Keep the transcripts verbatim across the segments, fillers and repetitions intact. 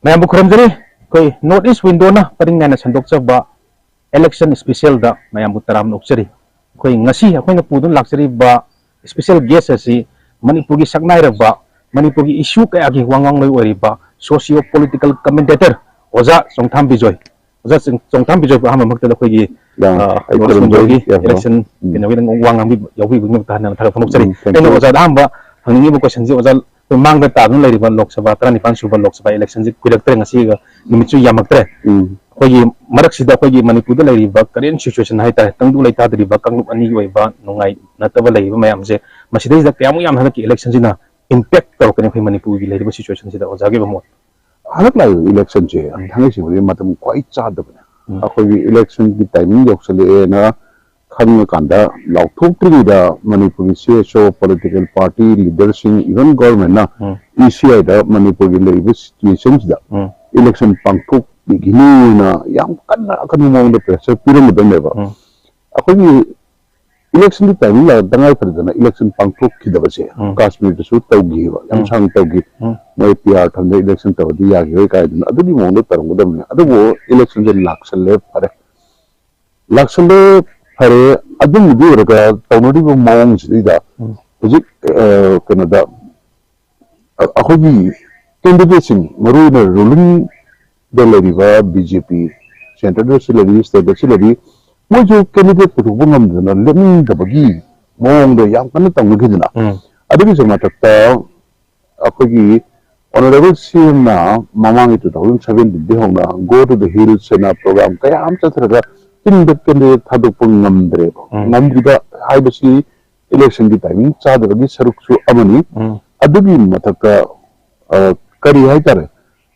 ꯃꯌꯥꯝꯕꯨ ꯈꯨꯔꯨꯝꯖꯔꯤ꯫ ꯑꯩꯈꯣꯏ North East Window-ꯅ ꯄꯔꯤꯡ ꯅꯥꯏꯅ ꯁꯟꯗꯣꯛꯆꯕ election special-ꯗ ꯃꯌꯥꯝꯕꯨ ꯇꯔꯥꯝꯅ ꯑꯣꯛꯆꯔꯤ꯫ ꯑꯩꯈꯣꯏ ꯉꯁꯤ ꯑꯩꯈꯣꯏꯅ ꯄꯨꯗꯨꯅ ꯂꯥꯛꯆꯔꯤꯕ special guest ꯑꯁꯤ ꯃꯅꯤꯄꯨꯔꯒꯤ ꯁꯛꯅꯥꯏꯔꯕ, ꯃꯅꯤꯄꯨꯔꯒꯤ issue ꯀꯌꯥꯒꯤ ꯋꯥ ꯉꯥꯡꯂꯣꯏ ꯑꯣꯏꯔꯤꯕ socio political commentator ꯑꯣꯖꯥ ꯆꯣꯡꯊꯥꯝ ꯕꯤꯖꯣꯏ꯫ ꯑꯣꯖꯥ ꯆꯣꯡ-, ꯆꯣꯡꯊꯥꯝ ꯕꯤꯖꯣꯏꯕꯨ ꯑꯍꯥꯟꯕ ꯃꯛꯇꯗ ꯑꯩꯈꯣꯏꯒꯤ, ꯌꯥꯝ ꯑ, ꯑꯩ North East ꯈꯨꯔꯨꯝꯖꯔꯤ, Window-ꯒꯤ ꯌꯥꯝ election ꯎꯝ꯫ ꯀꯩꯅꯣꯒꯤꯗ ꯋꯥ ꯉꯥꯡꯕꯤ-, ꯌꯥꯎꯕꯤꯕꯒꯤꯗꯃꯛꯇ ꯍꯟꯅ ꯊꯥꯒꯠꯄ ꯐꯣꯡꯗꯣꯛꯆꯔꯤ꯫ ꯎꯝ, thank ꯑꯩꯅ you꯫ ꯑꯣꯖꯥꯗ ꯑꯍꯥꯟꯕ ꯍꯪꯅꯤꯡꯉꯤꯕ question-ꯁꯤ, ꯑꯣꯖꯥ, ꯑꯩꯈꯣꯏ ꯃꯥꯡꯗ ꯇꯥꯗꯨꯅ ꯂꯩꯔꯤꯕ ꯂꯣꯛ ꯁꯚꯥ, ꯇꯔꯥꯅꯤꯄꯥꯟ ꯁꯨꯕ ꯂꯣꯛ ꯁꯚꯥ election-ꯁꯤ ꯀꯨꯏꯔꯛꯇ꯭ꯔꯦ, ꯉꯁꯤꯒ ꯅꯨꯃꯤꯠꯁꯨ ꯌꯥꯝꯃꯛꯇ꯭ꯔꯦ꯫ ꯎꯝ꯫ ꯑꯩꯈꯣꯏꯒꯤ ꯃꯔꯛꯁꯤꯗ ꯑꯩꯈꯣꯏꯒꯤ ꯃꯅꯤꯄꯨꯔꯗ ꯂꯩꯔꯤꯕ current situation ꯍꯥꯏꯇꯥꯔꯦ, ꯇꯪꯗꯨ ꯂꯩꯇꯥꯗ꯭ꯔꯤꯕ ꯀꯥꯡꯂꯨꯞ ꯑꯅꯤꯒꯤ ꯑꯣꯏꯕ ꯅꯨꯡꯉꯥꯏꯅꯗꯕ ꯂꯩꯔꯤꯕ ꯃꯌꯥꯝꯁꯦ, ꯃꯁꯤꯗꯩꯁꯤꯗ ꯀꯌꯥꯃꯨꯛ ꯌꯥꯝꯅ ꯍꯟꯗꯛꯀꯤ election-ꯁꯤꯅ impact ꯇꯧꯔꯛꯀꯅꯤ ꯑꯩꯈꯣꯏ ꯃꯅꯤꯄꯨꯔꯒꯤ ꯂꯩꯔꯤꯕ situation-ꯁꯤꯗ? ꯑꯣꯖꯥꯒꯤ ꯑꯣꯏꯕ ꯃꯣꯠ꯫ ꯍꯟꯗꯛ ꯂꯥꯛꯏꯕ election-ꯁꯦ ꯎꯝ꯫ ꯊꯥꯡꯉꯩ ꯁꯦꯡꯅꯗꯤ ꯃꯇꯝ ꯈ꯭ꯋꯥꯏ ꯆꯥꯗꯕꯅꯦ꯫ ꯎꯝ꯫ ꯑꯩꯈꯣꯏꯒꯤ election-ꯒꯤ timing ꯌꯧꯁꯜꯂꯛꯑꯦꯅ ꯈꯪꯉꯀꯥꯟꯗ, ꯂꯥꯎꯊꯣꯛꯇ꯭ꯔꯤꯉꯩꯗ ꯃꯅꯤꯄꯨꯔꯒꯤ socio political party leader-ꯁꯤꯡ, even government-ꯅ ꯎꯝ꯫ E C I-ꯗ ꯃꯅꯤꯄꯨꯔꯒꯤ ꯂꯩꯔꯤꯕ situation-ꯁꯤꯗ ꯎꯝ꯫ Election ꯄꯥꯡꯊꯣꯛꯄꯤꯈꯤꯅꯨꯅ ꯌꯥꯝ ꯀꯟꯅ ꯑꯀꯟꯕ ꯃꯑꯣꯡꯗ pressure ꯄꯤꯔꯝꯒꯗꯕꯅꯦꯕ꯫ ꯎꯝ꯫ ꯑꯩꯈꯣꯏꯒꯤ election-ꯒꯤ timing ꯂꯥꯛꯑ ꯇꯉꯥꯏ ꯐꯗꯗꯅ election ꯄꯥꯡꯊꯣꯛꯈꯤꯗꯕꯁꯦ ꯎꯝ꯫ ꯀꯥꯁꯃꯤꯔꯗꯁꯨ ꯇꯧꯈꯤꯕ, ꯌꯥꯝ ꯎꯝ꯫ ꯁꯥꯡꯅ ꯇꯧꯈꯤ꯫ ꯎꯝ꯫ ꯃꯣꯏ P R ꯊꯝꯗ election ꯇꯧꯔꯗꯤ ꯌꯥꯈꯤꯔꯣꯏ ꯀꯥꯏꯗꯅ ꯑꯗꯨꯒꯤ ꯃꯑꯣꯡꯗ ꯇꯧꯔꯝꯒꯗꯕꯅꯤ꯫ ꯑꯗꯨꯕꯨ election-ꯁꯦ ꯂꯥꯛꯁꯜꯂꯦ, ꯐꯔꯦ꯫ ꯂꯥꯛꯁꯜꯂꯦ, ꯐꯔꯦ꯫ ꯑꯗꯨꯝꯕꯗꯤ ꯑꯣꯏꯔꯒ ꯇꯧꯅꯔꯤꯕ ꯃꯑꯣꯡꯁꯤꯗꯩꯗ ꯎꯝ꯫ ꯍꯧꯖꯤꯛ, ꯑ, ꯀꯩꯅꯣꯗ, ꯑ-, ꯑꯩꯈꯣꯏꯒꯤ candidate-ꯁꯤꯡ, ꯃꯔꯨꯑꯣꯏꯅ ruling-ꯗ ꯂꯩꯔꯤꯕ B J P, centre-ꯗꯁꯨ ꯂꯩꯔꯤ, state-ꯇꯁꯨ ꯂꯩꯔꯤ, ꯃꯣꯏꯁꯨ candidate ꯄꯨꯊꯣꯛꯄ ꯉꯝꯗꯗꯅ ꯂꯦꯞꯅꯤꯡꯗꯕꯒꯤ ꯃꯑꯣꯡꯗ ꯌꯥꯝ ꯀꯟꯅ ꯇꯧꯅꯈꯤꯗꯅ, ꯎꯝ꯫ ꯑꯗꯨꯒꯤꯁꯨ ꯃꯊꯛꯇ ꯑꯩꯈꯣꯏꯒꯤ Honourable C M-ꯅ ꯃꯃꯥꯡꯒꯤ two thousand seventeen-ꯗꯒꯤ ꯍꯧꯅ Go to the Hills ꯍꯥꯏꯅ program ꯀꯌꯥ ꯑꯃ ꯆꯠꯊꯔꯒ ꯆꯤꯡꯗ candidate ꯊꯥꯗꯣꯛꯄ ꯉꯝꯗ꯭ꯔꯦꯕ꯫ ꯎꯝ꯫ ꯉꯝꯗ꯭ꯔꯤꯕ ꯍꯥꯏꯕꯁꯤ election-ꯒꯤ timing ꯆꯥꯗꯕꯒꯤ ꯁꯔꯨꯛꯁꯨ ꯑꯃꯅꯤ꯫ ꯎꯝ꯫ ꯑꯗꯨꯒꯤ ꯃꯊꯛꯇ, ꯑ, ꯀꯔꯤ ꯍꯥꯏꯇꯥꯔꯦ,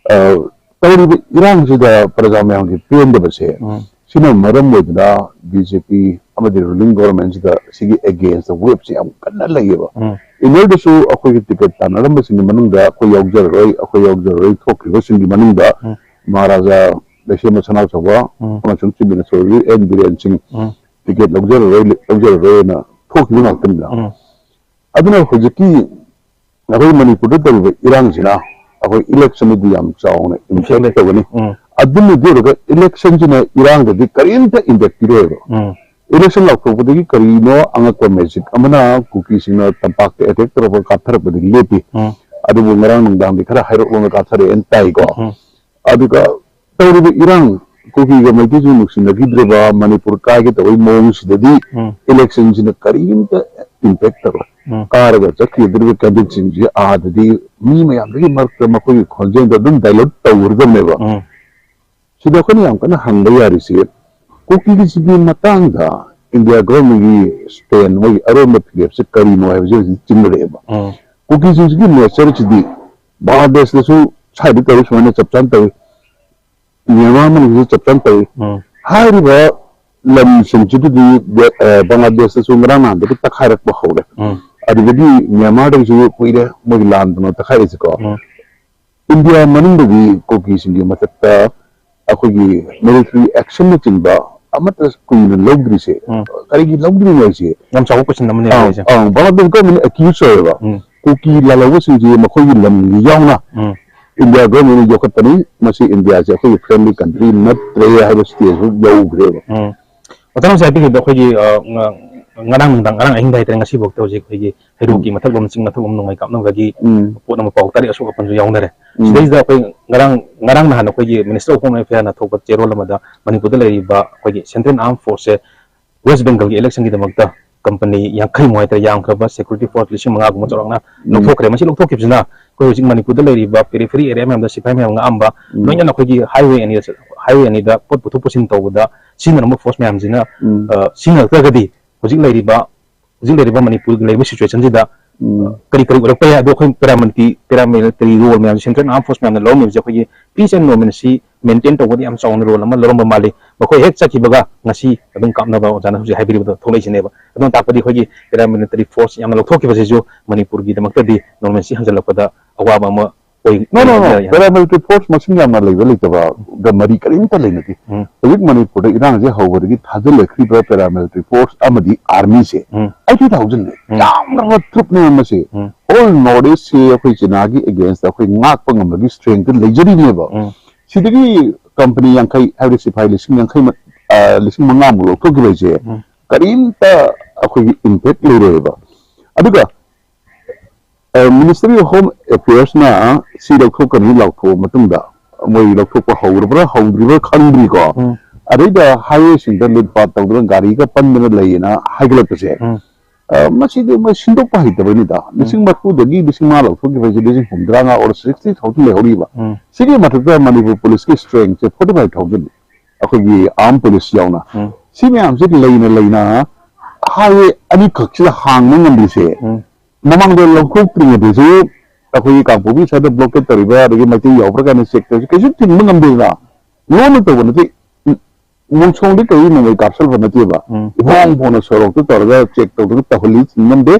ꯑ, ꯇꯧꯔꯤꯕ ꯏꯔꯥꯡꯁꯤꯗ ꯄ꯭ꯔꯖꯥ ꯃꯌꯥꯝꯒꯤ ꯄꯦꯟꯗꯕꯁꯦ, ꯎꯝ꯫ ꯁꯤꯅ ꯃꯔꯝ ꯑꯣꯏꯗꯨꯅ B J P ꯑꯃꯗꯤ ruling government-ꯁꯤꯗ ꯁꯤꯒꯤ against-ꯇ wave-ꯁꯦ ꯌꯥꯝ ꯀꯟꯅ ꯂꯩꯌꯦꯕ꯫ ꯎꯝ꯫ Inner-ꯗꯁꯨ ꯑꯩꯈꯣꯏꯒꯤ ticket ꯇꯥꯟꯅꯔꯝꯕꯁꯤꯡꯒꯤ ꯃꯅꯨꯡꯗ ꯑꯩꯈꯣꯏ ꯌꯥꯎꯖꯔꯔꯣꯏ, ꯑꯩꯈꯣꯏ ꯌꯥꯎꯖꯔꯔꯣꯏ ꯊꯣꯛꯈ꯭ꯔꯤꯕꯁꯤꯡꯒꯤ ꯃꯅꯨꯡꯗ ꯎꯝ꯫ ꯃꯍꯥꯔꯥꯖꯥ ꯂꯩꯁꯦꯝꯕ ꯁꯅꯥꯖꯥꯎꯕ ꯎꯝ꯫ ꯑꯃꯁꯨꯡ Chief Minister ꯑꯣꯏꯔꯤꯕ N ꯕꯤꯔꯦꯟ ꯁꯤꯡ ꯎꯝ꯫ ticket ꯂꯧꯖꯔꯔꯣꯏ, ꯂꯧꯖꯔꯔꯣꯏꯅ ꯊꯣꯛꯈꯤꯕ ꯉꯥꯛꯇꯅꯤꯗ꯫ ꯎꯝ꯫ ꯑꯗꯨꯅ ꯍꯧꯖꯤꯛꯀꯤ ꯑꯩꯈꯣꯏ ꯃꯅꯤꯄꯨꯔꯗ ꯇꯧꯔꯤꯕ ꯏꯔꯥꯡꯁꯤꯅ ꯑꯩꯈꯣꯏ ꯏꯂꯦꯛꯁꯟꯗꯗꯤ ꯌꯥꯝ ꯆꯥꯎꯅ ꯏꯝꯄꯦꯛ ꯇꯧꯒꯅꯤ꯫ ꯎꯝ꯫ ꯑꯗꯨꯅꯗꯤ ꯑꯣꯏꯔꯒ ꯏꯂꯦꯛꯁꯟꯁꯤꯅ ꯏꯔꯥꯡꯗꯗꯤ ꯀꯔꯤꯝꯇ ꯏꯝꯄꯦꯛ ꯄꯤꯔꯣꯏꯕ꯫ ꯎꯝ꯫ ꯏꯂꯦꯛꯁꯟ ꯂꯥꯎꯊꯣꯛꯄꯗꯒꯤ ꯀꯔꯤꯅꯣ ꯑꯉꯛꯄ ꯃꯦꯖꯤꯛ ꯑꯃꯅ ꯀꯨꯀꯤꯁꯤꯡꯅ ꯇꯝꯄꯥꯛꯇ ꯑꯦꯇꯦꯛ ꯇꯧꯔꯛꯄ ꯀꯥꯞꯊꯔꯛꯄꯗꯤ ꯂꯦꯞꯄꯤ꯫ ꯎꯝ꯫ ꯑꯗꯨꯕꯨ ꯉꯔꯥꯡ ꯅꯨꯡꯗꯥꯡꯗꯤ ꯈꯔ ꯍꯥꯏꯔꯞ ꯂꯣꯟꯅ ꯀꯥꯞꯊꯔꯛꯑꯦꯅ ꯇꯥꯏꯀꯣ꯫ ꯎꯝ꯫ ꯑꯗꯨꯒ ꯇꯧꯔꯤꯕ ꯏꯔꯥꯡ ꯀꯨꯀꯤꯒ ꯃꯩꯇꯩꯁꯨ ꯅꯨꯡꯁꯤꯅꯈꯤꯗ꯭ꯔꯦꯕ ꯃꯅꯤꯄꯨꯔ ꯀꯥꯏꯒꯦ ꯇꯧꯕꯒꯤ ꯃꯑꯣꯡꯁꯤꯗꯗꯤ ꯎꯝ꯫ ꯏꯂꯦꯛꯁꯟꯁꯤꯅ ꯀꯔꯤꯝꯇ ꯏꯝꯄꯦꯛ ꯇꯧꯔꯣꯏ꯫ ꯎꯝ꯫ ꯀꯥꯔꯒ ꯆꯠꯈꯤꯗꯧꯔꯤꯕ ꯀꯦꯟꯗꯤꯗꯦꯠꯁꯤꯡꯁꯤ ꯑꯥꯗꯗꯤ ꯃꯤ ꯃꯌꯥꯝꯗꯨꯒꯤ ꯃꯔꯛꯇ ꯃꯈꯣꯏꯒꯤ ꯈꯣꯟꯖꯦꯜꯗꯣ ꯑꯗꯨꯝ ꯗꯥꯏꯂꯣꯠ ꯇꯧꯒꯗꯕꯅꯦꯕ꯫ ꯎꯝ꯫ ꯁꯤꯗ ꯑꯩꯈꯣꯏꯅ ꯌꯥꯝ ꯀꯟꯅ ꯍꯪꯕ ꯌꯥꯔꯤꯁꯤ ꯀꯨꯀꯤꯒꯤꯁꯤꯒꯤ ꯃꯇꯥꯡꯗ ꯏꯟꯗꯤꯌꯥ ꯒꯣꯔꯃꯦꯟꯒꯤ ꯁ꯭ꯇꯦꯟ ꯃꯣꯏꯒꯤ ꯑꯔꯣꯟꯕ ꯐꯤꯔꯦꯞꯁꯦ ꯀꯔꯤꯅꯣ ꯍꯥꯏꯕꯁꯦ ꯍꯧꯖꯤꯛ ꯆꯤꯡꯅꯔꯛꯑꯦꯕ꯫ ꯎꯝ꯫ ꯀꯨꯀꯤꯁꯤꯡꯁꯤꯒꯤ ꯅꯦꯆꯔꯁꯤꯗꯤ ꯕꯪꯒ꯭ꯂꯥꯗꯦꯁꯇꯁꯨ ꯁ꯭ꯋꯥꯏꯗ ꯇꯧꯔꯤ ꯁꯨꯃꯥꯏꯅ ꯆꯞ ꯆꯥꯅ ꯇꯧꯏ, ꯃ꯭ꯌꯥꯟꯃꯥꯔ ꯃꯅꯨꯡꯗꯁꯨ ꯆꯞ ꯆꯥꯅ ꯇꯧꯏ꯫ ꯎꯝ꯫ ꯍꯥꯏꯔꯤꯕ ꯂꯝꯁꯤꯡꯁꯤꯗꯗꯤ ꯕꯦ-, ꯑ, ꯕꯪꯒ꯭ꯂꯥꯗꯦꯁꯇꯁꯨ ꯉꯔꯥꯡ ꯅꯍꯥꯟꯗꯒꯤ ꯇꯛꯈꯥꯏꯔꯛꯄ ꯍꯧꯔꯦ꯫ ꯎꯝ꯫ ꯑꯗꯨꯗꯒꯤ ꯃ꯭ꯌꯥꯟꯃꯥꯔꯗꯒꯤꯁꯨ ꯀꯨꯏꯔꯦ ꯃꯣꯏꯒꯤ ꯂꯥꯟꯗꯨꯅ ꯇꯛꯈꯥꯏꯔꯛꯏꯁꯦꯀꯣ꯫ ꯎꯝ꯫ ꯏꯟꯗꯤꯌꯥ ꯃꯅꯨꯡꯗꯗꯤ ꯀꯨꯀꯤꯁꯤꯡꯒꯤ ꯃꯊꯛꯇ ꯑꯩꯈꯣꯏꯒꯤ ꯃꯤꯂꯤꯇꯔꯤ ꯑꯦꯛꯁꯟꯅꯆꯤꯡꯕ ꯑꯃꯠꯇ ꯀꯨꯏꯅ ꯂꯧꯗ꯭ꯔꯤꯁꯦ ꯎꯝ꯫ ꯀꯔꯤꯒꯤ ꯂꯧꯗ꯭ꯔꯤꯅꯣ ꯍꯥꯏꯁꯦ? ꯌꯥꯝ ꯆꯥꯎꯕ ꯀꯣꯏꯁꯟ ꯑꯃꯅꯦꯕ ꯑꯥ, ꯍꯥꯏꯁꯦ꯫ ꯑꯥ, ꯚꯥꯔꯠ ꯒꯚꯔꯟꯃꯦꯟ ꯑꯦꯀ꯭ꯌꯨꯁ ꯑꯣꯏꯌꯦꯕ꯫ ꯎꯝ꯫ ꯀꯨꯀꯤ ꯂꯥꯜꯍꯧꯕꯁꯤꯡꯁꯤ ꯃꯈꯣꯏꯒꯤ ꯂꯝꯒꯤ ꯌꯥꯎꯅ ꯎꯝ꯫ ꯏꯟꯗꯤꯌꯥ ꯒꯚꯔꯟꯃꯦꯟꯅ ꯌꯣꯛꯈꯠꯄꯅꯤ, ꯃꯁꯤ ꯏꯟꯗꯤꯌꯥꯁꯦ ꯑꯩꯈꯣꯏꯒꯤ ꯐ꯭ꯔꯦꯟꯂꯤ ꯀꯟꯇ꯭ꯔꯤ ꯅꯠꯇ꯭ꯔꯦ ꯍꯥꯏꯕ ꯁ꯭ꯇꯦꯖꯇꯨ ꯌꯧꯈ꯭ꯔꯦꯕ꯫ ꯎꯝ꯫ ꯃꯇꯥꯡ ꯑꯁꯤꯗ ꯍꯥꯏꯕꯤꯈꯤꯕꯗꯣ ꯑꯩꯈꯣꯏꯒꯤ, ꯑ, ꯉ-, ꯉꯔꯥꯡ ꯅꯨꯡꯗꯥꯡ, ꯉꯔꯥꯡ ꯑꯍꯤꯡꯗ ꯍꯥꯏꯇꯥꯔꯦ, ꯉꯁꯤꯐꯥꯎꯗ ꯍꯧꯖꯤꯛ ꯑꯩꯈꯣꯏꯒꯤ ꯍꯩꯔꯣꯛꯀꯤ ꯎꯝ꯫ ꯃꯊꯛꯂꯣꯝ ꯆꯤꯡ ꯃꯊꯛꯂꯣꯝ ꯅꯣꯡꯃꯩ ꯀꯥꯞꯅꯕꯒꯤ ꯎꯝ꯫ ꯄꯣꯠ ꯑꯃ ꯄꯥꯎ ꯇꯥꯔꯦ, ꯑꯁꯣꯛ ꯑꯄꯟꯁꯨ ꯌꯥꯎꯅꯔꯦ꯫ ꯎꯝ꯫ ꯁꯤꯗꯩꯁꯤꯗ ꯑꯩꯈꯣꯏ ꯉꯔꯥꯡ, ꯉꯔꯥꯡ ꯅꯍꯥꯟ ꯑꯩꯈꯣꯏꯒꯤ Ministry of Home Affairsꯅ ꯊꯣꯛꯄ ꯆꯦꯔꯣꯜ ꯑꯃꯗ ꯃꯅꯤꯄꯨꯔꯗ ꯂꯩꯔꯤꯕ ꯑꯩꯈꯣꯏꯒꯤ Central Armed Forceꯁꯦ West Bengalꯒꯤ electionꯒꯤꯗꯃꯛꯇ company ꯌꯥꯡꯈꯩꯃꯨꯛ ꯍꯥꯏꯇꯥꯔꯦ, ꯌꯥꯝꯈ꯭ꯔꯕ security force ꯂꯤꯁꯤꯡ ꯃꯉꯥꯒꯨꯝꯕ ꯆꯥꯎꯔꯥꯛꯅ ꯎꯝ꯫ ꯂꯧꯊꯣꯛꯈ꯭ꯔꯦ꯫ ꯃꯁꯤ ꯂꯧꯊꯣꯛꯈꯤꯕꯁꯤꯅ ꯑꯩꯈꯣꯏ ꯍꯧꯖꯤꯛ ꯃꯅꯤꯄꯨꯔꯗ ꯂꯩꯔꯤꯕ periphery area ꯃꯌꯥꯝꯗ ꯁꯤꯐꯥꯏ ꯃꯌꯥꯝ ꯉꯥꯛꯑꯝꯕ, ꯎꯝ꯫ ꯂꯣꯏꯅꯅ ꯑꯩꯈꯣꯏꯒꯤ highway ꯑꯅꯤꯗ, highway ꯑꯅꯤꯗ ꯄꯣꯠ ꯄꯨꯊꯣꯛ ꯄꯨꯁꯤꯟ ꯇꯧꯕꯗ ꯁꯤꯖꯤꯟꯅꯔꯝꯕ force ꯃꯌꯥꯝꯁꯤꯅ, ꯎꯝ꯫ ꯑ, ꯁꯤꯖꯤꯟꯅꯔꯛꯇ꯭ꯔꯒꯗꯤ ꯍꯧꯖꯤꯛ ꯂꯩꯔꯤꯕ, ꯍꯧꯖꯤꯛ ꯂꯩꯔꯤꯕ ꯃꯅꯤꯄꯨꯔꯒꯤ ꯂꯩꯔꯤꯕ situationꯁꯤꯗ, ꯎꯝ꯫ ꯀꯔꯤ ꯀꯔꯤ ꯑꯣꯏꯔꯛꯄ ꯌꯥꯏ? ꯑꯗꯣ ꯑꯩꯈꯣꯏ paramilitary, paramilitary role ꯃꯌꯥꯝꯁꯦ, Central Armed Force ꯃꯌꯥꯝꯅ ꯂꯧꯔꯝꯃꯤꯕꯁꯦ ꯑꯩꯈꯣꯏꯒꯤ peace and normalcy maintain ꯇꯧꯕꯗ ꯌꯥꯝ ꯆꯥꯎꯅ role ꯑꯃ ꯂꯧꯔꯝꯕ ꯃꯥꯜꯂꯤ꯫ ꯃꯈꯣꯏ ꯍꯦꯛ ꯆꯠꯈꯤꯕꯒ ꯉꯁꯤ ꯑꯗꯨꯝ ꯀꯥꯞꯅꯕ ꯑꯣꯖꯥꯅ ꯍꯧꯖꯤꯛ ꯍꯥꯏꯕꯤꯔꯤꯕꯗꯣ ꯊꯣꯛꯂꯛꯏꯁꯤꯅꯦꯕ꯫ ꯑꯗꯨꯅ ꯇꯥꯛꯄꯗꯤ ꯑꯩꯈꯣꯏꯒꯤ paramilitary force ꯌꯥꯝꯅ ꯂꯧꯊꯣꯛꯈꯤꯕꯁꯤꯁꯨ ꯃꯅꯤꯄꯨꯔꯒꯤꯗꯃꯛꯇꯗꯤ normalcy ꯍꯟꯖꯤꯜꯂꯛꯄꯗ ꯑꯋꯥꯕ ꯑꯃ ꯀꯩ- No, no, no. ꯀꯩ- Paramilitary force ꯃꯁꯤꯡ ꯌꯥꯝꯅ ꯂꯩꯕ ꯂꯩꯇꯕꯒ ꯃꯔꯤ ꯀꯔꯤꯝꯇ ꯂꯩꯅꯗꯦ꯫ ꯎꯝ꯫ ꯍꯧꯖꯤꯛ ꯃꯅꯤꯄꯨꯔꯗ ꯏꯔꯥꯡꯁꯦ ꯍꯧꯕꯗꯒꯤ ꯊꯥꯖꯤꯜꯂꯛꯈ꯭ꯔꯤꯕ paramilitary force ꯑꯃꯗꯤ armyꯁꯦ ꯎꯝ꯫ eighty thousandꯅꯦ꯫ ꯎꯝ꯫ ꯌꯥꯝꯈ꯭ꯔꯕ troopꯅꯦ ꯃꯁꯤ꯫ ꯎꯝ꯫ All North Eastꯁꯦ ꯑꯩꯈꯣꯏ ꯆꯤꯅꯥꯒꯤ againstꯇ ꯑꯩꯈꯣꯏ ꯉꯥꯛꯄ ꯉꯝꯕꯒꯤ strengthꯇ ꯂꯩꯖꯔꯤꯅꯦꯕ꯫ ꯎꯝ꯫ ꯁꯤꯗꯒꯤ company ꯌꯥꯡꯈꯩ, ꯍꯥꯏꯕꯗꯤ ꯁꯤꯐꯥꯏ ꯂꯤꯁꯤꯡ ꯌꯥꯡꯈꯩ ꯃ-, ꯑ, ꯂꯤꯁꯤꯡ ꯃꯉꯥꯃꯨꯛ ꯂꯧꯊꯣꯛꯈꯤꯕ ꯍꯥꯏꯁꯦ ꯎꯝ꯫ ꯀꯔꯤꯝꯇ ꯑꯩꯈꯣꯏꯒꯤ impact ꯂꯩꯔꯣꯏꯕ꯫ ꯑꯗꯨꯒ ꯑ, Ministry of Home Affairsꯅ ꯁꯤ ꯂꯧꯊꯣꯛꯀꯅꯤ ꯂꯥꯎꯊꯣꯛꯑ ꯃꯇꯨꯡꯗ, ꯃꯣꯏ ꯂꯧꯊꯣꯛꯄ ꯍꯧꯔꯕ꯭ꯔꯥ ꯍꯧꯗ꯭ꯔꯤꯕ꯭ꯔꯥ ꯈꯪꯗ꯭ꯔꯤꯀꯣ꯫ ꯎꯝ꯫ ꯑꯗꯩꯗ highwayꯁꯤꯡꯗ ꯂꯨꯠꯄꯥꯠ ꯇꯧꯗꯅ ꯒꯥꯔꯤꯒ ꯄꯟꯗꯅ ꯂꯩꯌꯦꯅ ꯍꯥꯏꯒꯠꯂꯛꯄꯁꯦ, ꯎꯝ꯫ ꯑ, ꯃꯁꯤꯗꯤ ꯃꯣꯏ ꯁꯤꯟꯗꯣꯛꯄ ꯍꯩꯇꯕꯅꯤꯗ꯫ ꯎꯝ꯫ ꯂꯤꯁꯤꯡ ꯃꯔꯤꯐꯨꯗꯒꯤ ꯂꯤꯁꯤꯡ ꯃꯉꯥ ꯂꯧꯊꯣꯛꯈꯤꯕ ꯍꯥꯏꯁꯦ ꯂꯤꯁꯤꯡ ꯍꯨꯝꯗ꯭ꯔꯥ ꯃꯉꯥ or sixty thousand ꯂꯩꯍꯧꯔꯤꯕ꯫ ꯎꯝ꯫ ꯁꯤꯒꯤ ꯃꯊꯛꯇ ꯃꯅꯤꯄꯨꯔ policeꯀꯤ strengthꯁꯦ forty five thousand꯫ ꯑꯩꯈꯣꯏꯒꯤ armed police ꯌꯥꯎꯅ꯫ ꯎꯝ꯫ ꯁꯤ ꯃꯌꯥꯝꯁꯦ ꯂꯩꯅ ꯂꯩꯅ highway ꯑꯅꯤꯈꯛꯁꯤꯗ ꯍꯥꯡꯕ ꯉꯝꯗ꯭ꯔꯤꯁꯦ, ꯎꯝ꯫ ꯃꯃꯥꯡꯗ ꯂꯧꯊꯣꯛꯇ꯭ꯔꯤꯉꯩꯗꯁꯨ ꯑꯩꯈꯣꯏꯒꯤ ꯀꯥꯡꯄꯣꯛꯄꯤ side blockade ꯇꯧꯔꯤꯕ, ꯑꯗꯒꯤ ꯃꯩꯇꯩ ꯌꯥꯎꯕ꯭ꯔꯥ ꯀꯥꯏꯅ check ꯇꯧꯔꯤꯁꯦ ꯀꯩꯁꯨ ꯊꯤꯡꯕ ꯉꯝꯗꯦꯗꯅ꯫ ꯂꯣꯟꯅ ꯇꯧꯕ ꯅꯠꯇꯦ, ꯃꯣꯡꯁꯣꯡꯗ ꯀꯔꯤ ꯅꯣꯡꯃꯩ ꯀꯥꯞꯁꯟꯕ ꯅꯠꯇꯦꯕ꯫ ꯎꯝ꯫ ꯏꯐꯣꯡ ꯐꯣꯡꯅ ꯁꯣꯔꯣꯛꯇ ꯇꯧꯔꯒ check ꯇꯧꯗꯅ ꯇꯧꯍꯜꯂꯤ, ꯊꯤꯡ ꯉꯝꯗꯦ꯫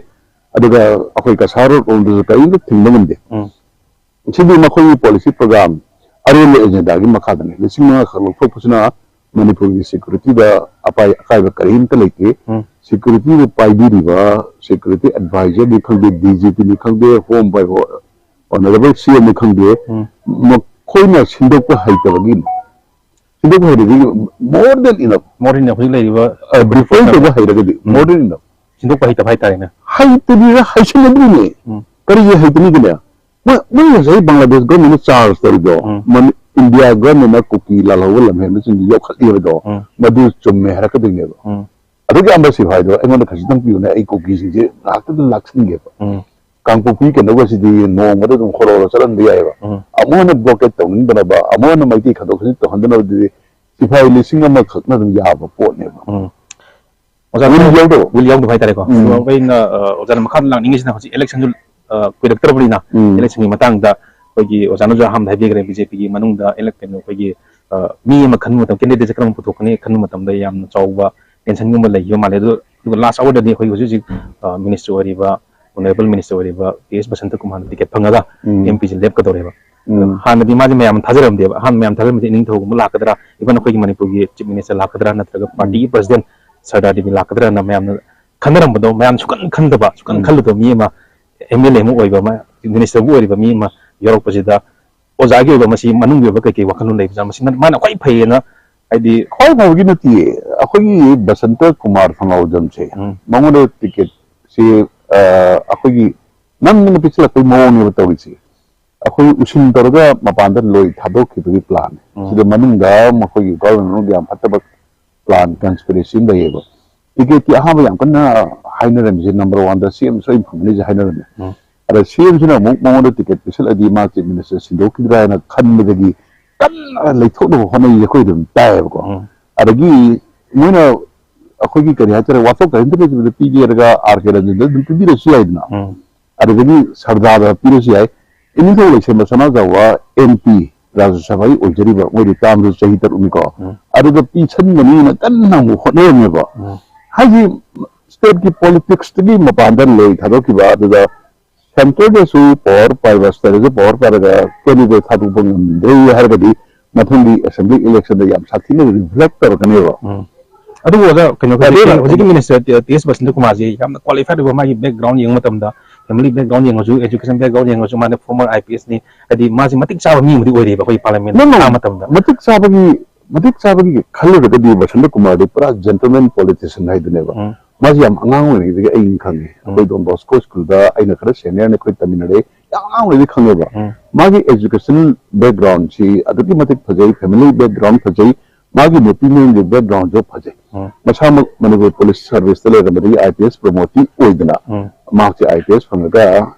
ꯑꯗꯨꯒ ꯑꯩꯈꯣꯏ ꯀꯁꯥꯔ ꯔꯣꯗ ꯂꯣꯝꯗꯁꯨ ꯀꯔꯤꯝꯇ ꯊꯤꯡꯕ ꯉꯝꯗꯦ꯫ ꯎꯝ꯫ ꯁꯤꯗꯤ ꯃꯈꯣꯏꯒꯤ policy program ꯑꯔꯦꯝꯕ agendaꯒꯤ ꯃꯈꯥꯗꯅꯤ꯫ ꯂꯤꯁꯤꯡ ꯃꯉꯥ ꯈꯛ ꯂꯧꯊꯣꯛꯄꯁꯤꯅ ꯃꯅꯤꯄꯨꯔꯒꯤ securityꯗ ꯑꯄꯥꯏ ꯑꯀꯥꯏꯕ ꯀꯔꯤꯝꯇ ꯂꯩꯇꯦ꯫ ꯎꯝ꯫ Securityꯕꯨ ꯄꯥꯏꯕꯤꯔꯤꯕ security advisorꯅꯤ ꯈꯪꯗꯦ, DGPꯅꯤ ꯈꯪꯗꯦ, Home by Honorable CMꯅꯤ ꯈꯪꯗꯦ, ꯎꯝ꯫ ꯃꯈꯣꯏꯅ ꯁꯤꯟꯗꯣꯛꯄ ꯍꯩꯇꯕꯒꯤꯅꯤ꯫ ꯁꯤꯟꯗꯣꯛꯄ ꯍꯩꯔꯗꯤ more than enough꯫ More than enough ꯍꯧꯖꯤꯛ ꯂꯩꯔꯤꯕ ꯑ, define ꯇꯧꯕ ꯍꯩꯔꯒꯗꯤ ꯎꯝ꯫ More than enough꯫ ꯁꯤꯟꯗꯣꯛꯄ ꯍꯩꯇꯕ ꯍꯥꯏꯇꯥꯔꯦꯅꯦ꯫ ꯍꯩꯇ꯭ꯔꯤꯔꯥ ꯍꯩꯁꯤꯟꯅꯗ꯭ꯔꯤꯅꯦ꯫ ꯎꯝ꯫ ꯀꯔꯤꯒꯤ ꯍꯩꯇꯅꯤꯒꯅꯦ? ꯃꯣꯏ, ꯃꯣꯏ ꯉꯁꯥꯏ ꯕꯪꯒ꯭ꯂꯥꯗꯦꯁ governmentꯅ charge ꯇꯧꯔꯤꯗꯣ, ꯎꯝ꯫ ꯃꯅꯤ-, India governmentꯅ ꯀꯨꯀꯤ ꯂꯥꯜꯍꯧꯕ ꯂꯝꯐꯦꯜꯗꯁꯤꯡꯗꯨ ꯌꯣꯛꯈꯠꯂꯤꯕꯗꯣ, ꯎꯝ꯫ ꯃꯗꯨ ꯆꯨꯝꯃꯦ ꯍꯥꯏꯔꯛꯀꯗꯣꯏꯅꯦꯕ꯫ ꯎꯝ꯫ ꯑꯗꯨꯒꯤ ꯑꯝꯕ ꯁꯤꯐꯥꯏꯗꯣ ꯑꯩꯉꯣꯟꯗ ꯈꯖꯤꯛꯇꯪ ꯄꯤꯌꯨꯅꯦ, ꯑꯩ ꯀꯨꯀꯤꯁꯤꯡꯁꯦ ꯉꯥꯏꯍꯥꯛꯇꯪꯗ ꯂꯥꯛꯁꯤꯟꯒꯦꯕ꯫ ꯎꯝ꯫ ꯀꯥꯡꯄꯣꯛꯄꯤ ꯀꯩꯅꯣꯒꯁꯤꯗꯤ ꯅꯣꯡꯃꯗ ꯑꯗꯨꯝ ꯈꯣꯔꯣꯔꯣ ꯆꯠꯍꯟꯕ ꯌꯥꯏꯑꯕ꯫ ꯎꯝ꯫ ꯑꯃꯨꯛ ꯍꯟꯅ blockade ꯇꯧꯅꯤꯡꯗꯅꯕ, ꯑꯃꯨꯛ ꯍꯟꯅ ꯃꯩꯇꯩ ꯈꯟꯗꯣꯛ ꯈꯟꯖꯤꯟ ꯇꯧꯍꯟꯗꯅꯕꯗꯨꯗꯤ ꯁꯤꯐꯥꯏ ꯂꯤꯁꯤꯡ ꯑꯃꯈꯛꯅ ꯑꯗꯨꯝ ꯌꯥꯕ ꯄꯣꯠꯅꯦꯕ꯫ ꯎꯝ꯫ ꯑꯣꯖꯥ, will ꯌꯥꯎꯗꯕ? Will ꯌꯥꯎꯗꯕ ꯍꯥꯏꯇꯥꯔꯦꯀꯣ꯫ ꯎꯝ꯫ ꯑꯗꯣ ꯑꯩꯅ, ꯑ, ꯑꯣꯖꯥꯅ ꯃꯈꯥ ꯂꯥꯛꯅꯤꯡꯉꯤꯁꯤꯅ ꯍꯧꯖꯤꯛ electionꯁꯨ, ꯑ, ꯀꯨꯏꯔꯛꯇ꯭ꯔꯕꯅꯤꯅ ꯎꯝ꯫ Electionꯒꯤ ꯃꯇꯥꯡꯗ ꯑꯩꯈꯣꯏꯒꯤ ꯑꯣꯖꯥꯅꯁꯨ ꯑꯍꯥꯟꯕꯗ ꯍꯥꯏꯕꯤꯈ꯭ꯔꯦ, BJPꯒꯤ ꯃꯅꯨꯡꯗ ele-, ꯀꯩꯅꯣ ꯑꯩꯈꯣꯏꯒꯤ, ꯑ, ꯃꯤ ꯑꯃ ꯈꯟꯕ ꯃꯇꯝ, candidateꯁꯦ ꯀꯔꯝꯕ ꯄꯨꯊꯣꯛꯀꯅꯤ ꯈꯟꯕ ꯃꯇꯝꯗ ꯌꯥꯝꯅ ꯆꯥꯎꯕ tensionꯒꯨꯝꯕ ꯂꯩꯈꯤꯕ ꯃꯥꯜꯂꯦ꯫ ꯑꯗꯨ, ꯑꯗꯨꯒ last hourꯗꯗꯤ ꯑꯩꯈꯣꯏ ꯍꯧꯖꯤꯛ ꯍꯧꯖꯤꯛ, ꯑ, minister ꯑꯣꯏꯔꯤꯕ ꯑꯣꯅꯔꯦꯕꯜ ꯃꯤꯅꯤꯁꯇꯔ ꯑꯣꯏꯔꯤꯕ ꯇꯤ ꯑꯦꯁ ꯕꯁꯟꯇ ꯀꯨꯃꯥꯔꯅ ꯇꯤꯀꯦꯠ ꯐꯪꯉꯒ ꯎꯝ꯫ ꯑꯦꯝ ꯄꯤꯁꯦ ꯂꯦꯞꯀꯗꯧꯔꯦꯕ꯫ ꯎꯝ꯫ ꯍꯥꯟꯅꯗꯤ ꯃꯥꯁꯦ ꯃꯌꯥꯝ ꯊꯥꯖꯔꯝꯗꯦꯕ꯫ ꯑꯍꯥꯟꯕ ꯃꯌꯥꯝ ꯊꯥꯖꯔꯝꯕꯁꯦ ꯏꯅꯤꯡꯊꯧꯒꯨꯝꯕ ꯂꯥꯛꯀꯗ꯭ꯔꯥ, even ꯑꯩꯈꯣꯏꯒꯤ ꯃꯅꯤꯄꯨꯔꯒꯤ ꯆꯤꯐ ꯃꯤꯅꯤꯁꯇꯔ ꯂꯥꯛꯀꯗ꯭ꯔꯥ, ꯅꯠꯇ꯭ꯔꯒ ꯎꯝ꯫ ꯄꯥꯔꯇꯤꯒꯤ ꯄ꯭ꯔꯁꯤꯗꯦꯟ ꯁꯔꯗꯥꯔ ꯗꯦꯕꯤ ꯂꯥꯛꯀꯗ꯭ꯔꯥꯅ ꯃꯌꯥꯝꯅ ꯈꯟꯅꯔꯝꯕꯗꯣ, ꯃꯌꯥꯝ ꯁꯨꯡꯈꯟ ꯈꯟꯗꯕ, ꯁꯨꯡꯈꯟ ꯎꯝ꯫ ꯈꯜꯂꯨꯗꯕ ꯃꯤ ꯑꯃ, ꯑꯦꯝ ꯑꯦꯜ ꯑꯦ ꯑꯃ ꯑꯣꯏꯕ ꯑꯃ, ꯆꯤꯐ ꯃꯤꯅꯤꯁꯇꯔꯕꯨ ꯑꯣꯏꯔꯤꯕ ꯃꯤ ꯑꯃ ꯌꯥꯎꯔꯛꯄꯁꯤꯗ, ꯑꯣꯖꯥꯒꯤ ꯑꯣꯏꯕ ꯃꯁꯤ ꯃꯅꯨꯡꯒꯤ ꯑꯣꯏꯕ ꯀꯩ ꯀꯩ ꯋꯥꯈꯜꯂꯣꯟ ꯂꯩꯕꯖꯥꯠꯅꯣ? ꯃꯁꯤ ꯃꯥꯅ ꯈ꯭ꯋꯥꯏ ꯐꯩꯌꯦꯅ, ꯍꯥꯏꯗꯤ ꯈ꯭ꯋꯥꯏ ꯐꯕꯒꯤ ꯅꯠꯇꯤꯌꯦ꯫ ꯑꯩꯈꯣꯏꯒꯤ ꯕꯁꯟꯇ ꯀꯨꯃꯥꯔ ꯊꯧꯅꯥꯎꯖꯝꯁꯦ, ꯎꯝ꯫ ꯃꯉꯣꯟꯗ ꯇꯤꯀꯦꯠꯁꯤ, ꯑ, ꯑꯩꯈꯣꯏꯒꯤ ꯅꯝꯗꯅ ꯄꯤꯁꯤꯜꯂꯛꯄꯒꯤ ꯃꯑꯣꯡꯅꯦꯕ ꯇꯧꯔꯤꯁꯦ꯫ ꯑꯩꯈꯣꯏ ꯎꯁꯤꯟ ꯇꯧꯔꯒ ꯃꯄꯥꯟꯗ ꯂꯣꯏ ꯊꯥꯗꯣꯛꯈꯤꯕꯒꯤ ꯄ꯭ꯂꯥꯟꯅꯦ꯫ ꯎꯝ꯫ ꯁꯤꯗ ꯃꯅꯨꯡꯗ ꯃꯈꯣꯏꯒꯤ ꯒꯣꯚꯔꯟꯃꯦꯟꯠ ꯌꯥꯝ ꯐꯠꯇꯕ ꯄ꯭ꯂꯥꯟ, ꯀꯟꯁꯄꯤꯔꯦꯁꯤ ꯑꯃ ꯂꯩꯌꯦꯕ꯫ ꯇꯤꯀꯦꯠꯀꯤ ꯑꯍꯥꯟꯕ ꯌꯥꯝ ꯀꯟꯅ ꯍꯥꯏꯅꯔꯝꯃꯤꯁꯦ ꯅꯝꯕꯔ ꯋꯥꯟꯗ ꯁꯤ ꯑꯦꯝ ꯁꯣꯏꯅ ꯐꯪꯒꯅꯤꯁꯦ ꯍꯥꯏꯅꯔꯝꯃꯦ꯫ ꯎꯝ꯫ ꯑꯗ ꯁꯤ ꯑꯦꯝꯁꯤꯅ ꯑꯃꯨꯛ ꯃꯉꯣꯟꯗ ꯇꯤꯀꯦꯠ ꯄꯤꯁꯤꯜꯂꯗꯤ ꯃꯥ ꯆꯤꯐ ꯃꯤꯅꯤꯁꯇꯔ ꯁꯤꯟꯗꯣꯛꯈꯤꯗ꯭ꯔꯥ ꯍꯥꯏꯅ ꯈꯟꯕꯗꯒꯤ ꯀꯟꯅ ꯂꯩꯊꯣꯛꯅꯕ ꯍꯣꯠꯅꯩ ꯑꯩꯈꯣꯏ ꯑꯗꯨꯝ ꯇꯥꯏꯌꯦꯕꯀꯣ꯫ ꯎꯝ꯫ ꯑꯗꯒꯤ ꯃꯣꯏꯅ ꯑꯩꯈꯣꯏꯒꯤ ꯀꯔꯤ ꯍꯥꯏꯇꯥꯔꯦ, ꯋꯥꯊꯣꯛ ꯀꯔꯤꯝꯇ ꯂꯩꯇꯕꯗ ꯄꯤꯒꯦꯔꯒ ꯑꯥꯔ ꯀꯦ ꯔꯟꯖꯟꯗ ꯑꯗꯨꯝ ꯄꯤꯕꯤꯔꯁꯨ ꯌꯥꯏꯗꯅ꯫ ꯎꯝ꯫ ꯑꯗꯨꯗꯒꯤ ꯁꯔꯗꯥꯔꯗ ꯄꯤꯔꯁꯨ ꯌꯥꯏ꯫ ꯏꯅꯤꯡꯊꯧ ꯂꯩꯁꯦꯝꯕ ꯁꯅꯥꯖꯥꯎꯕ ꯑꯦꯝ ꯄꯤ ꯔꯥꯖ꯭ꯌ ꯁꯚꯥꯒꯤ ꯑꯣꯏꯖꯔꯤꯕ, ꯃꯣꯏꯗꯤ ꯇꯥꯝꯁꯨ ꯆꯍꯤ ꯇꯔꯨꯛꯅꯤꯀꯣ꯫ ꯎꯝ꯫ ꯑꯗꯨꯗ ꯄꯤꯁꯟꯒꯅꯤꯅ ꯀꯟꯅ ꯑꯃꯨꯛ ꯍꯣꯠꯅꯔꯝꯃꯦꯕ꯫ ꯎꯝ꯫ ꯍꯥꯏꯗꯤ ꯁ꯭ꯇꯦꯠꯀꯤ ꯄꯣꯂꯤꯇꯤꯛꯁꯇꯒꯤ ꯃꯄꯥꯟꯗ ꯂꯣꯏ ꯊꯥꯗꯣꯛꯈꯤꯕ, ꯑꯗꯨꯗ ꯁꯦꯟꯇꯔꯗꯁꯨ ꯄꯋꯥꯔ ꯄꯥꯏꯕ, ꯁ꯭ꯇꯦꯠꯇꯁꯨ ꯄꯋꯥꯔ ꯄꯥꯏꯔꯒ ꯀꯦꯟꯗꯤꯗꯦꯠ ꯊꯥꯗꯣꯛꯄ ꯉꯝꯗ꯭ꯔꯦ ꯍꯥꯏꯔꯒꯗꯤ ꯃꯊꯪꯒꯤ ꯑꯦꯁꯦꯝꯕ꯭ꯂꯤ ꯏꯂꯦꯛꯁꯟꯗ ꯌꯥꯝ ꯁꯥꯊꯤꯅ ꯔꯤꯐ꯭ꯂꯦꯛ ꯇꯧꯔꯛꯀꯅꯦꯕ꯫ ꯎꯝ꯫ ꯑꯗꯨꯕꯨ ꯑꯣꯖꯥ, ꯀꯩꯅꯣ, ꯍꯧꯖꯤꯛꯀꯤ, ꯑꯗꯨꯅ ꯍꯧꯖꯤꯛꯀꯤ ꯃꯤꯅꯤꯁꯇꯔ ꯇꯤ ꯑꯦꯁ ꯕꯁꯟꯇ ꯀꯨꯃꯥꯔꯁꯤ ꯌꯥꯝꯅ ꯀ꯭ꯋꯥꯂꯤꯐꯥꯏꯗ ꯑꯣꯏꯕ, ꯃꯥꯒꯤ ꯕꯦꯛꯒ꯭ꯔꯥꯎꯟ ꯌꯦꯡꯕ ꯃꯇꯝꯗ, ꯐꯦꯃꯤꯂꯤ ꯕꯦꯛꯒ꯭ꯔꯥꯎꯟ ꯌꯦꯡꯉꯁꯨ, ꯑꯦꯖꯨꯀꯦꯁꯟ ꯕꯦꯛꯒ꯭ꯔꯥꯎꯟ ꯌꯦꯡꯉꯁꯨ, ꯃꯥꯅ ꯐꯣꯔꯃꯔ ꯑꯥꯏ ꯄꯤ ꯑꯦꯁꯅꯤ, ꯍꯥꯏꯗꯤ ꯃꯥꯁꯤ ꯃꯇꯤꯛ ꯆꯥꯕ ꯃꯤ ꯑꯃꯗꯤ ꯑꯣꯏꯔꯤꯕ ꯑꯩꯈꯣꯏꯒꯤ ꯄꯥꯔꯂꯤꯌꯥꯃꯦꯟ No, no. ꯂꯥꯛꯄ ꯃꯇꯝꯗ꯫ ꯃꯇꯤꯛ ꯆꯥꯕꯒꯤ, ꯃꯇꯤꯛ ꯆꯥꯕꯒꯤ ꯈꯜꯂꯨꯔꯒꯗꯤ ꯕꯁꯟꯇ ꯀꯨꯃꯥꯔꯗꯤ ꯄꯨꯔꯥ gentleman politician ꯍꯥꯏꯗꯨꯅꯦꯕ꯫ ꯎꯝ꯫ ꯃꯥꯁꯤ ꯌꯥꯝ ꯑꯉꯥꯡ ꯑꯣꯏꯔꯤꯉꯩꯗꯒꯤ ꯑꯩ ꯈꯪꯉꯦ꯫ ꯎꯝ꯫ ꯑꯩꯈꯣꯏ ꯗꯣꯟ ꯕꯣꯁꯀꯣ ꯁ꯭ꯀꯨꯜꯗ ꯑꯩꯅ ꯈꯔ ꯁꯦꯅꯤꯌꯔꯅꯤ, ꯑꯩꯈꯣꯏ ꯇꯝꯃꯤꯟꯅꯔꯛꯏ꯫ ꯌꯥꯝ ꯑꯉꯥꯡ ꯑꯣꯏꯔꯤꯉꯩꯗꯒꯤ ꯈꯪꯉꯦꯕ꯫ ꯎꯝ꯫ ꯃꯥꯒꯤ ꯑꯦꯖꯨꯀꯦꯁꯟ ꯕꯦꯛꯒ꯭ꯔꯥꯎꯟꯁꯤ ꯑꯗꯨꯛꯀꯤ ꯃꯇꯤꯛ ꯐꯖꯩ, ꯐꯦꯃꯤꯂꯤ ꯕꯦꯛꯒ꯭ꯔꯥꯎꯟ ꯐꯖꯩ, ꯃꯥꯒꯤ ꯅꯨꯄꯤ ꯃꯌꯨꯝꯒꯤ ꯕꯦꯛꯒ꯭ꯔꯥꯎꯟꯁꯨ ꯐꯖꯩ꯫ ꯎꯝ꯫ ꯃꯁꯥꯃꯛ Manipur police ꯁꯔꯚꯤꯁꯇ ꯂꯩꯔꯝꯕꯗꯒꯤ I P S ꯄ꯭ꯔꯣꯃꯣꯠꯇꯤ ꯑꯣꯏꯗꯅ, ꯎꯝ꯫ ꯃꯍꯥꯛꯁꯦ I P S ꯐꯪꯉꯒ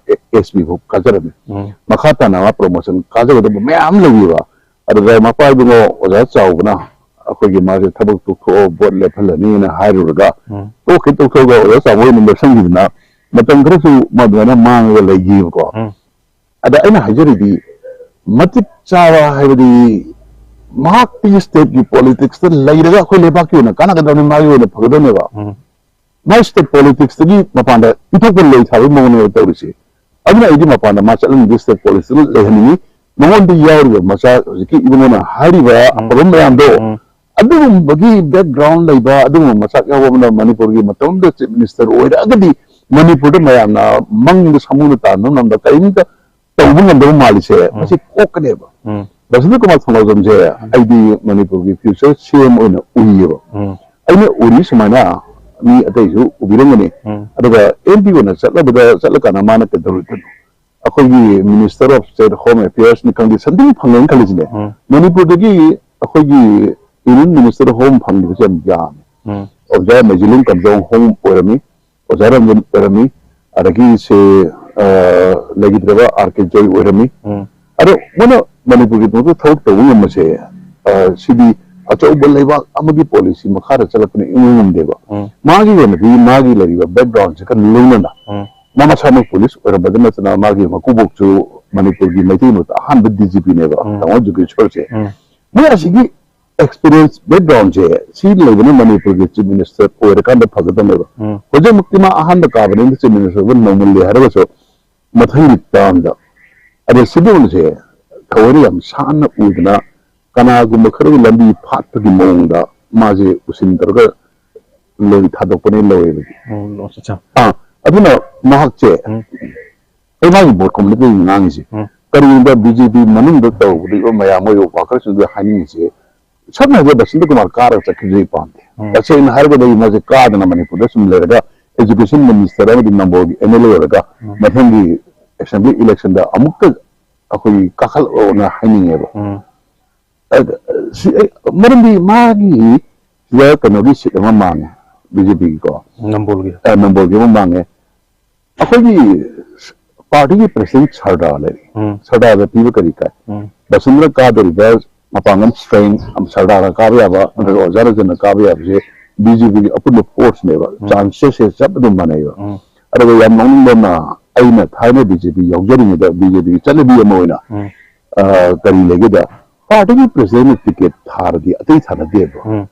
S P ꯐꯥꯎ ꯀꯥꯖꯔꯝꯃꯤ꯫ ꯎꯝ꯫ ꯃꯈꯥ ꯇꯥꯅ ꯃꯥ ꯄ꯭ꯔꯣꯃꯣꯁꯟ ꯀꯥꯖꯒꯗꯕ ꯃꯌꯥꯝ ꯂꯩꯌꯦꯕ꯫ ꯑꯗꯨꯗ ꯃꯄꯥ ꯏꯕꯨꯡꯉꯣ ꯑꯣꯖꯥ ꯆꯥꯎꯕꯅ ꯑꯩꯈꯣꯏꯒꯤ ꯃꯥꯁꯦ ꯊꯕꯛ ꯇꯣꯛꯊꯣꯛꯑꯣ, ꯚꯣꯠ ꯂꯦꯞꯍꯜꯂꯅꯤꯅ ꯍꯥꯏꯔꯨꯔꯒ, ꯎꯝ꯫ ꯇꯣꯛꯈꯤ ꯇꯣꯛꯊꯣꯛꯑꯒ ꯑꯣꯖꯥ ꯆꯥꯎꯕ ꯑꯣꯏꯅ ꯂꯦꯞꯁꯟꯈꯤꯗꯅ ꯃꯇꯝ ꯈꯔꯁꯨ ꯃꯥ ꯑꯗꯨꯃꯥꯏꯅ ꯃꯥꯡꯉꯒ ꯂꯩꯈꯤꯕꯀꯣ꯫ ꯎꯝ꯫ ꯑꯗ ꯑꯩꯅ ꯍꯥꯏꯖꯔꯤꯗꯤ, ꯃꯇꯤꯛ ꯆꯥꯕ ꯍꯥꯏꯕꯗꯤ ꯃꯍꯥꯛꯀꯤ ꯁ꯭ꯇꯦꯠꯀꯤ ꯄꯣꯂꯤꯇꯤꯛꯁꯇ ꯂꯩꯔꯒ ꯑꯩꯈꯣꯏ ꯂꯩꯕꯥꯛꯀꯤ ꯑꯣꯏꯅ ꯀꯥꯟꯅꯒꯗꯕꯅꯤ, ꯃꯥꯒꯤ ꯑꯣꯏꯅ ꯐꯒꯗꯕꯅꯦꯕ꯫ ꯎꯝ꯫ ꯃꯥꯏ state politics ꯇꯒꯤ ꯃꯄꯥꯟꯗ ꯏꯟꯊꯣꯛꯄ ꯂꯩ ꯊꯥꯕꯒꯤ ꯃꯑꯣꯡꯅꯦꯕ ꯇꯧꯔꯤꯁꯦ꯫ ꯑꯗꯨꯅ ꯑꯩꯗꯤ ꯃꯄꯥꯟꯗ ꯃꯥ ꯆꯠꯍꯟꯅꯤꯡꯗꯦ, state politics ꯇ ꯂꯩꯍꯟꯅꯤꯡꯉꯤ꯫ ꯃꯉꯣꯟꯗ ꯌꯥꯎꯔꯤꯕ ꯃꯆꯥ, ꯍꯧꯖꯤꯛꯀꯤ ꯏꯕꯨꯡꯉꯣꯅ ꯍꯥꯏꯔꯤꯕ ꯎꯝ꯫ ꯑꯐꯕ ꯃꯌꯥꯝꯗꯣ, ꯎꯝ꯫ ꯑꯗꯨꯒꯨꯝꯕꯒꯤ background ꯂꯩꯕ, ꯑꯗꯨꯒꯨꯝꯕ ꯃꯆꯥꯛ ꯌꯥꯎꯕ ꯑꯃꯅ ꯃꯅꯤꯄꯨꯔꯒꯤ ꯃꯇꯝꯗ chief minister ꯑꯣꯏꯔꯛꯑꯒꯗꯤ, ꯃꯅꯤꯄꯨꯔꯗ ꯃꯌꯥꯝꯅ ꯃꯪꯗ ꯁꯥꯃꯨꯅ ꯇꯥꯟꯕ ꯉꯝꯕ ꯀꯔꯤꯝꯇ ꯇꯧꯕ ꯉꯝꯗꯕ ꯃꯥꯜꯂꯤꯁꯦ, ꯎꯝ꯫ ꯃꯁꯤ ꯀꯣꯛꯀꯅꯦꯕ꯫ ꯎꯝ꯫ ꯕꯁꯟꯇ ꯀꯨꯃꯥꯔ ꯊꯧꯅꯥꯎꯖꯝꯁꯦ ꯎꯝ꯫ ꯑꯩꯗꯤ ꯃꯅꯤꯄꯨꯔꯒꯤ future ꯁꯦꯝ ꯑꯣꯏꯅ ꯎꯏꯌꯦꯕ꯫ ꯎꯝ꯫ ꯑꯩꯅ ꯎꯔꯤ ꯁꯨꯃꯥꯏꯅ ꯃꯤ ꯑꯇꯩꯁꯨ ꯎꯕꯤꯔꯝꯒꯅꯤ꯫ ꯎꯝ꯫ ꯑꯗꯨꯒ ꯑꯦꯝ ꯄꯤ ꯑꯣꯏꯅ ꯆꯠꯂꯕꯗ, ꯆꯠꯂꯀꯥꯟꯗ ꯃꯥꯅ ꯀꯩꯗꯧꯔꯣꯏꯗꯣꯏꯅꯣ? ꯑꯩꯈꯣꯏꯒꯤ Minister of State Home Affairs ꯅꯤ ꯈꯪꯗꯦ, something ꯐꯪꯒꯅꯤ ꯈꯜꯂꯤꯁꯤꯅꯦ꯫ ꯎꯝ꯫ ꯃꯅꯤꯄꯨꯔꯗꯒꯤ ꯑꯩꯈꯣꯏꯒꯤ Union Minister of Home ꯐꯪꯈꯤꯕꯁꯦ ꯌꯥꯝ ꯌꯥꯝꯃꯦ꯫ ꯎꯝ꯫ ꯑꯣꯖꯥ ꯃꯩꯖꯤꯂꯨꯡ ꯀꯝꯖꯣꯡ Home ꯑꯣꯏꯔꯝꯃꯤ, ꯑꯣꯖꯥ ꯔꯟꯖꯟ ꯑꯣꯏꯔꯝꯃꯤ, ꯑꯗꯒꯤ ꯁꯦ, ꯑ, ꯂꯩꯈꯤꯗ꯭ꯔꯕ ꯑꯥꯔ ꯀꯦ ꯖꯣꯏ ꯑꯣꯏꯔꯝꯃꯤ꯫ ꯎꯝ꯫ ꯑꯗꯣ ꯃꯣꯏꯅ ꯃꯅꯤꯄꯨꯔꯒꯤꯗꯃꯛꯇ ꯊꯕꯛ ꯇꯧꯕ ꯉꯝꯕꯁꯦ, ꯑ, ꯁꯤꯗꯤ ꯑꯆꯧꯕ ꯂꯩꯕꯥꯛ ꯑꯃꯒꯤ policy ꯃꯈꯥꯗ ꯆꯠꯂꯛꯄꯅ ꯏꯉꯝ ꯉꯝꯗꯦꯕ꯫ ꯎꯝ꯫ ꯃꯥꯒꯤ ꯑꯣꯏꯅꯗꯤ ꯃꯥꯒꯤ ꯂꯩꯔꯤꯕ background ꯁꯤꯒ ꯂꯣꯏꯅꯅ ꯎꯝ꯫ ꯃꯥ ꯃꯁꯥꯃꯛ police ꯑꯣꯏꯔꯝꯕꯗ ꯅꯠꯇꯅ ꯃꯥꯒꯤ ꯃꯀꯨꯕꯣꯛꯁꯨ ꯃꯅꯤꯄꯨꯔꯒꯤ ꯃꯩꯇꯩ ꯃꯔꯛꯇ ꯑꯍꯥꯟꯕ D G P ꯅꯦꯕ, ꯎꯝ꯫ ꯇꯥꯃꯣ ꯖꯨꯒꯦꯁ꯭ꯋꯔꯁꯦ꯫ ꯎꯝ꯫ ꯃꯣꯏ ꯑꯁꯤꯒꯤ experience background ꯁꯦ ꯁꯤ ꯂꯩꯕꯅ ꯃꯅꯤꯄꯨꯔꯒꯤ Chief Minister ꯑꯣꯏꯔꯀꯥꯟꯗ ꯐꯒꯗꯕꯅꯦꯕ꯫ ꯎꯝ꯫ ꯍꯧꯖꯤꯛꯃꯛꯇꯤ ꯃꯥ ꯑꯍꯥꯟꯕ ꯀꯥꯕꯅꯤꯅ Chief Minister ꯑꯣꯏꯕ ꯅꯧꯃꯜꯂꯤ ꯍꯥꯏꯔꯒꯁꯨ ꯃꯊꯪꯒꯤ term ꯗ ꯑꯗ ꯁꯤꯒꯨꯝꯕꯁꯦ ꯊꯑꯣꯏꯅ ꯌꯥꯝ ꯁꯥꯟꯅ ꯎꯗꯅ ꯀꯅꯥꯒꯨꯝꯕ ꯈꯔꯒꯤ ꯂꯝꯕꯤ ꯐꯥꯠꯄꯒꯤ ꯃꯑꯣꯡꯗ ꯃꯥꯁꯦ ꯎꯁꯤꯟ ꯇꯧꯔꯒ ꯂꯣꯏ ꯊꯥꯗꯣꯛꯄꯅꯦ ꯂꯧꯋꯦꯕꯗꯤ꯫ ꯎꯝ, ꯑꯠꯆꯥ, ꯑꯠꯆꯥ꯫ ꯑꯥ, ꯑꯗꯨꯅ ꯃꯍꯥꯛꯁꯦ ꯎꯝ꯫ ꯑꯩ ꯃꯥꯒꯤ board committee ꯉꯥꯡꯉꯤꯁꯦ꯫ ꯎꯝ꯫ ꯀꯔꯤꯒꯨꯝꯕ B J P ꯃꯅꯨꯡꯗ ꯇꯧꯔꯤꯕ ꯃꯌꯥꯝ ꯃꯣꯏ workers ꯁꯤꯡꯗꯨ ꯍꯥꯏꯅꯤꯡꯉꯤꯁꯦ, ꯁꯝꯅ ꯍꯥꯏꯔꯕꯗ ꯕꯁꯟꯇ ꯀꯨꯃꯥꯔ ꯀꯥꯔꯒ ꯆꯠꯈꯤꯕꯁꯦ ꯑꯩ ꯄꯥꯝꯗꯦ꯫ ꯎꯝ꯫ ꯇꯁꯦꯡꯅ ꯍꯥꯏꯔꯒꯗꯤ ꯑꯩ ꯃꯥꯁꯦ ꯀꯥꯗꯅ ꯃꯅꯤꯄꯨꯔꯗ ꯁꯨꯝ ꯂꯩꯔꯒ education minister ꯑꯃꯗꯤ ꯅꯝꯕꯣꯜꯒꯤ M L A ꯑꯣꯏꯔꯒ ꯎꯝ꯫ ꯃꯊꯪꯒꯤ assembly election ꯗ ꯑꯃꯨꯛꯀ ꯑꯩꯈꯣꯏꯒꯤ ꯀꯥꯈꯠꯂꯛꯑꯣꯅ ꯍꯥꯏꯅꯤꯡꯉꯦꯕ꯫ ꯎꯝ꯫ ꯑꯗ, ꯁꯤ, ꯑꯩ, ꯃꯔꯝꯗꯤ ꯃꯥꯒꯤ ꯁꯤꯗ ꯀꯩꯅꯣꯒꯤ seat ꯑꯃ ꯃꯥꯡꯉꯦ, B J P ꯒꯤꯀꯣ꯫ ꯅꯝꯕꯣꯜꯒꯤ꯫ ꯑ, ꯅꯝꯕꯣꯜꯒꯤ ꯑꯃ ꯃꯥꯡꯉꯦ꯫ ꯑꯩꯈꯣꯏꯒꯤ party ꯒꯤ president ꯁꯔꯗꯥꯔ ꯂꯩꯔꯤ꯫ ꯎꯝ꯫ ꯁꯔꯗꯥꯔꯗ ꯄꯤꯕ ꯀꯔꯤ ꯀꯥꯏ? ꯎꯝ꯫ ꯕꯁꯟꯇ ꯀꯥꯗꯧꯔꯤꯕ ꯃꯄꯥꯡꯒꯜ strength, ꯁꯔꯗꯥꯔꯅ ꯀꯥꯕ ꯌꯥꯕ, ꯎꯝ꯫ ꯅꯠꯇ꯭ꯔꯒ ꯑꯣꯖꯥ ꯔꯟꯖꯟꯅ ꯀꯥꯕ ꯌꯥꯕꯁꯦ B J P ꯒꯤ ꯑꯄꯨꯟꯕ force ꯅꯦꯕ꯫ ꯎꯝ꯫ Chances ꯁꯦ ꯆꯞ ꯑꯗꯨꯝ ꯃꯥꯟꯅꯩꯕ꯫ ꯎꯝ꯫ ꯑꯗꯨꯒ ꯌꯥꯝ ꯅꯣꯛꯅꯤꯡꯕ ꯑꯃꯅ, ꯑꯩꯅ ꯊꯥꯏꯅ B J P ꯌꯥꯎꯖꯔꯤꯉꯩꯗ B J P ꯒꯤ ꯆꯠꯅꯕꯤ ꯑꯃ ꯑꯣꯏꯅ, ꯎꯝ꯫ ꯑ, ꯀꯔꯤ ꯂꯩꯒꯦꯗ, party ꯒꯤ president ꯅ ticket ꯊꯥꯔꯗꯤ ꯑꯇꯩ ꯊꯥꯅꯗꯦꯕ꯫ ꯎꯝ꯫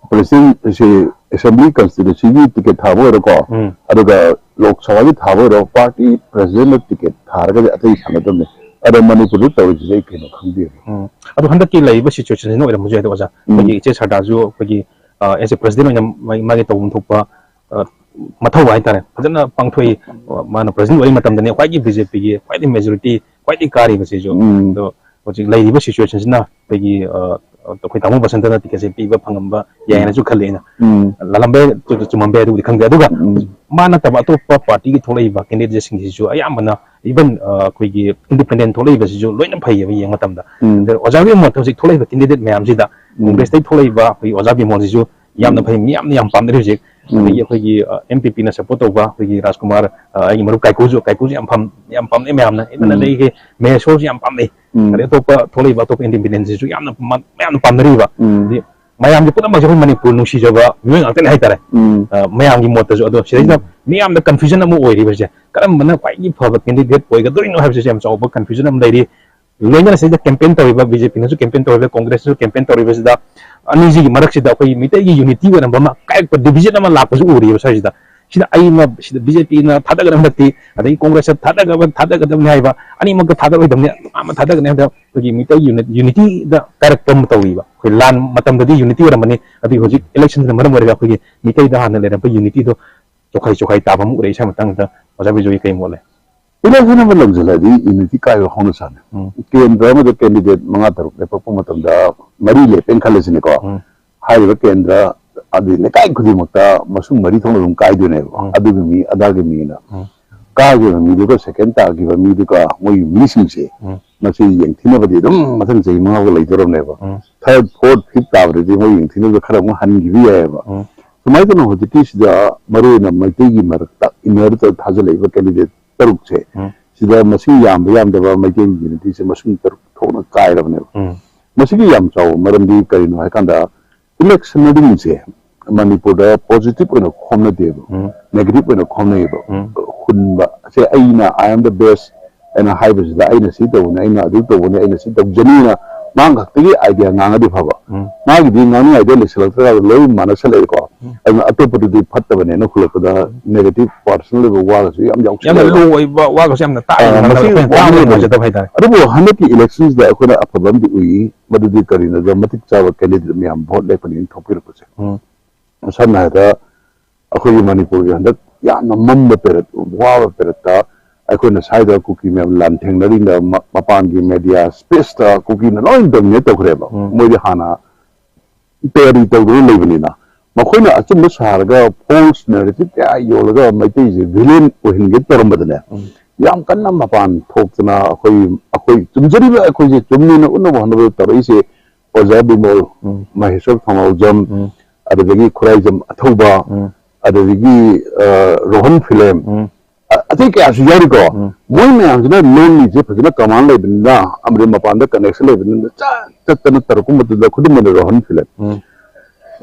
ꯄ꯭ꯔꯦꯁꯤꯗꯦꯟꯁꯤ ꯑꯦꯁꯦꯝꯕ꯭ꯂꯤ ꯀꯟꯁꯇꯤꯇ꯭ꯌꯨꯟꯁꯤꯒꯤ ꯇꯤꯀꯦꯠ ꯊꯥꯕ ꯑꯣꯏꯔꯣꯀꯣ, ꯎꯝ꯫ ꯑꯗꯨꯒ ꯂꯣꯛ ꯁꯚꯥꯒꯤ ꯊꯥꯕ ꯑꯣꯏꯔꯣ, ꯄꯥꯔꯇꯤ ꯄ꯭ꯔꯦꯁꯤꯗꯦꯟꯅ ꯇꯤꯀꯦꯠ ꯊꯥꯔꯒꯗꯤ ꯑꯇꯩ ꯁꯥꯟꯅꯗꯕꯅꯤ꯫ ꯑꯗꯣ ꯃꯅꯤꯄꯨꯔꯗ ꯇꯧꯔꯤꯁꯤꯗꯤ ꯑꯩ ꯀꯩꯅꯣ ꯈꯪꯗꯦꯕ꯫ ꯎꯝ꯫ ꯑꯗꯣ ꯍꯟꯗꯛꯀꯤ ꯂꯩꯔꯤꯕ ꯁꯤꯆꯨꯋꯦꯁꯟꯁꯤꯅ ꯑꯣꯏꯔꯝꯕꯁꯨ ꯌꯥꯏ꯫ ꯑꯗꯣ ꯑꯣꯖꯥ, ꯎꯝ꯫ ꯑꯩꯈꯣꯏꯒꯤ ꯏꯆꯦ ꯁꯔꯗꯥꯁꯨ ꯑꯩꯈꯣꯏꯒꯤ, ꯑ, as a president ꯑꯣꯏꯅ ꯃꯥꯒꯤ, ꯃꯥꯒꯤ ꯇꯧꯐꯝ ꯊꯣꯛꯄ, ꯑ, ꯃꯊꯧ ꯍꯥꯏꯇꯥꯔꯦ, ꯐꯖꯅ ꯄꯥꯡꯊꯣꯛꯏ꯫ ꯑ, ꯃꯥꯅ ꯄ꯭ꯔꯦꯁꯤꯗꯦꯟ ꯑꯣꯏꯔꯤ ꯃꯇꯝꯗꯅꯦ ꯈ꯭ꯋꯥꯏꯒꯤ ꯕꯤ ꯖꯦ ꯄꯤꯒꯤ ꯈ꯭ꯋꯥꯏꯗꯒꯤ ꯃꯦꯖꯣꯔꯤꯇꯤ ꯈ꯭ꯋꯥꯏꯗꯒꯤ ꯀꯥꯔꯤꯕꯁꯤꯁꯨ꯫ ꯎꯝ꯫ ꯑꯗꯣ ꯍꯧꯖꯤꯛ ꯂꯩꯔꯤꯕ ꯁꯤꯆꯨꯋꯦꯁꯟꯁꯤꯅ ꯑꯩꯈꯣꯏꯒꯤ, ꯑ, ꯑꯩꯈꯣꯏ ꯇꯥꯃꯣ ꯕꯁꯟꯇꯅ ꯇꯤꯀꯦꯠꯁꯦ ꯄꯤꯕ ꯐꯪꯉꯝꯕ ꯌꯥꯏꯅꯁꯨ ꯈꯜꯂꯤ ꯑꯩꯅ꯫ ꯎꯝ꯫ ꯂꯥꯜꯂꯝꯕ ꯌꯥꯏ, ꯆꯨ-, ꯆꯨꯝꯃꯝꯕ ꯌꯥꯏ, ꯑꯗꯨꯕꯨꯗꯤ ꯈꯪꯗꯦ꯫ ꯑꯗꯨꯒ ꯎꯝ꯫ ꯃꯥ ꯅꯠꯇꯕ ꯑꯇꯣꯞꯄ ꯄꯥꯔꯇꯤꯒꯤ ꯊꯣꯛꯂꯛꯏꯕ ꯀꯦꯟꯗꯤꯗꯦꯠꯁꯤꯡꯁꯤꯁꯨ ꯑꯌꯥꯝꯕꯅ, even, ꯑ, ꯑꯩꯈꯣꯏꯒꯤ ꯏꯟꯗꯤꯄꯦꯟꯗꯦꯟ ꯊꯣꯛꯂꯛꯏꯕꯁꯤꯁꯨ ꯂꯣꯏꯅ ꯐꯩꯌꯦꯕ ꯌꯦꯡꯕ ꯃꯇꯝꯗ꯫ ꯎꯝ꯫ ꯑꯗ ꯑꯣꯖꯥꯒꯤ ꯃꯣꯠꯇ ꯍꯧꯖꯤꯛ ꯊꯣꯛꯂꯛꯏꯕ ꯀꯦꯟꯗꯤꯗꯦꯠ ꯃꯌꯥꯝꯁꯤꯗ ꯎꯝ꯫ ꯀꯣꯡꯒ꯭ꯔꯦꯁꯇꯩ ꯊꯣꯛꯂꯛꯏꯕ ꯑꯩꯈꯣꯏꯒꯤ ꯑꯣꯖꯥ ꯕꯤꯃꯣꯜꯁꯤꯁꯨ ꯌꯥꯝꯅ ꯎꯝ꯫ ꯐꯩ, ꯃꯤ ꯌꯥꯝꯅ ꯌꯥꯝ ꯄꯥꯝꯅꯔꯤ ꯍꯧꯖꯤꯛ꯫ ꯎꯝ꯫ ꯑꯗꯒꯤ ꯑꯩꯈꯣꯏꯒꯤ, ꯑ, ꯑꯦꯝ ꯄꯤ ꯄꯤꯅ ꯁꯞꯄꯣꯔꯠ ꯇꯧꯕ ꯑꯩꯈꯣꯏꯒꯤ ꯔꯥꯖꯀꯨꯃꯥꯔ, ꯑ, ꯑꯩꯒꯤ ꯃꯔꯨꯞ ꯀꯥꯏꯀꯨꯁꯨ, ꯀꯥꯏꯀꯨꯁꯨ ꯌꯥꯝ ꯐꯝ-, ꯌꯥꯝ ꯄꯥꯝꯅꯩ ꯃꯌꯥꯝꯅ꯫ Even ꯎꯝ꯫ ꯑꯗꯒꯤ ꯃꯍꯦꯁꯣꯔꯁꯨ ꯌꯥꯝ ꯄꯥꯝꯅꯩ꯫ ꯎꯝ꯫ ꯑꯗꯩ ꯑꯇꯣꯞꯄ ꯊꯣꯛꯂꯛꯏꯕ ꯑꯇꯣꯞꯄ ꯏꯟꯗꯤꯄꯦꯟꯗꯦꯟꯁꯤꯁꯨ ꯌꯥꯝꯅ ꯃ-, ꯃꯌꯥꯝꯅ ꯄꯥꯝꯅꯔꯤꯕ꯫ ꯎꯝ꯫ ꯑꯗꯩ ꯃꯌꯥꯝꯁꯦ ꯄꯨꯝꯅꯃꯛꯁꯦ ꯑꯩꯈꯣꯏ ꯃꯅꯤꯄꯨꯔ ꯅꯨꯡꯁꯤꯖꯕ ꯃꯤꯑꯣꯏ ꯉꯥꯛꯇꯅꯤ ꯍꯥꯏꯇꯥꯔꯦ꯫ ꯎꯝ꯫ ꯑ, ꯃꯌꯥꯝꯒꯤ ꯃꯣꯠꯇꯁꯨ꯫ ꯑꯗꯣ ꯁꯤꯗꯩꯁꯤꯗ ꯎꯝ꯫ ꯃꯤꯌꯥꯝꯗ ꯀꯟꯐ꯭ꯌꯨꯖꯟ ꯑꯃ ꯑꯣꯏꯔꯤꯕꯁꯦ, ꯀꯔꯝꯕꯅ ꯈ꯭ꯋꯥꯏꯗꯒꯤ ꯐꯕ ꯀꯦꯟꯗꯤꯗꯦꯠ ꯑꯣꯏꯒꯗꯣꯏꯅꯣ ꯍꯥꯏꯕꯁꯤꯁꯨ ꯌꯥꯝ ꯆꯥꯎꯕ ꯀꯟꯐ꯭ꯌꯨꯖꯟ ꯑꯃ ꯂꯩꯔꯤ꯫ ꯂꯣꯏꯅꯅ ꯁꯤꯗ ꯀꯦꯝꯄꯦꯟ ꯇꯧꯔꯤꯕ, ꯕꯤ ꯖꯦ ꯄꯤꯅꯁꯨ ꯀꯦꯝꯄꯦꯟ ꯇꯧꯔꯤꯕ, ꯀꯣꯡꯒ꯭ꯔꯦꯁꯅꯁꯨ ꯀꯦꯝꯄꯦꯟ ꯇꯧꯔꯤꯕꯁꯤꯗ, ꯑꯅꯤꯁꯤꯒꯤ ꯃꯔꯛꯁꯤꯗ ꯑꯩꯈꯣꯏꯒꯤ ꯃꯤꯇꯩꯒꯤ ꯌꯨꯅꯤꯇꯤ ꯑꯣꯏꯔꯝꯕ ꯑꯃ ꯀꯥꯏꯔꯛꯄ, ꯗꯤꯚꯤꯖꯟ ꯑꯃ ꯂꯥꯛꯄꯁꯨ ꯎꯔꯤꯕ ꯁ꯭ꯋꯥꯏꯁꯤꯗ꯫ ꯁꯤꯗ ꯑꯩꯅ, ꯁꯤꯗ ꯕꯤ ꯖꯦ ꯄꯤꯅ ꯊꯥꯗꯒꯗꯕ ꯅꯠꯇꯦ, ꯑꯗꯒꯤ ꯀꯣꯡꯒ꯭ꯔꯦꯁꯇ ꯊꯥꯗꯒꯕ-, ꯊꯥꯗꯒꯗꯕꯅꯤ ꯍꯥꯏꯕ, ꯑꯅꯤꯃꯛꯇ ꯊꯥꯗꯔꯣꯏꯗꯕꯅꯤ, ꯑꯃ ꯊꯥꯗꯒꯅꯤ ꯍꯥꯏꯕꯗ ꯑꯩꯈꯣꯏꯒꯤ ꯃꯤꯇꯩ ꯌꯨꯅꯤꯠ-, ꯌꯨꯅꯤꯇꯤꯗ ꯀꯥꯏꯔꯛꯄ ꯑꯃ ꯇꯧꯔꯤꯕ꯫ ꯑꯩꯈꯣꯏ ꯂꯥꯟ ꯃꯇꯝꯗꯗꯤ ꯌꯨꯅꯤꯇꯤ ꯑꯣꯏꯔꯝꯕꯅꯤ, ꯑꯗꯨꯒꯤ ꯍꯧꯖꯤꯛ ꯏꯂꯦꯛꯁꯟꯁꯤꯅ ꯃꯔꯝ ꯑꯣꯏꯔꯒ ꯑꯩꯈꯣꯏꯒꯤ ꯃꯤꯇꯩꯗ ꯍꯥꯟꯅ ꯂꯩꯔꯝꯕ ꯌꯨꯅꯤꯇꯤꯗꯣ ꯆꯣꯈꯥꯏ ꯆꯣꯈꯥꯏ ꯇꯥꯕ ꯑꯃ ꯎꯔꯛꯏ꯫ ꯁ꯭ꯋꯥꯏ ꯃꯇꯥꯡꯁꯤꯗ ꯑꯣꯖꯥ ꯕꯤꯖꯣꯏꯒꯤ ꯀꯩ ꯃꯣꯠ ꯂꯩ? ꯏꯂꯦꯛꯁꯟ ꯑꯃ ꯂꯪꯁꯤꯜꯂꯗꯤ ꯌꯨꯅꯤꯇꯤ ꯀꯥꯏꯕ ꯍꯧꯅ ꯁꯥꯅꯤ꯫ ꯎꯝ꯫ ꯀꯦꯟꯗ꯭ꯔ ꯑꯃꯗ ꯀꯦꯟꯗꯤꯗꯦꯠ ꯃꯉꯥ ꯇꯔꯨꯛ ꯂꯦꯞꯄꯛꯄ ꯃꯇꯝꯗ ꯃꯔꯤ ꯂꯦꯞꯄꯦꯅ ꯈꯜꯂꯁꯤꯅꯦꯀꯣ꯫ ꯎꯝ꯫ ꯍꯥꯏꯔꯤꯕ ꯀꯦꯟꯗ꯭ꯔ ꯑꯗꯨ ꯂꯩꯀꯥꯏ ꯈꯨꯗꯤꯡꯃꯛꯇ ꯃꯁꯨꯡ ꯃꯔꯤ ꯊꯣꯛꯅ ꯑꯗꯨꯝ ꯀꯥꯏꯗꯣꯏꯅꯦꯕ꯫ ꯎꯝ꯫ ꯑꯗꯨꯒꯤ ꯃꯤ, ꯑꯗꯥꯒꯤ ꯃꯤꯅ꯫ ꯎꯝ꯫ ꯀꯥꯈꯤꯕ ꯃꯤꯗꯨꯒ ꯁꯦꯀꯦꯟ ꯇꯥꯈꯤꯕ ꯃꯤꯗꯨꯒ ꯃꯣꯏꯒꯤ ꯃꯤꯁꯤꯡꯁꯦ ꯎꯝ꯫ ꯃꯁꯤ ꯌꯦꯡꯊꯤꯅꯕꯗꯤ ꯑꯗꯨꯝ ꯃꯊꯪ ꯆꯍꯤ ꯃꯉꯥꯒ ꯂꯩꯗꯧꯔꯕꯅꯦꯕ꯫ ꯎꯝ꯫ ꯊꯥꯔꯠ, ꯐꯣꯔꯠ, ꯐꯤꯐ ꯇꯥꯕꯗꯗꯤ ꯃꯣꯏ ꯌꯦꯡꯊꯤꯅꯕꯗ ꯈꯔ ꯑꯃꯨꯛ ꯍꯟꯈꯤꯕ ꯌꯥꯏꯑꯕ꯫ ꯎꯝ꯫ ꯁꯨꯃꯥꯏꯅ ꯇꯧꯅ ꯍꯧꯖꯤꯛꯀꯤꯁꯤꯗ ꯃꯔꯨꯑꯣꯏꯅ ꯃꯩꯇꯩꯒꯤ ꯃꯔꯛꯇ ꯏꯟꯅꯔꯗ ꯊꯥꯖꯤꯜꯂꯛꯏꯕ ꯀꯦꯟꯗꯤꯗꯦꯠ ꯇꯔꯨꯛꯁꯦ, ꯎꯝ꯫ ꯁꯤꯗ ꯃꯁꯤꯡ ꯌꯥꯝꯕ ꯌꯥꯝꯗꯕ ꯃꯩꯇꯩ ꯌꯨꯅꯤꯇꯤꯁꯦ ꯃꯁꯤꯡ ꯇꯔꯨꯛ ꯊꯣꯛꯅ ꯀꯥꯏꯔꯕꯅꯦꯕ꯫ ꯎꯝ꯫ ꯃꯁꯤꯒꯤ ꯌꯥꯝ ꯆꯥꯎꯕ ꯃꯔꯝꯗꯤ ꯀꯔꯤꯅꯣ ꯍꯥꯏꯀꯥꯟꯗ, ꯏꯂꯦꯛꯁꯟ ꯃꯅꯨꯡꯁꯦ ꯃꯅꯤꯄꯨꯔꯗ ꯄꯣꯖꯤꯇꯤꯚ ꯑꯣꯏꯅ ꯈꯣꯝꯅꯗꯦꯕ, ꯎꯝ꯫ ꯅꯦꯒꯦꯇꯤꯚ ꯑꯣꯏꯅ ꯈꯣꯝꯅꯩꯌꯦꯕ꯫ ꯎꯝ꯫ ꯍꯨꯟꯕ ꯁꯦ, ꯑꯩꯅ, "I am the best" ꯍꯥꯏꯅ ꯍꯥꯏꯕꯁꯤꯗ, "ꯑꯩꯅ ꯁꯤ ꯇꯧꯕꯅꯤ, ꯑꯩꯅ ꯑꯗꯨ ꯇꯧꯕꯅꯤ, ꯑꯩꯅ ꯁꯤ ꯇꯧꯖꯅꯤꯅ" ꯃꯥ ꯈꯛꯇꯒꯤ ꯑꯥꯏꯗꯤꯌꯥ ꯉꯥꯡꯉꯗꯤ ꯐꯕ꯫ ꯎꯝ꯫ ꯃꯥꯒꯤꯗꯤ ꯉꯥꯡꯅꯤꯡ ꯑꯥꯏꯗꯤꯌꯥ ꯂꯩꯁꯜꯂꯛꯇ꯭ꯔꯀꯥꯟꯗ ꯂꯣꯏ ꯃꯥꯟꯅꯁꯜꯂꯛꯑꯦꯀꯣ꯫ ꯎꯝ꯫ ꯑꯗꯨꯅ ꯑꯇꯣꯞꯄꯗꯨꯗꯤ ꯐꯠꯇꯕꯅꯦꯅ ꯈꯨꯜꯂꯛꯄꯗ ꯅꯦꯒꯦꯇꯤꯚ ꯄꯥꯔꯁꯅꯦꯜ ꯑꯣꯏꯕ ꯋꯥꯒꯁꯨ ꯌꯥꯝ ꯌꯥꯝꯅ ꯌꯥꯎꯁꯜꯂꯛꯑꯦ꯫ ꯂꯣ ꯑꯣꯏꯕ ꯋꯥꯒꯁꯨ ꯌꯥꯝꯅ ꯇꯥꯛꯑꯦ꯫ ꯑꯥ, ꯃꯁꯤ ꯑꯩꯈꯣꯏꯅ ꯋꯥ ꯇꯥꯕ ꯅꯨꯡꯉꯥꯏꯖꯗꯕ ꯍꯥꯏꯇꯥꯔꯦ꯫ ꯑꯗꯨꯕꯨ ꯍꯟꯗꯛꯀꯤ ꯏꯂꯦꯛꯁꯟꯁꯤꯗ ꯑꯩꯈꯣꯏꯅ ꯑꯐꯕ ꯑꯃꯗꯤ ꯎꯏ, ꯃꯗꯨꯗꯤ ꯀꯔꯤꯅꯣꯗ ꯃꯇꯤꯛ ꯆꯥꯕ ꯀꯦꯟꯗꯤꯗꯦꯠ ꯃꯌꯥꯝ ꯚꯣꯠ ꯂꯦꯞꯄꯅꯤꯅ ꯊꯣꯛꯄꯤꯔꯛꯄꯁꯦ꯫ ꯎꯝ꯫ ꯁꯝꯅ ꯍꯥꯏꯔꯕꯗ ꯑꯩꯈꯣꯏꯒꯤ ꯃꯅꯤꯄꯨꯔꯒꯤ ꯍꯟꯗꯛ ꯌꯥꯝꯅ ꯃꯝꯕ ꯄꯦꯔꯠ, ꯋꯥꯕ ꯄꯦꯔꯠꯇ ꯑꯩꯈꯣꯏꯅ ꯁ꯭ꯋꯥꯏꯗ ꯀꯨꯀꯤ ꯃꯌꯥꯝ ꯂꯥꯟꯊꯦꯡꯅꯔꯤꯅ ꯃ-, ꯃꯄꯥꯟꯒꯤ ꯃꯦꯗꯤꯌꯥ ꯁ꯭ꯄꯦꯁꯇ ꯀꯨꯀꯤꯅ ꯂꯣꯏ ꯗꯣꯃꯤꯅꯦꯠ ꯇꯧꯈ꯭ꯔꯦꯕ꯫ ꯎꯝ꯫ ꯃꯣꯏꯗꯤ ꯍꯥꯟꯅ ꯇꯌꯥꯔꯤ ꯇꯧꯗꯨꯅ ꯂꯩꯕꯅꯤꯅ ꯃꯈꯣꯏꯅ ꯑꯆꯨꯝꯕ ꯁꯥꯔꯒ ꯐꯣꯜꯁ ꯅꯦꯔꯦꯇꯤꯚ ꯀꯌꯥ ꯌꯣꯜꯂꯒ ꯃꯩꯇꯩꯁꯦ ꯚꯤꯂꯦꯟ ꯑꯣꯏꯍꯟꯒꯦ ꯇꯧꯔꯝꯕꯗꯅꯦ, ꯎꯝ꯫ ꯌꯥꯝ ꯀꯟꯅ ꯃꯄꯥꯟ ꯊꯣꯛꯇꯅ ꯑꯩꯈꯣꯏ, ꯑꯩꯈꯣꯏ ꯆꯨꯝꯖꯔꯤꯕ ꯑꯩꯈꯣꯏꯁꯦ ꯆꯨꯝꯃꯦꯅ ꯎꯠꯅꯕ ꯍꯣꯠꯅꯕꯗ ꯇꯧꯔꯛꯏꯁꯦ ꯑꯣꯖꯥ ꯕꯤꯃꯣꯜ, ꯎꯝ꯫ ꯃꯍꯦꯁꯣꯔ ꯊꯣꯡꯉꯥꯎꯖꯝ, ꯎꯝ꯫ ꯑꯗꯨꯗꯒꯤ ꯈꯨꯔꯥꯏꯖꯝ ꯑꯊꯧꯕ, ꯎꯝ꯫ ꯑꯗꯨꯗꯒꯤ, ꯑ, ꯔꯣꯍꯟ ꯐꯤꯂꯦꯝ, ꯎꯝ꯫ ꯑ-, ꯑꯇꯩ ꯀꯌꯥꯁꯨ ꯌꯥꯎꯔꯤꯀꯣ꯫ ꯎꯝ꯫ ꯃꯣꯏ ꯃꯌꯥꯝꯁꯤꯅ ꯂꯣꯟꯂꯤꯁꯦ ꯐꯖꯅ ꯀꯃꯥꯟ ꯂꯩꯕꯅꯤꯅ, ꯑꯃꯗꯤ ꯃꯄꯥꯟꯗ ꯀꯅꯦꯛꯁꯟ ꯂꯩꯕꯅꯤꯅ ꯆꯠ ꯆꯠꯇꯅ ꯇꯧꯔꯛꯄ ꯃꯇꯝꯗ ꯈꯨꯗꯝ ꯑꯣꯏꯅ ꯔꯣꯍꯟ ꯐꯤꯂꯦꯝ꯫ ꯎꯝ꯫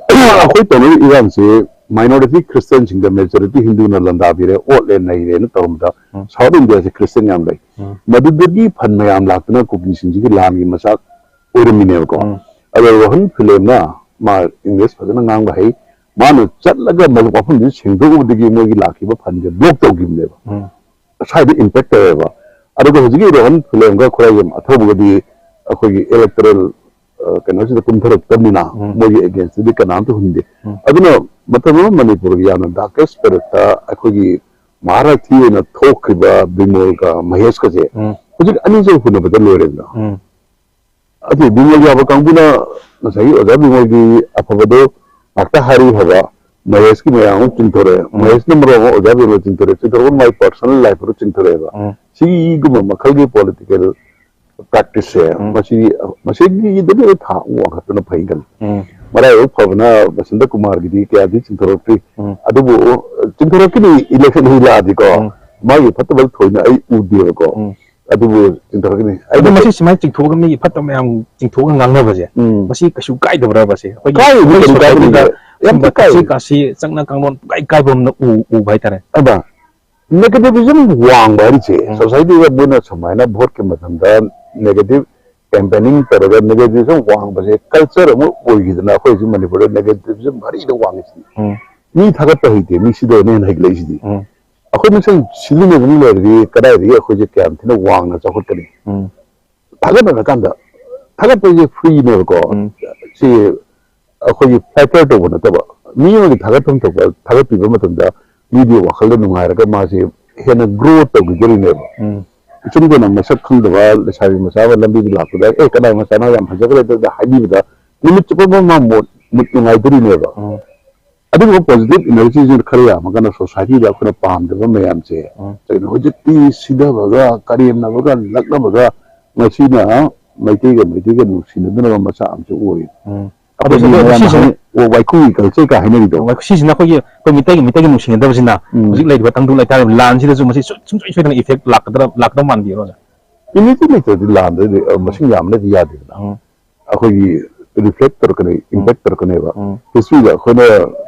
ꯑꯩꯈꯣꯏ ꯇꯧꯅꯔꯤꯕ ꯏꯔꯥꯡꯁꯤ minority Christianꯁꯤꯡꯗ majority ꯍꯤꯟꯗꯨꯅ ꯂꯥꯟꯗꯥꯕꯤꯔꯦ, ꯑꯣꯠꯂꯦ, ꯅꯩꯔꯦꯅ ꯇꯧꯔꯝꯕꯗ ꯎꯝ꯫ South Indiaꯁꯦ Christian ꯌꯥꯝ ꯂꯩ꯫ ꯎꯝ꯫ ꯃꯗꯨꯗꯒꯤ ꯐꯟ ꯃꯌꯥꯝ ꯂꯥꯛꯇꯨꯅ ꯀꯨꯀꯤꯁꯤꯡꯁꯤꯒꯤ ꯂꯥꯟꯒꯤ ꯃꯆꯥꯛ ꯑꯣꯏꯔꯝꯃꯤꯅꯦꯕꯀꯣ꯫ ꯎꯝ꯫ ꯑꯗꯣ ꯔꯣꯍꯟ ꯐꯤꯂꯦꯝꯅ ꯃꯥ English ꯐꯖꯅ ꯉꯥꯡꯕ ꯍꯩ, ꯃꯥꯅ ꯆꯠꯂꯒ ꯃ-, ꯃꯐꯝꯗꯨꯗ ꯁꯦꯡꯗꯣꯛꯎꯕꯗꯒꯤ ꯃꯣꯏꯒꯤ ꯂꯥꯛꯈꯤꯕ ꯐꯟꯁꯦ ꯕ꯭ꯂꯣꯛ ꯇꯧꯈꯤꯕꯅꯦꯕ꯫ ꯎꯝ꯫ ꯁ꯭ꯋꯥꯏꯗ ꯏꯝꯄꯦꯛ ꯇꯧꯋꯦꯕ꯫ ꯑꯗꯨꯒ ꯍꯧꯖꯤꯛꯀꯤ ꯔꯣꯍꯟ ꯐꯤꯂꯦꯝꯒ ꯈꯨꯔꯥꯏꯕꯦꯝ ꯑꯊꯧꯕꯒꯗꯤ ꯑꯩꯈꯣꯏꯒꯤ electoral, ꯑ, ꯀꯩꯅꯣꯁꯤꯗ ꯀꯨꯝꯊꯔꯛꯇꯕꯅꯤꯅ ꯎꯝ꯫ ꯃꯣꯏꯒꯤ againstꯇꯗꯤ ꯀꯅꯥꯝꯇ ꯍꯨꯟꯗꯦ꯫ ꯎꯝ꯫ ꯑꯗꯨꯅ ꯃꯇꯝ ꯑꯃ ꯃꯅꯤꯄꯨꯔꯒꯤ ꯌꯥꯝꯅ darkest periodꯇ ꯑꯩꯈꯣꯏꯒꯤ ꯃꯍꯥꯔꯥꯊꯤ ꯑꯣꯏꯅ ꯊꯣꯛꯈ꯭ꯔꯤꯕ ꯕꯤꯃꯣꯜꯒ ꯃꯍꯦꯁꯀꯁꯦ ꯎꯝ꯫ ꯍꯧꯖꯤꯛ ꯑꯅꯤꯁꯦ ꯍꯨꯟꯅꯕꯗ ꯂꯣꯏꯔꯦꯗꯅ꯫ ꯎꯝ꯫ ꯑꯗꯨ ꯕꯤꯃꯣꯜ ꯌꯥꯕ ꯀꯥꯡꯕꯨꯅ ꯉꯁꯥꯏꯒꯤ ꯑꯣꯖꯥ ꯕꯤꯃꯣꯜꯒꯤ ꯑꯐꯕꯗꯣ ꯉꯥꯛꯇ ꯍꯥꯏꯔꯤ ꯐꯕ, ꯃꯍꯦꯁꯀꯤ ꯃꯌꯥꯝ ꯑꯃ ꯆꯤꯡꯊꯣꯔꯛꯑꯦ꯫ ꯎꯝ꯫ ꯃꯍꯦꯁꯅ ꯃꯔꯣꯜ ꯑꯃ ꯑꯣꯖꯥ ꯕꯤꯃꯣꯜ ꯆꯤꯡꯊꯣꯔꯛꯑꯦ, ꯆꯤꯡꯊꯣꯔꯛꯄ ꯃꯥꯏ personal lifeꯇ ꯆꯤꯡꯊꯣꯔꯛꯑꯦꯕ꯫ ꯎꯝ꯫ ꯁꯤꯒꯨꯝꯕ ꯃꯈꯜꯒꯤ political practiceꯁꯦ, ꯎꯝ꯫ ꯃꯁꯤ, ꯃꯁꯤꯒꯤꯗꯗꯤ ꯑꯩ ꯊꯥ ꯑꯃ ꯋꯥꯡꯈꯠꯄꯅ ꯐꯩ ꯈꯜꯂꯤ꯫ ꯎꯝ꯫ ꯃꯔꯥꯏꯕꯛ ꯐꯕꯅ ꯕꯁꯟꯇ ꯀꯨꯃꯥꯔꯒꯤꯗꯤ ꯀꯌꯥꯗꯤ ꯆꯤꯡꯊꯣꯔꯛꯇ꯭ꯔꯤ꯫ ꯎꯝ꯫ ꯑꯗꯨꯕꯨ ꯆꯤꯡꯊꯣꯔꯛꯈꯤꯅꯤ, election ꯍꯦꯛ ꯂꯥꯛꯑꯗꯤꯀꯣ, ꯎꯝ꯫ ꯃꯥꯒꯤ ꯐꯠꯇꯕ ꯊꯣꯏꯅ ꯑꯩ ꯎꯗꯦꯕꯀꯣ꯫ ꯎꯝ꯫ ꯑꯗꯨꯕꯨ ꯆꯤꯡꯊꯣꯔꯛꯀꯅꯤ꯫ ꯑꯗꯣ ꯑꯩꯅ ꯃꯁꯤ ꯁꯨꯃꯥꯏꯅ ꯆꯤꯡꯊꯣꯛꯑꯒ ꯃꯤꯒꯤ ꯐꯠꯇꯕ ꯃꯌꯥꯝ ꯆꯤꯡꯊꯣꯛꯑꯒ ꯉꯥꯡꯅꯕꯁꯦ, ꯎꯝ꯫ ꯃꯁꯤ ꯀꯩꯁꯨ ꯀꯥꯏꯗꯕ꯭ꯔꯕ ꯁꯦ? ꯑꯩꯈꯣꯏꯒꯤ ꯀꯥꯏꯕꯗꯤ ꯑꯩꯈꯣꯏ ꯀꯩꯁꯨ ꯀꯥꯏꯗꯦ꯫ ꯁꯣꯁꯥꯏꯇꯤꯗ ꯌꯥꯝ ꯁꯨꯝꯕ ꯊꯤ ꯀꯥꯏ꯫ ꯊꯛꯁꯤ ꯈꯥꯁꯤ ꯆꯠꯅ ꯀꯥꯡꯂꯣꯟ ꯄꯨꯡꯀꯥꯏ ꯀꯥꯏꯕ ꯑꯃꯅ ꯎ-, ꯎꯕ ꯍꯥꯏꯇꯥꯔꯦ꯫ ꯑꯗ negativism ꯋꯥꯡꯕ ꯍꯥꯏꯔꯤꯁꯦ, ꯎꯝ꯫ Societyꯗ ꯃꯣꯏꯅ ꯁꯨꯃꯥꯏꯅ voteꯀꯤ ꯃꯇꯝꯗ negative campaigning ꯇꯧꯔꯒ negativism ꯋꯥꯡꯕꯁꯦ culture ꯑꯃ ꯑꯣꯏꯈꯤꯗꯅ ꯑꯩꯈꯣꯏ ꯍꯧꯖꯤꯛ ꯃꯅꯤꯄꯨꯔꯗ negativism ꯃꯔꯤꯗ ꯋꯥꯡꯉꯤꯁꯤꯗꯤ꯫ ꯎꯝ꯫ ꯃꯤ ꯊꯥꯒꯠꯄ ꯍꯩꯇꯦ, ꯃꯤ ꯁꯤꯗꯕꯅ ꯍꯦꯟꯅ ꯍꯩꯒꯠꯂꯛꯏꯁꯤꯗꯤ꯫ ꯎꯝ꯫ ꯑꯩꯈꯣꯏ ꯃꯁꯦꯟ ꯁꯤꯖꯤꯟꯅꯗꯨꯅ ꯂꯩꯔꯗꯤ ꯀꯗꯥꯏꯗꯒꯤ ꯑꯩꯈꯣꯏꯁꯦ ꯀꯌꯥꯝ ꯊꯤꯅ ꯋꯥꯡꯅ ꯆꯥꯎꯈꯠꯀꯅꯤ? ꯎꯝ꯫ ꯊꯥꯒꯠꯅꯔꯀꯥꯟꯗ, ꯊꯥꯒꯠꯄꯁꯦ free ꯅꯦꯕꯀꯣ꯫ ꯎꯝ꯫ ꯁꯤ ꯑꯩꯈꯣꯏꯒꯤ flatter ꯇꯧꯕ ꯅꯠꯇꯕ, ꯃꯤ ꯑꯃꯒꯤ ꯊꯥꯒꯠꯐꯝ ꯊꯣꯛꯄ ꯊꯥꯒꯠꯄꯤꯕ ꯃꯇꯝꯗ ꯃꯤꯗꯨꯒꯤ ꯋꯥꯈꯜꯗ ꯅꯨꯡꯉꯥꯏꯔꯒ ꯃꯥꯁꯦ ꯍꯦꯟꯅ grow ꯇꯧꯈꯤꯗꯣꯔꯤꯅꯦꯕ꯫ ꯎꯝ꯫ ꯏꯆꯨꯝ ꯆꯨꯝꯅ ꯃꯁꯛ ꯈꯪꯗꯕ ꯂꯩꯁꯥꯕꯤ ꯃꯆꯥ ꯑꯃ ꯂꯝꯕꯤꯗ ꯂꯥꯛꯄꯗ, "ꯑꯦ, ꯀꯅꯥꯏ ꯃꯆꯥꯅꯣ, ꯌꯥꯝ ꯐꯖꯈ꯭ꯔꯦ" ꯑꯗꯨꯗ ꯍꯥꯏꯕꯤꯕꯗ ꯅꯨꯃꯤꯠ ꯆꯨꯞꯄ ꯑꯃ mood, mood ꯅꯨꯡꯉꯥꯏꯗꯣꯔꯤꯅꯦꯕ꯫ ꯎꯝ꯫ ꯑꯗꯨꯒꯨꯝꯕ positive energy ꯁꯤꯅ ꯈꯔ ꯌꯥꯝꯃꯒꯅ society ꯗ ꯑꯩꯈꯣꯏꯅ ꯄꯥꯝꯗꯕ ꯃꯌꯥꯝꯁꯦ, ꯎꯝ꯫ ꯀꯩꯅꯣ, ꯍꯧꯖꯤꯛꯇꯤ ꯁꯤꯊꯕꯒ, ꯀꯔꯦꯝꯅꯕꯒ, ꯂꯛꯅꯕꯒ, ꯃꯁꯤꯅ ꯃꯩꯇꯩꯒ ꯃꯩꯇꯩꯒ ꯅꯨꯡꯁꯤꯅꯗꯅꯕ ꯃꯆꯥꯛ ꯑꯃꯁꯨ ꯑꯣꯏ꯫ ꯑꯗꯣ ꯑꯩꯈꯣꯏꯒꯤ ꯁꯤꯗ ꯃꯌꯥꯝꯅ ꯁꯤꯁꯤꯅ ꯍꯥꯏꯅ, "ꯑꯣ, ꯋꯥꯏꯈꯨꯒꯤ culture" ꯀ ꯍꯥꯏꯅꯔꯤꯗꯣ꯫ ꯁꯤꯁꯤꯅ ꯑꯩꯈꯣꯏꯒꯤ, ꯑꯩꯈꯣꯏ ꯃꯤꯇꯩꯒꯤ, ꯃꯤꯇꯩꯒꯤ ꯅꯨꯡꯁꯤꯅꯗꯕꯁꯤꯅ ꯎꯝ꯫ ꯍꯧꯖꯤꯛ ꯂꯩꯔꯤꯕ ꯇꯪꯗꯨ ꯂꯩꯇꯥꯔꯤꯕ ꯂꯥꯟꯁꯤꯗꯁꯨ ꯃꯁꯤ ꯁꯨꯡ-, ꯁꯨꯡꯁꯣꯏ ꯁꯣꯏꯗꯅ effect ꯂꯥꯛꯀꯗ꯭ꯔꯥ, ꯂꯥꯛꯀꯗꯕ ꯃꯥꯟꯕꯤꯕ꯭ꯔꯣ, ꯑꯣꯖꯥ? Unity ꯂꯩꯇ꯭ꯔꯗꯤ ꯂꯥꯟꯗ, ꯑ, ꯃꯁꯤꯡ ꯌꯥꯝꯕꯅꯗꯤ ꯌꯥꯗꯦꯗꯅ꯫ ꯎꯝ꯫ ꯑꯩꯈꯣꯏꯒꯤ reflect ꯇꯧꯔꯛꯀꯅꯤ, ꯎꯝ꯫ Impact ꯇꯧꯔꯛꯀꯅꯦꯕ꯫ ꯎꯝ꯫ History ꯗ ꯑꯩꯈꯣꯏꯅ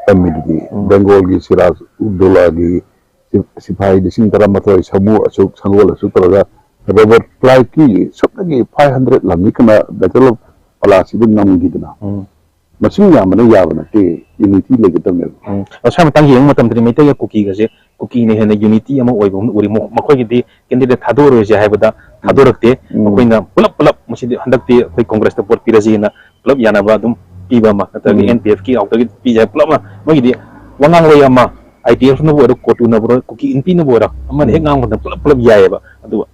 ꯇꯝꯃꯤꯗꯨꯗꯤ ꯎꯝ꯫ ꯕꯦꯡꯒꯣꯜꯒꯤ ꯁꯤꯔꯥꯖ ꯎꯗ ꯗꯧꯂꯥꯒꯤ ꯁꯤ-, ꯁꯤꯐꯥꯏ ꯂꯤꯁꯤꯡ ꯇꯔꯥꯃꯥꯊꯣꯏ, ꯁꯥꯃꯨ ꯑꯁꯨꯛ, ꯁꯪꯒꯣꯜ ꯑꯁꯨꯛ ꯇꯧꯔꯒ ꯔꯣꯕꯔꯠ ꯀ꯭ꯂꯥꯏꯚꯀꯤ ꯁꯨꯞꯅꯒꯤ five hundred ꯂꯥꯟꯃꯤ ꯀꯅꯥ Battle of Plassey ꯗ ꯉꯝꯈꯤꯗꯅ꯫ ꯎꯝ꯫ ꯃꯁꯤꯡ ꯌꯥꯝꯕꯅ ꯌꯥꯕ ꯅꯠꯇꯦ, unity ꯂꯩꯒꯗꯕꯅꯦꯕ꯫ ꯎꯝ꯫ ꯑꯗꯣ ꯁ꯭ꯋꯥꯏ ꯃꯇꯥꯡ ꯌꯦꯡꯕ ꯃꯇꯝꯗꯗꯤ ꯃꯩꯇꯩꯒ ꯀꯨꯀꯤꯒꯁꯦ, ꯀꯨꯀꯤꯅ ꯍꯦꯟꯅ unity ꯑꯃ ꯑꯣꯏꯕ ꯑꯃ ꯎꯔꯤ꯫ ꯃꯈꯣ-, ꯃꯈꯣꯏꯒꯤꯗꯤ candidate ꯊꯥꯗꯣꯛꯑꯔꯣꯏꯁꯦ ꯍꯥꯏꯕꯗ ꯎꯝ꯫ ꯊꯥꯗꯣꯔꯛꯇꯦ꯫ ꯎꯝ꯫ ꯃꯈꯣꯏꯅ ꯄꯨꯂꯞ ꯄꯨꯂꯞ ꯃꯁꯤꯗꯤ ꯍꯟꯗꯛꯇꯤ ꯑꯩꯈꯣꯏ ꯀꯣꯡꯒ꯭ꯔꯦꯁꯇ ꯚꯣꯠ ꯄꯤꯔꯁꯦꯅ ꯄꯨꯂꯞ ꯌꯥꯅꯕ ꯑꯗꯨꯝ ꯄꯤꯕ ꯑꯃ, ꯅꯠꯇ꯭ꯔꯒ ꯎꯝ꯫ N P F ꯀꯤ ꯑꯥꯎꯠꯇꯒꯤ ꯄꯤꯖꯦ ꯍꯥꯏ ꯄꯨꯂꯞ ꯑꯃ, ꯃꯣꯏꯒꯤꯗꯤ ꯋꯥꯉꯥꯡꯂꯣꯏ ꯑꯃ, I T F ꯅꯕꯨ ꯑꯣꯏꯔꯣ, ꯀꯣꯇꯨꯅꯕꯨ ꯑꯣꯏꯔꯣ, ꯀꯨꯀꯤ ꯏꯟꯄꯤꯅꯕꯨ ꯑꯣꯏꯔꯣ, ꯑꯃꯅ ꯍꯦꯛ ꯎꯝ꯫ ꯉꯥꯡꯕ ꯃꯇꯝꯗ ꯄꯨꯂꯞ ꯄꯨꯂꯞ ꯌꯥꯏꯑꯕ꯫ ꯑꯗꯨꯒ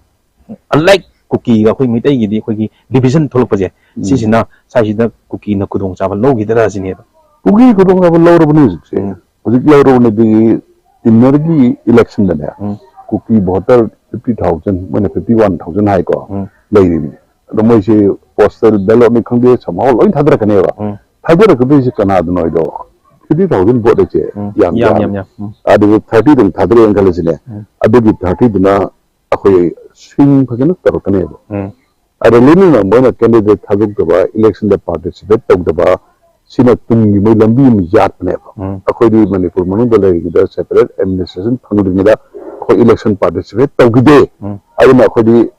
unlike ꯀꯨꯀꯤꯒ ꯑꯩꯈꯣꯏ ꯃꯩꯇꯩꯒꯤꯗꯤ ꯑꯩꯈꯣꯏꯒꯤ division ꯊꯣꯛꯂꯛꯄꯁꯦ, ꯎꯝ꯫ ꯁꯤꯁꯤꯅ ꯁ꯭ꯋꯥꯏꯁꯤꯗ ꯀꯨꯀꯤꯅ ꯈꯨꯗꯣꯡꯆꯥꯕ ꯂꯧꯈꯤꯗ꯭ꯔꯥ ꯁꯤꯅꯦꯕ꯫ ꯀꯨꯀꯤ ꯈꯨꯗꯣꯡꯆꯥꯕ ꯂꯧꯔꯕꯅꯤ ꯍꯧꯖꯤꯛꯁꯦ꯫ ꯎꯝ꯫ ꯍꯧꯖꯤꯛ ꯂꯧꯔꯕꯅꯦ ꯑꯗꯨꯒꯤ inner ꯒꯤ election ꯗꯅꯦ, ꯎꯝ꯫ ꯀꯨꯀꯤ voter fifty thousand, ꯃꯣꯏꯅ fifty one thousand ꯍꯥꯏꯀꯣ, ꯎꯝ꯫ ꯂꯩꯔꯤꯕꯅꯤ꯫ ꯑꯗꯣ ꯃꯣꯏꯁꯦ postal ballot ꯅꯤ ꯈꯪꯗꯦ, somehow ꯂꯣꯏ ꯊꯥꯗꯔꯛꯀꯅꯦꯕ꯫ ꯎꯝ꯫ ꯊꯥꯗꯔꯛꯀꯗꯣꯏꯁꯦ ꯀꯅꯥꯗꯅꯣ ꯍꯥꯏꯗꯣ, fifty thousand vote ꯍꯥꯏꯁꯦ ꯎꯝ꯫ ꯌꯥꯝ ꯌꯥꯝ, ꯌꯥꯝꯃꯦ꯫ ꯌꯥꯝ, ꯌꯥꯝ꯫ ꯎꯝ꯫ ꯑꯗꯨꯒ thirty ꯗꯪ ꯊꯥꯗꯔꯛꯑꯦꯅ ꯈꯜꯂꯁꯤꯅꯦ꯫ ꯎꯝ꯫ ꯑꯗꯨꯒꯤ thirty ꯗꯨꯅ ꯑꯩꯈꯣꯏ swing ꯐꯖꯅ ꯇꯧꯔꯛꯀꯅꯦꯕ꯫ ꯎꯝ꯫ ꯑꯗ ꯂꯣꯏꯅꯅ ꯃꯣꯏꯅ candidate ꯊꯥꯗꯣꯛꯇꯕ, election ꯗ participate ꯇꯧꯗꯕ, ꯁꯤꯅ ꯇꯨꯡꯒꯤ ꯃꯣꯏ ꯂꯝꯕꯤ ꯑꯃ ꯌꯥꯠꯄꯅꯦꯕ꯫ ꯎꯝ꯫ ꯑꯩꯈꯣꯏꯗꯤ ꯃꯅꯤꯄꯨꯔ ꯃꯅꯨꯡꯗ ꯂꯩꯔꯤꯉꯩꯗ separate administration ꯐꯪꯗ꯭ꯔꯤꯉꯩꯗ ꯑꯩꯈꯣꯏ election participate ꯇꯧꯈꯤꯗꯦ꯫ ꯎꯝ꯫ ꯑꯗꯨꯅ ꯑꯩꯈꯣꯏꯗꯤ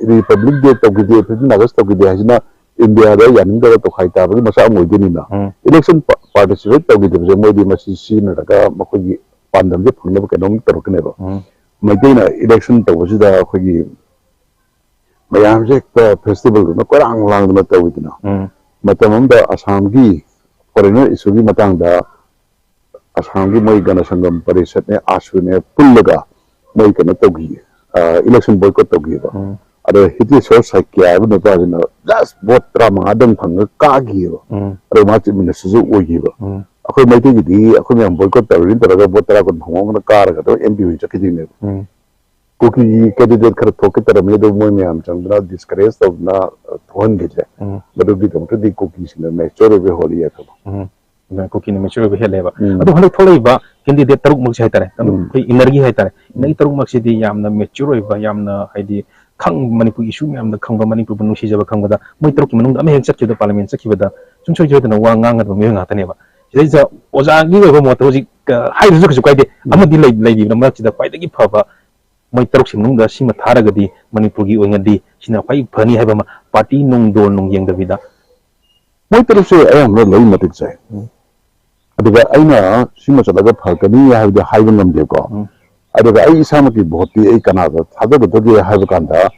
Republic Day ꯇꯧꯈꯤꯗꯦ, fifteen August ꯇꯧꯈꯤꯗꯦ ꯍꯥꯏꯁꯤꯅ ꯏꯟꯗꯤꯌꯥꯗ ꯌꯥꯅꯤꯡꯗꯕ ꯇꯣꯈꯥꯏ ꯇꯥꯕꯒꯤ ꯃꯆꯥꯛ ꯑꯃ ꯑꯣꯏꯗꯣꯏꯅꯤꯅ, ꯎꯝ꯫ Election participate ꯇꯧꯈꯤꯗꯕꯁꯦ ꯃꯣꯏꯗꯤ ꯃꯁꯤ ꯁꯤꯖꯤꯟꯅꯔꯒ ꯃꯈꯣꯏꯒꯤ ꯄꯥꯟꯗꯝꯁꯦ ꯐꯪꯅꯕ ꯀꯩꯅꯣꯝ ꯇꯧꯔꯛꯀꯅꯦꯕ꯫ ꯎꯝ꯫ ꯃꯩꯇꯩꯅ election ꯇꯧꯕꯁꯤꯗ ꯑꯩꯈꯣꯏꯒꯤ ꯃꯌꯥꯝꯁꯦ ꯍꯦꯛꯇ festivalꯗꯧꯅ ꯀꯣꯏꯔꯥꯡ ꯂꯥꯡꯗꯅ ꯇꯧꯋꯤꯗꯅ꯫ ꯎꯝ꯫ ꯃꯇꯝ ꯑꯃꯗ ꯑꯁꯥꯝꯒꯤ foreigner issueꯒꯤ ꯃꯇꯥꯡꯗ ꯑꯁꯥꯝꯒꯤ ꯃꯣꯏ ꯒꯅ ꯁꯪꯒꯝ ꯄꯔꯤꯁꯠꯅꯦ, ꯑꯥꯁꯨꯅꯦ ꯄꯨꯜꯂꯒ ꯃꯣꯏ ꯀꯩꯅꯣ ꯇꯧꯈꯤ, election boycott ꯇꯧꯈꯤꯕ꯫ ꯎꯝ꯫ ꯑꯗꯣ ꯍꯤꯇꯦꯁꯣꯔ ꯁꯥꯏꯀ꯭ꯌ ꯍꯥꯏꯕ ꯅꯨꯄꯥꯁꯤꯅ just vote ꯇꯔꯥꯃꯉꯥꯗꯪ ꯐꯪꯉꯒ ꯀꯥꯈꯤꯑꯕ꯫ ꯎꯝ꯫ ꯑꯗꯣ ꯃꯥ chief ministerꯁꯨ ꯑꯣꯏꯈꯤꯕ꯫ ꯎꯝ꯫ ꯑꯩꯈꯣꯏ ꯃꯩꯇꯩꯒꯤꯗꯤ ꯑꯩꯈꯣꯏ ꯃꯌꯥꯝ boycott ꯇꯧꯔꯤꯅ ꯇꯧꯔꯒ vote ꯇꯔꯥ ꯀꯨꯟ ꯐꯪꯍꯧꯗꯅ ꯀꯥꯔꯒ ꯑꯗꯨꯝ MP ꯑꯣꯏꯅ ꯆꯠꯈꯤꯗꯣꯏꯅꯦꯕ꯫ ꯎꯝ꯫ ꯀꯨꯀꯤꯒꯤ candidate ꯈꯔ ꯊꯣꯛꯀꯦ ꯇꯧꯔꯝꯃꯤ, ꯑꯗꯨ ꯃꯣꯏ ꯃꯌꯥꯝ ꯆꯪꯗꯅ discourage ꯇꯧꯗꯅ, ꯑ, ꯊꯣꯛꯍꯟꯈꯤꯗ꯭ꯔꯦ꯫ ꯎꯝ꯫ ꯃꯗꯨꯒꯤꯗꯃꯛꯇꯗꯤ ꯀꯨꯀꯤꯁꯤꯡꯅ mature ꯑꯣꯏꯕ ꯍꯣꯜꯂꯤ ꯍꯥꯏꯕ꯫ ꯎꯝ꯫ ꯑꯗꯨꯅ ꯀꯨꯀꯤꯅ mature ꯑꯣꯏꯕ ꯍꯦꯜꯂꯦꯕ꯫ ꯎꯝ꯫ ꯑꯗꯣ ꯍꯟꯗꯛ ꯊꯣꯛꯂꯛꯏꯕ candidate ꯇꯔꯨꯛꯃꯛꯁꯦ ꯍꯥꯏꯇꯥꯔꯦ, ꯎꯝ꯫ ꯑꯩꯈꯣꯏ innerꯒꯤ ꯍꯥꯏꯇꯥꯔꯦ, innerꯒꯤ ꯇꯔꯨꯛꯃꯛꯁꯤꯗꯤ ꯌꯥꯝꯅ mature ꯑꯣꯏꯕ, ꯌꯥꯝꯅ ꯍꯥꯏꯗꯤ ꯈꯪ-, ꯃꯅꯤꯄꯨꯔꯒꯤ issue ꯃꯌꯥꯝꯗ ꯈꯪꯕ, ꯃꯅꯤꯄꯨꯔꯕꯨ ꯅꯨꯡꯁꯤꯖꯕ ꯈꯪꯕꯗ, ꯃꯣꯏ ꯇꯔꯨꯛꯀꯤ ꯃꯅꯨꯡꯗ ꯑꯃ ꯍꯦꯛ ꯆꯠꯈꯤꯕꯗ, parliament ꯆꯠꯈꯤꯕꯗ ꯁꯨꯡꯁꯣꯏ ꯁꯣꯏꯗꯅ ꯋꯥ ꯉꯥꯡꯒꯗꯕ ꯃꯤꯑꯣꯏ ꯉꯥꯛꯇꯅꯦꯕ꯫ ꯁꯤꯗꯩꯁꯤꯗ ꯑꯣꯖꯥꯒꯤ ꯑꯣꯏꯕ ꯃꯣꯠꯇ ꯍꯧꯖꯤꯛ, ꯑ, ꯍꯥꯏꯗ꯭ꯔꯁꯨ ꯀꯩꯁꯨ ꯀꯥꯏꯗꯦ, ꯎꯝ꯫ ꯑꯃꯗꯤ ꯂꯩ-, ꯂꯩꯕꯤꯕꯅ ꯃꯔꯛꯁꯤꯗ ꯈ꯭ꯋꯥꯏꯗꯒꯤ ꯐꯕ ꯃꯣꯏ ꯇꯔꯨꯛꯁꯤ ꯃꯅꯨꯡꯗ ꯁꯤꯃ ꯊꯥꯔꯒꯗꯤ ꯃꯅꯤꯄꯨꯔꯒꯤ ꯑꯣꯏꯅꯗꯤ ꯁꯤꯅ ꯈ꯭ꯋꯥꯏ ꯐꯅꯤ ꯍꯥꯏꯕ ꯑꯃ, party ꯅꯨꯡ ꯗꯣꯟ ꯅꯨꯡ ꯌꯦꯡꯗꯕꯤꯗ꯫ ꯃꯣꯏ ꯇꯔꯨꯛꯁꯦ ꯑꯌꯥꯝꯕꯅ ꯂꯣꯏ ꯃꯇꯤꯛ ꯆꯥꯏ꯫ ꯎꯝ꯫ ꯑꯗꯨꯒ ꯑꯩꯅ ꯁꯤꯃ ꯆꯠꯂꯒ ꯐꯒꯅꯤ ꯍꯥꯏꯕꯗꯤ ꯍꯥꯏꯕ ꯉꯝꯗꯦꯀꯣ꯫ ꯎꯝ꯫ ꯑꯗꯨꯒ ꯑꯩ ꯏꯁꯥꯃꯛꯀꯤ voteꯇꯤ ꯑꯩ ꯀꯅꯥꯗ ꯊꯥꯗꯒꯗꯒꯦ ꯍꯥꯏꯕ ꯀꯥꯟꯗ,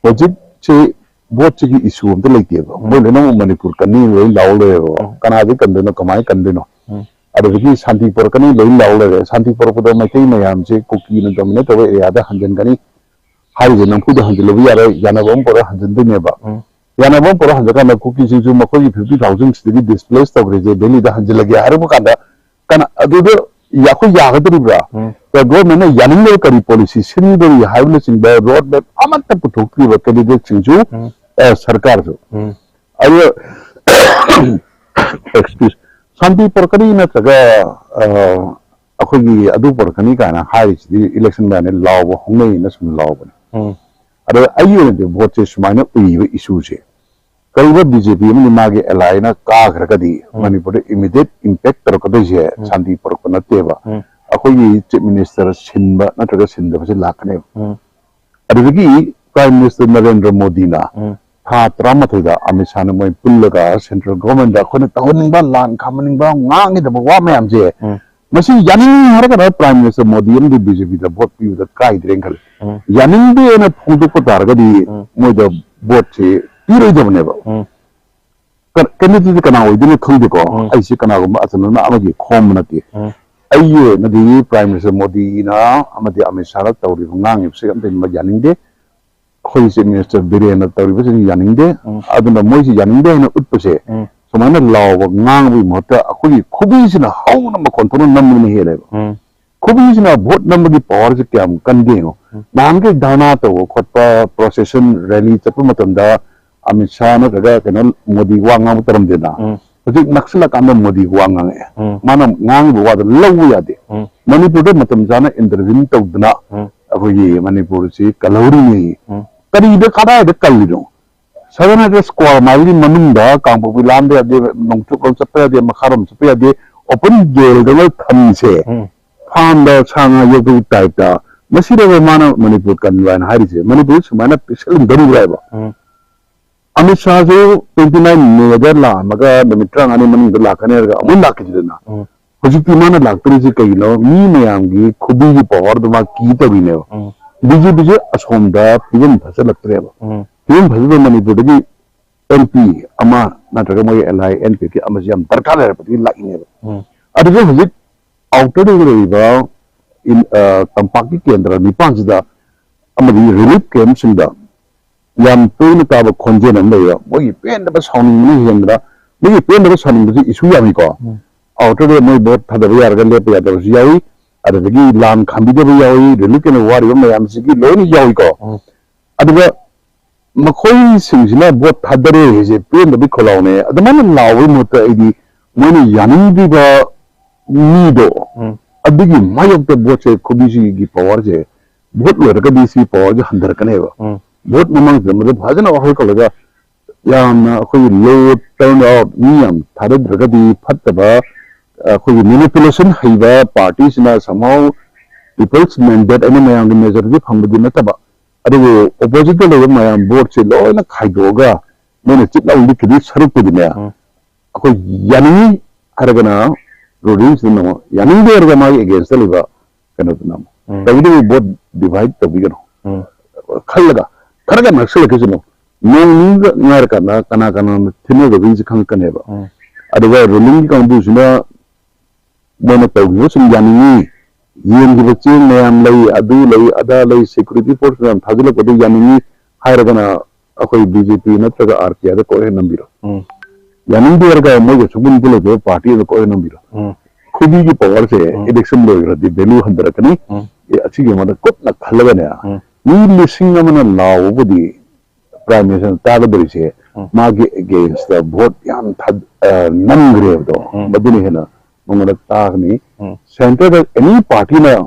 ꯍꯧꯖꯤꯛꯁꯤ voteꯁꯤꯒꯤ issue ꯑꯝꯇ ꯂꯩꯇꯦꯕ꯫ ꯎꯝ꯫ ꯃꯣꯏ ꯂꯣꯏꯅꯃꯛ ꯃꯅꯤꯄꯨꯔ ꯀꯟꯅꯤ ꯂꯣꯏ ꯂꯥꯎ ꯂꯩꯔꯦꯕ꯫ ꯎꯝ꯫ ꯀꯅꯥꯗꯤ ꯀꯟꯗꯣꯏꯅꯣ, ꯀꯃꯥꯏꯅ ꯀꯟꯗꯣꯏꯅꯣ? ꯎꯝ꯫ ꯑꯗꯨꯗꯒꯤ ꯁꯥꯟꯇꯤ ꯄꯨꯔꯛꯀꯅꯤ ꯂꯣꯏ ꯂꯥꯎ ꯂꯩꯔꯦ꯫ ꯁꯥꯟꯇꯤ ꯄꯨꯔꯛꯄꯗ ꯃꯩꯇꯩ ꯃꯌꯥꯝꯁꯦ ꯀꯨꯀꯤꯅ dominate ꯇꯧꯕ areaꯗ ꯍꯟꯖꯤꯟꯒꯅꯤ ꯍꯥꯏꯔꯤꯁꯦ ꯅꯝꯐꯨꯗ ꯍꯟꯖꯤꯜꯂꯨꯕ ꯌꯥꯔꯣꯏ, ꯌꯥꯅꯕ ꯑꯃ ꯄꯨꯔꯛꯑ ꯍꯟꯖꯤꯟꯗꯣꯏꯅꯦꯕ꯫ ꯎꯝ꯫ ꯌꯥꯅꯕ ꯑꯃ ꯄꯨꯔꯛꯑ ꯍꯟꯖꯤꯜꯂꯀꯥꯟꯗ ꯀꯨꯀꯤꯁꯤꯡꯁꯨ ꯃꯈꯣꯏꯒꯤ fifty thousandꯁꯤꯗꯒꯤ displace ꯇꯧꯈ꯭ꯔꯤꯁꯦ Delhiꯗ ꯍꯟꯖꯤꯜꯂꯒꯦ ꯍꯥꯏꯔꯛꯄ ꯀꯥꯟꯗ, ꯀꯅꯥ ꯑꯗꯨꯗ ꯑꯩꯈꯣꯏ ꯌꯥꯒꯗꯧꯔꯤꯕ꯭ꯔꯥ? ꯎꯝ꯫ Governmentꯅ ꯌꯥꯅꯤꯡꯗꯕ ꯀꯔꯤ policy ꯁꯤꯟꯗꯣꯔꯤ ꯍꯥꯏꯕꯅꯆꯤꯡꯕ road map ꯑꯃꯠꯇ ꯄꯨꯊꯣꯛꯇ꯭ꯔꯤꯕ candidateꯁꯤꯡꯁꯨ, ꯎꯝ꯫ ꯑ, ꯁꯔꯀꯥꯔꯁꯨ꯫ ꯎꯝ꯫ ꯑꯗꯨ, excuse, ꯁꯥꯟꯇꯤ ꯄꯨꯔꯛꯀꯅꯤ ꯅꯠꯇ꯭ꯔꯒ, ꯑ, ꯑꯩꯈꯣꯏꯒꯤ ꯑꯗꯨ ꯄꯨꯔꯛꯀꯅꯤ ꯀꯥꯏꯅ ꯍꯥꯏꯔꯤꯁꯤꯗꯤ election ꯃꯌꯥꯅꯤ ꯂꯥꯎꯕ ꯍꯧꯅꯩꯅ ꯁꯨꯝ ꯂꯥꯎꯕꯅꯤ꯫ ꯎꯝ꯫ ꯑꯗꯣ ꯑꯩꯒꯤ ꯑꯣꯏꯅꯗꯤ voteꯁꯦ ꯁꯨꯃꯥꯏꯅ ꯎꯏꯕ issueꯁꯦ, ꯀꯔꯤꯒꯨꯝꯕ BJP ꯑꯃꯗꯤ ꯃꯥꯒꯤ allyꯅ ꯀꯥꯈ꯭ꯔꯒꯗꯤ ꯎꯝ꯫ ꯃꯅꯤꯄꯨꯔꯗ immediate impact ꯇꯧꯔꯛꯀꯗꯣꯏꯁꯦ ꯎꯝ꯫ ꯁꯥꯟꯇꯤ ꯄꯨꯔꯛꯄ ꯅꯠꯇꯦꯕ꯫ ꯎꯝ꯫ ꯑꯩꯈꯣꯏꯒꯤ chief minister ꯁꯤꯟꯕ ꯅꯠꯇ꯭ꯔꯒ ꯁꯤꯟꯗꯕꯁꯦ ꯂꯥꯛꯀꯅꯦꯕ꯫ ꯎꯝ꯫ ꯑꯗꯨꯗꯒꯤ Prime Minister ꯅꯔꯦꯟꯗ꯭ꯔ ꯃꯣꯗꯤꯅ ꯎꯝ꯫ ꯊꯥ ꯇꯔꯥꯃꯥꯊꯣꯏꯗ ꯑꯃꯤꯠ ꯁꯥꯍꯅ ꯃꯣꯏ ꯄꯨꯜꯂꯒ central governmentꯗ ꯑꯩꯈꯣꯏꯅ ꯇꯧꯍꯟꯅꯤꯡꯕ, ꯂꯥꯟ ꯈꯥꯝꯍꯟꯅꯤꯡꯕ, ꯉꯥꯡꯒꯗꯕ ꯋꯥ ꯃꯌꯥꯝꯁꯦ, ꯎꯝ꯫ ꯃꯁꯤ ꯌꯥꯅꯤꯡ ꯍꯥꯏꯔꯒꯅ Prime Minister ꯃꯣꯗꯤ ꯑꯃꯗꯤ BJPꯗ vote ꯄꯤꯕꯗ ꯀꯥꯏꯗ꯭ꯔꯦꯅ ꯈꯜꯂꯤ꯫ ꯎꯝ꯫ ꯌꯥꯅꯤꯡꯗꯦꯅ ꯐꯣꯡꯗꯣꯛꯄ ꯇꯥꯔꯒꯗꯤ ꯎꯝ꯫ ꯃꯣꯏꯗ voteꯁꯦ ꯄꯤꯔꯣꯏꯗꯕꯅꯦꯕ꯫ ꯎꯝ꯫ ꯀ-, candidate ꯀꯅꯥ ꯑꯣꯏꯗꯣꯏꯅꯣ ꯈꯪꯗꯦꯀꯣ꯫ ꯎꯝ꯫ ꯑꯩꯁꯦ ꯀꯅꯥꯒꯨꯝꯕ ꯑꯆꯝꯕ ꯑꯃꯒꯤ ꯈꯣꯝꯕ ꯅꯠꯇꯦ꯫ ꯎꯝ꯫ ꯑꯩꯒꯤ ꯑꯣꯏꯅꯗꯤ Prime Minister ꯃꯣꯗꯤꯅ ꯑꯃꯗꯤ ꯑꯃꯤꯠ ꯁꯥꯍꯅ ꯇꯧꯔꯤꯕ, ꯉꯥꯡꯉꯤꯕꯁꯦ ꯑꯝꯇ ꯌꯥꯅꯤꯡꯗꯦ꯫ ꯑꯩꯈꯣꯏ Chief Minister ꯕꯤꯔꯦꯟꯅ ꯇꯧꯔꯤꯕꯁꯤꯡ ꯌꯥꯅꯤꯡꯗꯦ꯫ ꯎꯝ꯫ ꯑꯗꯨꯅ ꯃꯣꯏꯁꯤ ꯌꯥꯅꯤꯡꯗꯦ ꯍꯥꯏꯅ ꯎꯠꯄꯁꯦ, ꯎꯝ꯫ ꯁꯨꯃꯥꯏꯅ ꯂꯥꯎꯕ ꯉꯥꯡꯕꯒꯤ ꯃꯍꯨꯠꯇ ꯑꯩꯈꯣꯏꯒꯤ ꯈꯨꯕꯤꯁꯤꯅ ꯍꯧꯅ ꯃꯈꯣꯟ ꯊꯣꯛꯅ ꯅꯝꯕꯅ ꯍꯦꯜꯂꯦꯕ꯫ ꯎꯝ꯫ ꯈꯨꯕꯤꯁꯤꯅ vote ꯅꯝꯕꯒꯤ powerꯁꯦ ꯀꯌꯥꯝ ꯀꯟꯒꯦ ꯌꯦꯡꯉꯣ꯫ ꯎꯝ꯫ ꯅꯍꯥꯟꯈꯩ ꯙꯔꯅꯥ ꯇꯧꯕ ꯈꯣꯠꯄ, procession, rally ꯆꯠꯄ ꯃꯇꯝꯗ ꯑꯃꯤꯠ ꯁꯥꯍ ꯅꯠꯇ꯭ꯔꯒ ꯀꯩꯅꯣ ꯃꯣꯗꯤ ꯋꯥ ꯉꯥꯡꯕ ꯇꯧꯔꯝꯗꯦꯗꯅ꯫ ꯎꯝ꯫ ꯍꯧꯖꯤꯛ ꯅꯛꯁꯤꯜꯂꯀꯥꯟꯗ ꯃꯣꯗꯤ ꯋꯥ ꯉꯥꯡꯉꯛꯑꯦ꯫ ꯎꯝ꯫ ꯃꯥꯅ ꯉꯥꯡꯉꯤꯕ ꯋꯥꯗꯣ ꯂꯧꯕ ꯌꯥꯗꯦ꯫ ꯎꯝ꯫ ꯃꯅꯤꯄꯨꯔꯗ ꯃꯇꯝ ꯆꯥꯅ intervene ꯇꯧꯗꯅ ꯎꯝ꯫ ꯑꯩꯈꯣꯏꯒꯤ ꯃꯅꯤꯄꯨꯔꯁꯤ ꯀꯜꯍꯧꯔꯤꯅꯤ꯫ ꯎꯝ꯫ ꯀꯔꯤꯗ, ꯀꯗꯥꯏꯗ ꯀꯜꯂꯤꯅꯣ? Seven hundred square mileꯒꯤ ꯃꯅꯨꯡꯗ ꯀꯥꯡꯄꯣꯛꯄꯤ ꯂꯥꯟꯕ ꯌꯥꯗꯦ, ꯅꯣꯡꯆꯨꯞꯂꯣꯝ ꯆꯠꯄ ꯌꯥꯗꯦ, ꯃꯈꯥꯔꯣꯝ ꯆꯠꯄ ꯌꯥꯗꯦ, open jailꯗ ꯂꯣꯏ ꯊꯝꯃꯤꯁꯦ꯫ ꯎꯝ꯫ Farmꯗ ꯁꯥ ꯉꯥ ꯌꯣꯛꯄꯒꯤ typeꯇ, ꯃꯁꯤꯗꯕꯨ ꯃꯥꯅ ꯃꯅꯤꯄꯨꯔ ꯀꯟꯕ ꯍꯥꯏꯅ ꯍꯥꯏꯔꯤꯁꯦ, ꯃꯅꯤꯄꯨꯔꯁꯤ ꯁꯨꯃꯥꯏꯅ ꯄꯤꯛꯁꯜꯍꯟꯗꯧꯔꯤꯕ꯭ꯔꯥ ꯍꯥꯏꯕ? ꯎꯝ꯫ ꯑꯃꯤꯠ ꯁꯥꯍꯁꯨ twenty nine Mayꯗ ꯂꯥꯛꯑꯝꯃꯒ ꯅꯨꯃꯤꯠ ꯇꯔꯥꯃꯉꯥꯅꯤ ꯃꯅꯨꯡꯗ ꯂꯥꯛꯀꯅꯤ ꯍꯥꯏꯔꯒ ꯑꯃꯨꯛ ꯂꯥꯛꯈꯤꯗ꯭ꯔꯦꯗꯅ꯫ ꯎꯝ꯫ ꯍꯧꯖꯤꯛꯇꯤ ꯃꯥꯅ ꯂꯥꯛꯇꯣꯔꯤꯁꯦ ꯀꯩꯒꯤꯅꯣ? ꯃꯤ ꯃꯌꯥꯝꯒꯤ ꯈꯨꯕꯤꯒꯤ powerꯗꯣ ꯃꯥ ꯀꯤ ꯇꯧꯔꯤꯅꯦꯕ꯫ ꯎꯝ꯫ BJPꯁꯦ ꯑꯁꯣꯝꯗ ꯐꯤꯕꯝ ꯐꯖꯜꯂꯛꯇ꯭ꯔꯦꯕ꯫ ꯎꯝ꯫ ꯐꯤꯕꯝ ꯐꯖꯗꯕ ꯃꯅꯤꯄꯨꯔꯗꯒꯤ MP ꯑꯃ ꯅꯠꯇ꯭ꯔꯒ ꯃꯣꯏ ally NPP ꯑꯃꯁꯤ ꯌꯥꯝ ꯗꯔꯀꯥꯔ ꯂꯩꯔꯛꯄꯗꯒꯤ ꯂꯥꯛꯏꯅꯦꯕ꯫ ꯎꯝ꯫ ꯑꯗꯨꯁꯨ ꯍꯧꯖꯤꯛ outerꯗ ꯂꯩꯔꯤꯕ ꯏꯟ-, ꯑ, ꯇꯝꯄꯥꯛꯀꯤ ꯀꯦꯟꯗ꯭ꯔ ꯅꯤꯄꯥꯟꯁꯤꯗ ꯑꯃꯗꯤ relief campꯁꯤꯡꯗ ꯌꯥꯝ ꯇꯣꯏꯅ ꯇꯥꯕ ꯈꯣꯟꯖꯦꯜ ꯑꯃ ꯂꯩꯕ, ꯃꯣꯏꯒꯤ ꯄꯦꯟꯗꯕ ꯁꯥꯎꯅꯤꯡꯕꯅ ꯍꯦꯟꯕꯗ, ꯃꯤꯒꯤ ꯄꯦꯟꯗꯕ ꯁꯥꯎꯅꯤꯡꯕꯁꯤ issue ꯌꯥꯝꯃꯤꯀꯣ꯫ ꯎꯝ꯫ Outerꯗ ꯃꯣꯏ vote ꯊꯥꯗꯕ ꯌꯥꯔꯒ ꯂꯦꯞꯄ ꯌꯥꯗꯕꯁꯨ ꯌꯥꯎꯏ, ꯑꯗꯨꯗꯒꯤ ꯂꯥꯟ ꯈꯥꯝꯕꯤꯗꯕ ꯌꯥꯎꯏ, relief camp ꯋꯥꯔꯤꯕ ꯃꯌꯥꯝꯁꯤꯒꯤ ꯂꯣꯏꯅ ꯌꯥꯎꯏꯀꯣ꯫ ꯎꯝ꯫ ꯑꯗꯨꯒ ꯃꯈꯣꯏꯁꯤꯡꯁꯤꯅ vote ꯊꯥꯗꯔꯦ ꯍꯥꯏꯁꯦ ꯄꯦꯟꯗꯕꯒꯤ ꯈꯣꯜꯂꯥꯎꯅꯦ꯫ ꯑꯗꯨꯃꯥꯏꯅ ꯂꯥꯎꯕꯒꯤ ꯃꯍꯨꯠꯇ ꯑꯩꯗꯤ ꯃꯣꯏꯅ ꯌꯥꯅꯤꯡꯗ꯭ꯔꯤꯕ ꯃꯤꯗꯣ, ꯎꯝ꯫ ꯑꯗꯨꯒꯤ ꯃꯥꯌꯣꯛꯇ voteꯁꯦ, ꯈꯨꯕꯤꯁꯤꯒꯤ powerꯁꯦ, vote ꯂꯣꯏꯔꯒꯗꯤ ꯁꯤ powerꯁꯦ ꯍꯟꯊꯔꯛꯀꯅꯦꯕ꯫ ꯎꯝ꯫ Vote ꯃꯃꯥꯡꯁꯤꯗ ꯃꯗꯨ ꯐꯖꯅ ꯋꯥꯈꯜ ꯈꯜꯂꯒ ꯌꯥꯝꯅ ꯑꯩꯈꯣꯏꯒꯤ low turn out, ꯃꯤ ꯌꯥꯝ ꯊꯥꯗꯗ꯭ꯔꯒꯗꯤ ꯐꯠꯇꯕ, ꯑꯩꯈꯣꯏꯒꯤ manipulation ꯍꯩꯕ partyꯁꯤꯅ somehow people's mandate ꯑꯩꯅ ꯃꯌꯥꯝꯒꯤ majority ꯐꯪꯕꯗꯤ ꯅꯠꯇꯕ, ꯑꯗꯨꯕꯨ opposite ꯇ ꯂꯩꯕ ꯃꯌꯥꯝ vote ꯁꯦ ꯂꯣꯏꯅ ꯈꯥꯏꯗꯣꯛꯑꯒ ꯃꯣꯏꯅ ꯆꯤꯠ ꯂꯥꯎ ꯂꯤꯠꯈꯤꯗꯣꯏ ꯁꯔꯨꯛꯄꯨꯗꯤꯅꯦ, ꯎꯝ꯫ ꯑꯩꯈꯣꯏ ꯌꯥꯅꯤꯡꯉꯤ ꯍꯥꯏꯔꯒꯅ ruling ꯁꯤꯗ ꯅꯝꯃꯣ, ꯌꯥꯅꯤꯡꯗꯦ ꯍꯥꯏꯔꯒ ꯃꯥꯒꯤ against ꯇ ꯂꯩꯕ ꯀꯩꯅꯣꯗꯨ ꯅꯝꯃꯣ꯫ ꯎꯝ꯫ ꯇꯧꯕꯇꯕꯨ vote divide ꯇꯧꯕꯤꯒꯅꯨ꯫ ꯎꯝ꯫ ꯈꯜꯂꯒ ꯈꯔꯒ ꯅꯛꯁꯜꯂꯛꯈꯤꯁꯅꯨ꯫ ꯅꯣꯡ ꯅꯤꯅꯤꯒ ꯉꯥꯏꯔꯀꯥꯟꯗ ꯀꯅꯥ ꯀꯅꯥꯅ ꯊꯤꯟꯅꯗꯕꯒꯤꯁꯦ ꯈꯪꯉꯛꯀꯅꯦꯕ꯫ ꯎꯝ꯫ ꯑꯗꯨꯒ ruling ꯀꯥꯡꯕꯨꯁꯤꯅ ꯃꯣꯏꯅ ꯇꯧꯈꯤꯕ ꯁꯨꯝ ꯌꯥꯅꯤꯡꯉꯤ, ꯌꯦꯟꯈꯤꯕ ꯆꯦꯡ ꯃꯌꯥꯝ ꯂꯩ, ꯑꯗꯨ ꯂꯩ, ꯑꯗꯥ ꯂꯩ, security force ꯃꯌꯥꯝ ꯊꯥꯖꯤꯜꯂꯛꯄꯗꯨ ꯌꯥꯅꯤꯡꯉꯤ ꯍꯥꯏꯔꯒꯅ ꯑꯩꯈꯣꯏ B J P ꯅꯠꯇ꯭ꯔꯒ R P I ꯗ ꯀꯣꯛ ꯍꯦꯛ ꯅꯝꯕꯤꯔꯣ꯫ ꯎꯝ꯫ ꯌꯥꯅꯤꯡꯗꯦ ꯍꯥꯏꯔꯒ ꯃꯣꯏꯒ ꯁꯨꯡꯄꯨꯟ ꯄꯨꯜꯂꯣꯏꯗꯕ party ꯑꯃꯗ ꯀꯣꯛ ꯍꯦꯛ ꯅꯝꯕꯤꯔꯣ꯫ ꯎꯝ꯫ ꯈꯨꯕꯤꯒꯤ power ꯁꯦ ꯎꯝ꯫ Election ꯂꯣꯏꯈ꯭ꯔꯗꯤ value ꯍꯟꯊꯔꯛꯀꯅꯤ꯫ ꯎꯝ꯫ ꯑꯦ, ꯑꯁꯤꯒꯤ ꯃꯍꯨꯠꯇ ꯀꯨꯞꯅ ꯈꯜꯂꯒꯅꯦ, ꯎꯝ꯫ ꯃꯤ ꯂꯤꯁꯤꯡ ꯑꯃꯅ ꯂꯥꯎꯕꯕꯨꯗꯤ Prime Minister ꯅ ꯇꯥꯒꯗꯧꯔꯤꯁꯦ ꯎꯝ꯫ ꯃꯥꯒꯤ against ꯇ vote ꯌꯥꯝ ꯊꯥ-, ꯑ, ꯅꯝꯈ꯭ꯔꯦꯕꯗꯣ, ꯎꯝ꯫ ꯃꯗꯨꯅ ꯍꯦꯟꯅ ꯃꯉꯣꯟꯗ ꯇꯥꯒꯅꯤ꯫ ꯎꯝ꯫ Centre ꯗ any party ꯅ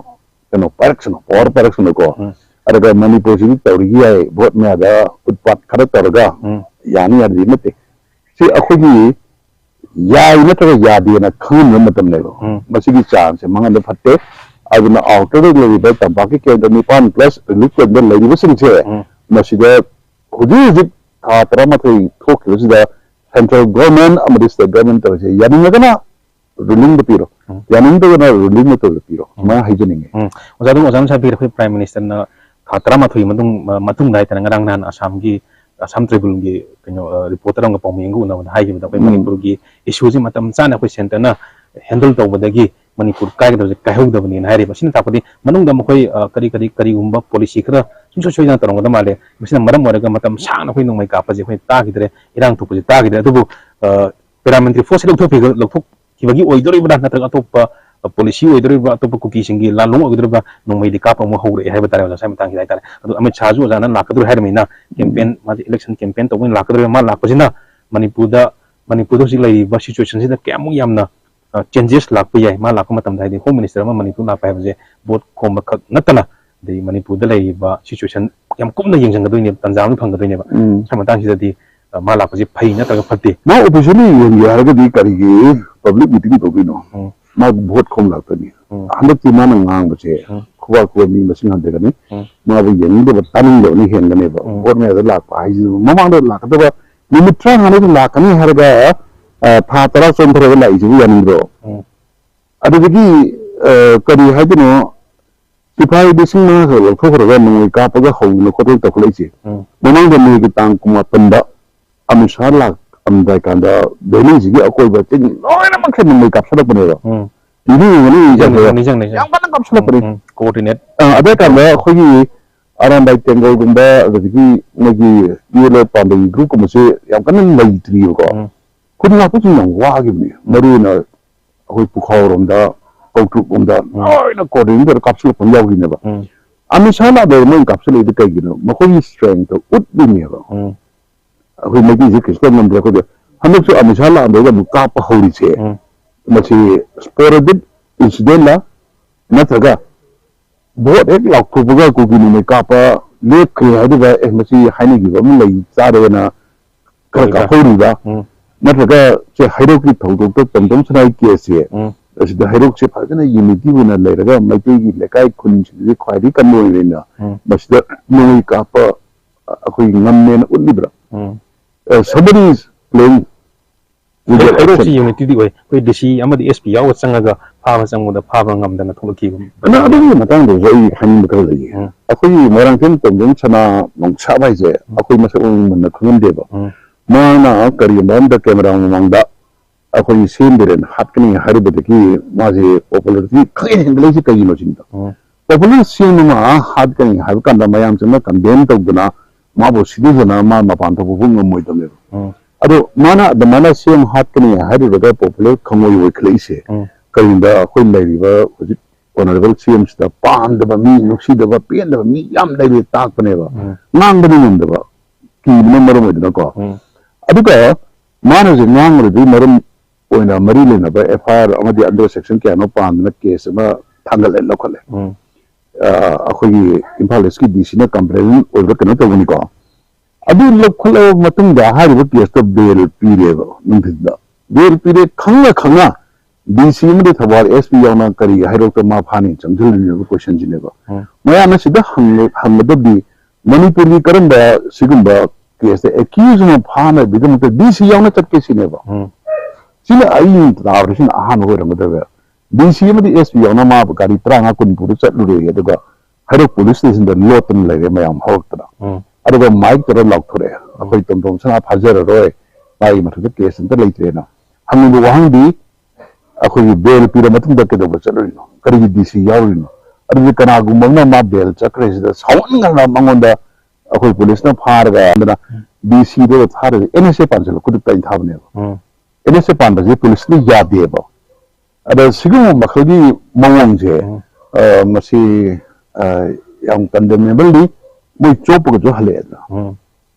ꯀꯩꯅꯣ ꯄꯥꯏꯔꯛꯁꯅꯨ, power ꯎꯝ꯫ ꯄꯥꯏꯔꯛꯁꯅꯨꯀꯣ꯫ ꯎꯝ꯫ ꯑꯗꯨꯒ ꯃꯅꯤꯄꯨꯔꯁꯤꯗꯤ ꯇꯧꯔꯤꯒꯤ ꯌꯥꯏ, vote ꯃꯌꯥꯗ ꯎꯠꯄꯥꯠ ꯈꯔ ꯇꯧꯔꯒ ꯎꯝ꯫ ꯌꯥꯅꯤ ꯌꯥꯗꯦ ꯅꯠꯇꯦ꯫ ꯁꯤ ꯑꯩꯈꯣꯏꯒꯤ ꯌꯥꯏ ꯅꯠꯇ꯭ꯔꯒ ꯌꯥꯗꯦꯅ ꯈꯪꯍꯟꯕ ꯃꯇꯝꯅꯦꯕ꯫ ꯎꯝ꯫ ꯃꯁꯤꯒꯤ ꯆꯥꯡꯁꯦ ꯃꯉꯥꯗ ꯐꯠꯇꯦ꯫ ꯑꯗꯨꯅ outer ꯗ ꯂꯩꯔꯤꯕ ꯇꯝꯄꯥꯛꯀꯤ ꯀꯦꯟꯗ꯭ꯔ ꯅꯤꯄꯥꯟ plus relief camp ꯇ ꯂꯩꯔꯤꯕꯁꯤꯡꯁꯦ ꯎꯝ꯫ ꯃꯁꯤꯗ ꯍꯧꯖꯤꯛ ꯍꯧꯖꯤꯛ ꯊꯥ ꯇꯔꯥꯃꯥꯊꯣꯏ ꯊꯣꯛꯈꯤꯕꯁꯤꯗ central government ꯑꯃꯗꯤ state government ꯇꯧꯔꯤꯁꯦ ꯌꯥꯅꯤꯡꯉꯒꯅ ruling ꯗ ꯄꯤꯔꯣ, ꯎꯝ꯫ ꯌꯥꯅꯤꯡꯗ꯭ꯔꯒꯅ ruling ꯅꯠꯇꯕꯗ ꯄꯤꯔꯣ꯫ ꯎꯝ꯫ ꯁꯨꯃꯥꯏꯅ ꯍꯥꯏꯖꯅꯤꯡꯉꯤ꯫ ꯎꯝ꯫ ꯑꯣꯖꯥ, ꯑꯗꯨꯝ ꯑꯣꯖꯥꯅ ꯉꯁꯥꯏ ꯍꯥꯏꯕꯤꯔꯦ, ꯑꯩꯈꯣꯏ Prime Minister ꯅ ꯊꯥ ꯇꯔꯥꯃꯥꯊꯣꯏ ꯃꯇꯨꯡ, ꯃ-, ꯃꯇꯨꯡꯗ ꯍꯥꯏꯇꯥꯔꯦ, ꯉꯔꯥꯡ ꯅꯍꯥꯟ ꯑꯁꯥꯝꯒꯤ, ꯑꯁꯥꯝ Tribune ꯒꯤ ꯀꯩꯅꯣ, ꯑ, reporter ꯑꯃꯒ ꯄꯥꯎꯃꯤ ꯑꯃꯒ ꯎꯅꯕꯗ ꯍꯥꯏꯈꯤꯕꯗ ꯑꯩꯈꯣꯏ ꯎꯝ꯫ ꯃꯅꯤꯄꯨꯔꯒꯤ issue ꯁꯦ ꯃꯇꯝ ꯆꯥꯅ ꯑꯩꯈꯣꯏ centre ꯅ handle ꯇꯧꯕꯗꯒꯤ ꯃꯅꯤꯄꯨꯔ ꯀꯥꯏꯒꯗꯕꯁꯦ ꯀꯥꯏꯍꯧꯗꯕꯅꯦꯅ ꯍꯥꯏꯔꯤꯕ꯫ ꯑꯁꯤꯅ ꯇꯥꯛꯄꯗꯤ ꯃꯅꯨꯡꯗ ꯃꯈꯣꯏ, ꯑ, ꯀꯔꯤ, ꯀꯔꯤ, ꯀꯔꯤꯒꯨꯝꯕ policy ꯈꯔ ꯁꯨꯡꯁꯣꯏ ꯁꯣꯏꯗꯅ ꯇꯧꯔꯝꯒꯗꯕ ꯃꯥꯜꯂꯦ꯫ ꯃꯁꯤꯅ ꯃꯔꯝ ꯑꯣꯏꯔꯒ ꯃꯇꯝ ꯁꯥꯡꯅ ꯑꯩꯈꯣꯏ ꯅꯣꯡꯃꯩ ꯀꯥꯞꯄꯁꯦ ꯑꯩꯈꯣꯏ ꯇꯥꯈꯤꯗ꯭ꯔꯦ, ꯏꯔꯥꯡ ꯊꯣꯛꯄꯁꯦ ꯇꯥꯈꯤꯗ꯭ꯔꯦ꯫ ꯑꯗꯨꯕꯨ, ꯑ, Paramilitary force ꯁꯦ ꯂꯧꯊꯣꯛꯄꯤꯒ-, ꯂꯧꯊꯣꯛꯈꯤꯕꯒꯤ ꯑꯣꯏꯗꯣꯔꯤꯕ꯭ꯔꯥ, ꯅꯠꯇ꯭ꯔꯒ ꯑꯇꯣꯞꯄ, ꯑ, policy ꯑꯣꯏꯗꯣꯔꯤꯕ꯭ꯔꯥ, ꯑꯇꯣꯞꯄ ꯀꯨꯀꯤꯁꯤꯡꯒꯤ ꯂꯥꯜꯂꯣꯡ ꯑꯣꯏꯒꯗꯧꯔꯤꯕ꯭ꯔꯥ, ꯅꯣꯡꯃꯩꯗꯤ ꯀꯥꯞꯄ ꯑꯃꯨꯛ ꯍꯧꯔꯛꯑꯦ ꯍꯥꯏꯕ ꯇꯥꯔꯦ, ꯑꯣꯖꯥ, ꯉꯁꯥꯏ ꯃꯇꯥꯡꯁꯤꯗ ꯍꯥꯏꯇꯥꯔꯦ꯫ ꯑꯗꯣ ꯑꯃꯤꯠ ꯁꯥꯍꯁꯨ ꯑꯣꯖꯥꯅ ꯂꯥꯛꯀꯗꯧꯔꯦ ꯍꯥꯏꯔꯕꯅꯤꯅ, campaign, ꯃꯥꯁꯦ election campaign ꯇꯧꯕ ꯑꯣꯏꯅ ꯂꯥꯛꯀꯗꯧꯔꯤꯕ, ꯃꯥ ꯂꯥꯛꯄꯁꯤꯅ ꯃꯅꯤꯄꯨꯔꯗ, ꯃꯅꯤꯄꯨꯔꯗ ꯍꯧꯖꯤꯛ ꯂꯩꯔꯤꯕ situation ꯁꯤꯗ ꯀꯌꯥꯃꯨꯛ ꯌꯥꯝꯅ, ꯑ, changes ꯂꯥꯛꯄ ꯌꯥꯏ, ꯃꯥ ꯂꯥꯛꯄ ꯃꯇꯝꯗ, ꯍꯥꯏꯗꯤ Home Minister ꯑꯃ ꯃꯅꯤꯄꯨꯔ ꯂꯥꯛꯄ ꯍꯥꯏꯕꯁꯦ vote ꯈꯣꯝꯕ ꯈꯛ ꯅꯠꯇꯅ, ꯑꯗꯩ ꯃꯅꯤꯄꯨꯔꯗ ꯂꯩꯔꯤꯕ situation ꯌꯥꯝ ꯀꯨꯞꯅ ꯌꯦꯡꯁꯤꯟꯒꯗꯣꯏꯅꯦꯕ, ꯇꯟꯖꯥ ꯑꯃ ꯐꯪꯒꯗꯣꯏꯅꯦꯕ꯫ ꯎꯝ꯫ ꯁꯤ ꯃꯇꯥꯡꯁꯤꯗꯗꯤ, ꯑ, ꯃꯥ ꯂꯥꯛꯄꯁꯤ ꯐꯩ ꯅꯠꯇ꯭ꯔꯒ ꯐꯠꯇꯦ? ꯃꯥ officially ꯌꯦꯡꯒꯦ ꯍꯥꯏꯔꯒꯗꯤ ꯀꯔꯤꯒꯤ public meeting ꯇꯧꯗꯣꯏꯅꯣ? ꯎꯝ꯫ ꯃꯥ vote ꯈꯣꯝ ꯂꯥꯛꯇꯣꯏꯅꯤ꯫ ꯎꯝ꯫ ꯍꯟꯗꯛꯇꯤ ꯃꯥꯅ ꯉꯥꯡꯕꯁꯦ ꯎꯝ꯫ ꯈꯨꯕꯥꯛ ꯈꯨꯕ ꯃꯤ ꯃꯁꯤꯡ ꯍꯟꯊꯒꯅꯤ꯫ ꯎꯝ꯫ ꯃꯥꯕꯨ ꯌꯦꯡꯅꯤꯡꯗꯕ, ꯇꯥꯅꯤꯡꯗꯕꯅ ꯍꯦꯟꯒꯅꯦꯕ꯫ ꯎꯝ꯫ ꯚꯣꯠ ꯃꯌꯥꯗ ꯂꯥꯛꯄ ꯍꯥꯏꯁꯤꯗꯤ ꯃꯃꯥꯡꯗ ꯂꯥꯛꯀꯗꯕ ꯅꯨꯃꯤꯠ ꯇꯔꯥꯃꯉꯥꯅꯤꯗ ꯂꯥꯛꯀꯅꯤ ꯍꯥꯏꯔꯒ, ꯑ, ꯊꯥ ꯇꯔꯥ ꯆꯣꯟꯊꯔꯒ ꯂꯥꯛꯏꯁꯤꯕꯨ ꯌꯥꯅꯤꯡꯕ꯭ꯔꯣ? ꯎꯝ꯫ ꯑꯗꯨꯗꯒꯤ, ꯑ, ꯀꯔꯤ ꯍꯥꯏꯗꯣꯏꯅꯣ, ꯁꯤꯐꯥꯏ ꯂꯤꯁꯤꯡ ꯃꯉꯥ ꯈꯛ ꯂꯧꯊꯣꯛꯈ꯭ꯔꯒ ꯅꯣꯡꯃꯩ ꯀꯥꯞꯄꯒ ꯍꯧꯗꯅ ꯈꯣꯠꯇꯅ ꯇꯧꯈꯠꯂꯛꯏꯁꯦ꯫ ꯎꯝ꯫ ꯃꯃꯥꯡꯗ ꯃꯦꯒꯤ ꯇꯥꯡ ꯀꯨꯟꯃꯥꯄꯟꯗ ꯑꯃꯤꯠ ꯁꯥꯍ ꯂꯥꯛꯑꯝꯗꯥꯏ ꯀꯥꯟꯗ ꯚꯦꯂꯤꯁꯤꯒꯤ ꯑꯀꯣꯏꯕ ꯆꯤꯡ ꯂꯣꯏꯅꯃꯛꯁꯦ ꯅꯣꯡꯃꯩ ꯀꯥꯞꯁꯤꯜꯂꯛꯄꯅꯦꯕ꯫ ꯎꯝ꯫ ꯅꯤꯡꯁꯤꯡꯉꯝꯒꯅꯤ, ꯅꯤꯡꯁꯤꯡꯉꯦ, ꯅꯤꯡꯁꯤꯡꯉꯦ꯫ ꯌꯥꯝ ꯀꯟꯅ ꯀꯥꯞꯁꯤꯜꯂꯛꯄꯅꯦ꯫ ꯎꯝ, ꯎꯝ꯫ Coordinate꯫ ꯑ, ꯑꯗꯨ ꯀꯥꯟꯗ ꯑꯩꯈꯣꯏꯒꯤ ꯑꯔꯥꯝꯕꯥꯏ ꯇꯦꯡꯒꯣꯜꯒꯨꯝꯕ, ꯑꯗꯒꯤ ꯃꯣꯏꯒꯤ ꯌꯦꯂꯣ ꯄꯥꯝꯕꯩ ꯒ꯭ꯔꯨꯞꯀꯨꯝꯕꯁꯦ ꯌꯥꯝ ꯀꯟꯅ ꯂꯩꯇ꯭ꯔꯤꯕꯀꯣ꯫ ꯎꯝ꯫ ꯈꯨꯟ ꯉꯥꯛꯄꯁꯤꯡ ꯌꯥꯝ ꯋꯥꯈꯤꯕꯅꯦ꯫ ꯎꯝ꯫ ꯃꯔꯨ ꯑꯣꯏꯅ ꯑꯩꯈꯣꯏ ꯄꯨꯈꯥꯎꯔꯣꯝꯗ, ꯀꯧꯇ꯭ꯔꯨꯛꯂꯣꯝꯗ ꯎꯝ꯫ ꯂꯣꯏꯅ coordinate ꯇꯧꯔꯒ ꯀꯥꯞꯁꯤꯜꯂꯛꯄ ꯑꯃ ꯌꯥꯎꯈꯤꯅꯦꯕ꯫ ꯎꯝ꯫ ꯑꯃꯤꯠ ꯁꯥꯍ ꯂꯥꯛꯄꯗ ꯃꯣꯏꯅ ꯀꯥꯞꯁꯤꯜꯂꯛꯏꯗꯤ ꯀꯩꯒꯤꯅꯣ? ꯃꯈꯣꯏꯒꯤ strength ꯇꯣ ꯎꯠꯂꯤꯅꯦꯕ꯫ ꯎꯝ꯫ ꯑꯩꯈꯣꯏ ꯃꯩꯇꯩꯁꯦ ꯀꯩꯁꯨ ꯇꯧ ꯉꯝꯗ꯭ꯔꯦ ꯑꯩꯈꯣꯏꯗꯤ꯫ ꯍꯟꯗꯛꯁꯨ ꯑꯃꯤꯠ ꯁꯥꯍ ꯂꯥꯛꯑꯝꯗꯥꯏꯗ ꯑꯃꯨꯛ ꯀꯥꯞꯄ ꯍꯧꯔꯤꯁꯦ, ꯎꯝ꯫ ꯃꯁꯤ sporadic incident ꯂ ꯅꯠꯇ꯭ꯔꯒ ꯚꯣꯠ ꯍꯦꯛ ꯂꯥꯎꯊꯣꯛꯄꯒ ꯀꯨꯀꯤ ꯅꯣꯡꯃꯩ ꯀꯥꯞꯄ ꯂꯦꯞꯈ꯭ꯔꯦ ꯍꯥꯏꯗꯨꯒ, "ꯑꯦ, ꯃꯁꯤ ꯍꯥꯏꯅꯈꯤꯕ ꯑꯃ ꯂꯩ ꯆꯥꯔꯦꯅ" ꯈꯔ ꯍꯣꯏ, ꯍꯣꯏ꯫ ꯀꯥꯞꯍꯧꯔꯤꯕ, ꯎꯝ꯫ ꯅꯠꯇ꯭ꯔꯒ ꯁꯦ ꯍꯩꯔꯣꯛꯀꯤ ꯊꯧꯗꯣꯛꯇ ꯇꯣꯝꯕꯖꯝ ꯁꯅꯥꯒꯤ case ꯁꯦ, ꯎꯝ꯫ ꯑꯁꯤꯗ ꯍꯩꯔꯣꯛꯁꯦ ꯐꯖꯅ unity ꯑꯣꯏꯅ ꯂꯩꯔꯒ ꯃꯩꯇꯩꯒꯤ ꯂꯩꯀꯥꯏ ꯈꯨꯟꯁꯤꯡꯁꯤ ꯈ꯭ꯋꯥꯏꯗꯒꯤ ꯀꯟꯕ ꯑꯣꯏꯕꯅꯤꯅ ꯎꯝ꯫ ꯃꯁꯤꯗ ꯅꯣꯡꯃꯩ ꯀꯥꯞꯄ ꯑꯩꯈꯣꯏ ꯉꯝꯃꯦꯅ ꯎꯠꯂꯤꯕ꯭ꯔꯥ? ꯎꯝ꯫ ꯑ, somebody is playing with ꯑꯗꯣ their ꯍꯩꯔꯣꯛꯁꯤ action꯫ Unity ꯗꯤ ꯑꯣꯏ꯫ ꯑꯩꯈꯣꯏ D C ꯑꯃꯗꯤ S P ꯌꯥꯎꯕ ꯆꯪꯉꯒ ꯐꯥꯕ ꯆꯪꯕꯗ ꯐꯥꯕ ꯉꯝꯗꯅ ꯊꯣꯛꯂꯛꯈꯤꯕ꯫ ꯑꯗꯣ ꯑꯗꯨꯒꯤ ꯃꯇꯥꯡꯗꯁꯨ ꯑꯩ ꯍꯥꯏꯅꯤꯡꯕ ꯈꯔ ꯂꯩꯌꯦ꯫ ꯎꯝ꯫ ꯑꯩꯈꯣꯏꯒꯤ ꯃꯣꯏꯔꯥꯡꯊꯦꯝ ꯇꯣꯝꯕꯖꯝ ꯁꯅꯥ ꯅꯣꯡꯁꯥꯕ ꯍꯥꯏꯁꯦ ꯎꯝ꯫ ꯑꯩꯈꯣꯏ ꯃꯁꯛ ꯃꯑꯣꯡ ꯃꯨꯟꯅ ꯈꯪꯉꯝꯗꯦꯕ꯫ ꯎꯝ꯫ ꯃꯍꯥꯛꯅ ꯀꯔꯤꯒꯨꯝꯕ ꯑꯝꯗ camera ꯃꯃꯥꯡꯗ ꯑꯩꯈꯣꯏ ꯁꯦꯝꯗꯣꯔꯦꯅ ꯍꯥꯠꯀꯅꯤ ꯍꯥꯏꯔꯨꯕꯗꯒꯤ ꯃꯥꯁꯦ popularity ꯈꯪꯍꯦꯟ ꯍꯦꯟꯒꯠꯂꯛꯏꯁꯦ ꯀꯩꯒꯤꯅꯣ ꯁꯤꯅꯤꯗ꯫ ꯎꯝ꯫ Popular ꯁꯦꯝꯕ ꯑꯃ ꯍꯥꯠꯀꯅꯤ ꯍꯥꯏꯕ ꯀꯥꯟꯗ ꯃꯌꯥꯝ ꯆꯪꯅ condemn ꯇꯧꯗꯅ ꯃꯥꯕꯨ ꯁꯤꯗꯗꯅ ꯃꯥ ꯃꯄꯥꯟ ꯊꯣꯛꯄ ꯐꯥꯎ ꯉꯝꯃꯣꯏꯗꯕꯅꯦꯕ꯫ ꯎꯝ꯫ ꯑꯗꯣ ꯃꯥꯅ ꯑꯗꯨꯃꯥꯏꯅ ꯁꯦꯝ ꯍꯥꯠꯀꯅꯤ ꯍꯥꯏꯔꯨꯔꯒ popular ꯈꯪꯉꯣꯏ ꯑꯣꯏꯈꯠꯂꯛꯏꯁꯦ ꯎꯝ꯫ ꯀꯔꯤꯒꯨꯝꯕ ꯑꯩꯈꯣꯏ ꯂꯩꯔꯤꯕ ꯍꯧꯖꯤꯛ honourable C M ꯁꯤꯗ ꯄꯥꯝꯗꯕ ꯃꯤ, ꯅꯨꯡꯁꯤꯗꯕ, ꯄꯦꯟꯗꯕ ꯃꯤ ꯌꯥꯝ ꯂꯩꯔꯦ ꯇꯥꯛꯄꯅꯦꯕ꯫ ꯎꯝ꯫ ꯉꯥꯡꯕꯗꯤ ꯉꯝꯗꯕ, ꯀꯤꯕꯅ ꯃꯔꯝ ꯑꯣꯏꯗꯅꯀꯣ꯫ ꯎꯝ꯫ ꯑꯗꯨꯒ ꯃꯥꯅ ꯍꯧꯖꯤꯛ ꯉꯥꯡꯉꯨꯔꯤꯗꯨꯒꯤ ꯃꯔꯝ ꯑꯣꯏꯅ ꯃꯔꯤ ꯂꯩꯅꯕ F I R ꯑꯃꯗꯤ under section ꯀꯌꯥꯅꯣ ꯄꯥꯟꯗꯅ case ꯑꯃ ꯊꯥꯡꯒꯠꯂꯦ, ꯂꯧꯈꯠꯂꯦ꯫ ꯎꯝ꯫ ꯑ, ꯑꯩꯈꯣꯏꯒꯤ ꯏꯝꯐꯥꯜ East ꯀꯤ D C ꯅ complain ꯑꯣꯏꯕ꯭ꯔꯥ ꯀꯩꯅꯣ ꯇꯧꯕꯅꯤꯀꯣ꯫ ꯑꯗꯨ ꯂꯧꯈꯠꯂꯕ ꯃꯇꯨꯡꯗ ꯍꯥꯏꯔꯤꯕ case ꯇꯣ bail ꯄꯤꯔꯦꯕ ꯅꯨꯡꯊꯤꯟꯗ꯫ Bail ꯄꯤꯔꯦ ꯈꯪꯅ ꯈꯪꯅ ꯗꯤ ꯁꯤ ꯑꯃꯗꯤ ꯊꯧꯕꯥꯜ ꯑꯦꯁ ꯄꯤ ꯌꯥꯎꯅ ꯀꯔꯤꯒꯤ ꯍꯩꯔꯣꯛꯇ ꯃꯥ ꯐꯥꯅꯤ ꯆꯪꯁꯤꯜꯂꯤꯕ ꯀꯣꯏꯁꯟꯁꯤꯅꯦꯕ꯫ ꯎꯝ꯫ ꯃꯌꯥꯝꯅ ꯁꯤꯗ ꯍꯪꯕ-, ꯍꯪꯒꯗꯕꯗꯤ ꯃꯅꯤꯄꯨꯔꯒꯤ ꯀꯔꯝꯕ ꯁꯤꯒꯨꯝꯕ ꯀꯦꯁꯇ ꯑꯦꯀ꯭ꯌꯨꯁ ꯑꯃ ꯐꯥꯅꯕꯒꯤꯗꯃꯛꯇ ꯗꯤ ꯁꯤ ꯌꯥꯎꯅ ꯆꯠꯀꯦ ꯁꯤꯅꯦꯕ꯫ ꯎꯝ꯫ ꯁꯤꯅ ꯑꯩ ꯇꯥꯕꯗ ꯁꯤꯅ ꯑꯍꯥꯟꯕ ꯑꯣꯏꯔꯝꯒꯗꯕ꯫ ꯗꯤ ꯁꯤ ꯑꯃꯗꯤ ꯑꯦꯁ ꯄꯤ ꯌꯥꯎꯅ ꯃꯥ ꯒꯥꯔꯤ ꯇꯔꯥꯃꯉꯥ ꯀꯨꯟ ꯄꯨꯔ ꯆꯠꯂꯨꯔꯦ, ꯑꯗꯨꯒ ꯍꯩꯔꯣꯛ ꯄꯨꯂꯤꯁ ꯁ꯭ꯇꯦꯁꯟꯗ ꯂꯣꯠꯇꯅ ꯂꯩꯔꯦ ꯃꯌꯥꯝ ꯍꯧꯔꯛꯇꯅ꯫ ꯎꯝ꯫ ꯑꯗꯨꯒ ꯃꯥꯏꯛ ꯇꯧꯔ ꯂꯥꯎꯊꯣꯔꯛꯑꯦ, "ꯑꯩꯈꯣꯏ ꯇꯣꯝ ꯇꯣꯝ ꯁꯅꯥ ꯐꯥꯖꯔꯔꯣꯏ, ꯃꯥꯒꯤ ꯃꯊꯛꯇ ꯀꯦꯁ ꯑꯝꯇ ꯂꯩꯇ꯭ꯔꯦꯅ"꯫ ꯍꯪꯉꯤꯕ ꯋꯥꯍꯪꯗꯤ, ꯑꯩꯈꯣꯏꯒꯤ ꯕꯦꯜ ꯄꯤꯔ ꯃꯇꯨꯡꯗ ꯀꯩꯗꯧꯕ ꯆꯠꯂꯨꯔꯤꯅꯣ? ꯀꯔꯤꯒꯤ ꯗꯤ ꯁꯤ ꯌꯥꯎꯔꯤꯅꯣ? ꯑꯗꯨꯗꯤ ꯀꯅꯥꯒꯨꯝꯕ ꯑꯃꯅ ꯃꯥ ꯕꯦꯜ ꯆꯠꯈ꯭ꯔꯦ ꯁꯤꯗ ꯁꯥꯎꯍꯟꯈ꯭ꯔꯒ ꯃꯉꯣꯟꯗ ꯑꯩꯈꯣꯏ ꯄꯨꯂꯤꯁꯅ ꯐꯥꯔꯒ ꯑꯗꯨꯅ ꯗꯤ ꯁꯤꯗ ꯊꯥꯔꯒ ꯑꯦꯟ ꯑꯦꯁ ꯑꯦ ꯄꯥꯟꯁꯤꯜꯂꯣ, ꯈꯨꯗꯛꯇ ꯑꯩꯅ ꯊꯥꯕꯅꯦꯕ꯫ ꯎꯝ꯫ ꯑꯦꯟ ꯑꯦꯁ ꯑꯦ ꯄꯥꯟꯕꯁꯦ ꯄꯨꯂꯤꯁꯅ ꯌꯥꯗꯦꯕ꯫ ꯑꯗ ꯁꯤꯒꯨꯝꯕ ꯃꯈꯜꯒꯤ ꯃꯑꯣꯡꯁꯦ, ꯎꯝ꯫ ꯑ, ꯃꯁꯤ, ꯑ, ꯌꯥꯝ ꯀꯟꯗꯦꯅꯦꯕꯜꯅꯤ꯫ ꯃꯣꯏ ꯆꯣꯞꯄꯒꯁꯨ ꯍꯜꯂꯛꯑꯦꯗꯅ꯫ ꯎꯝ꯫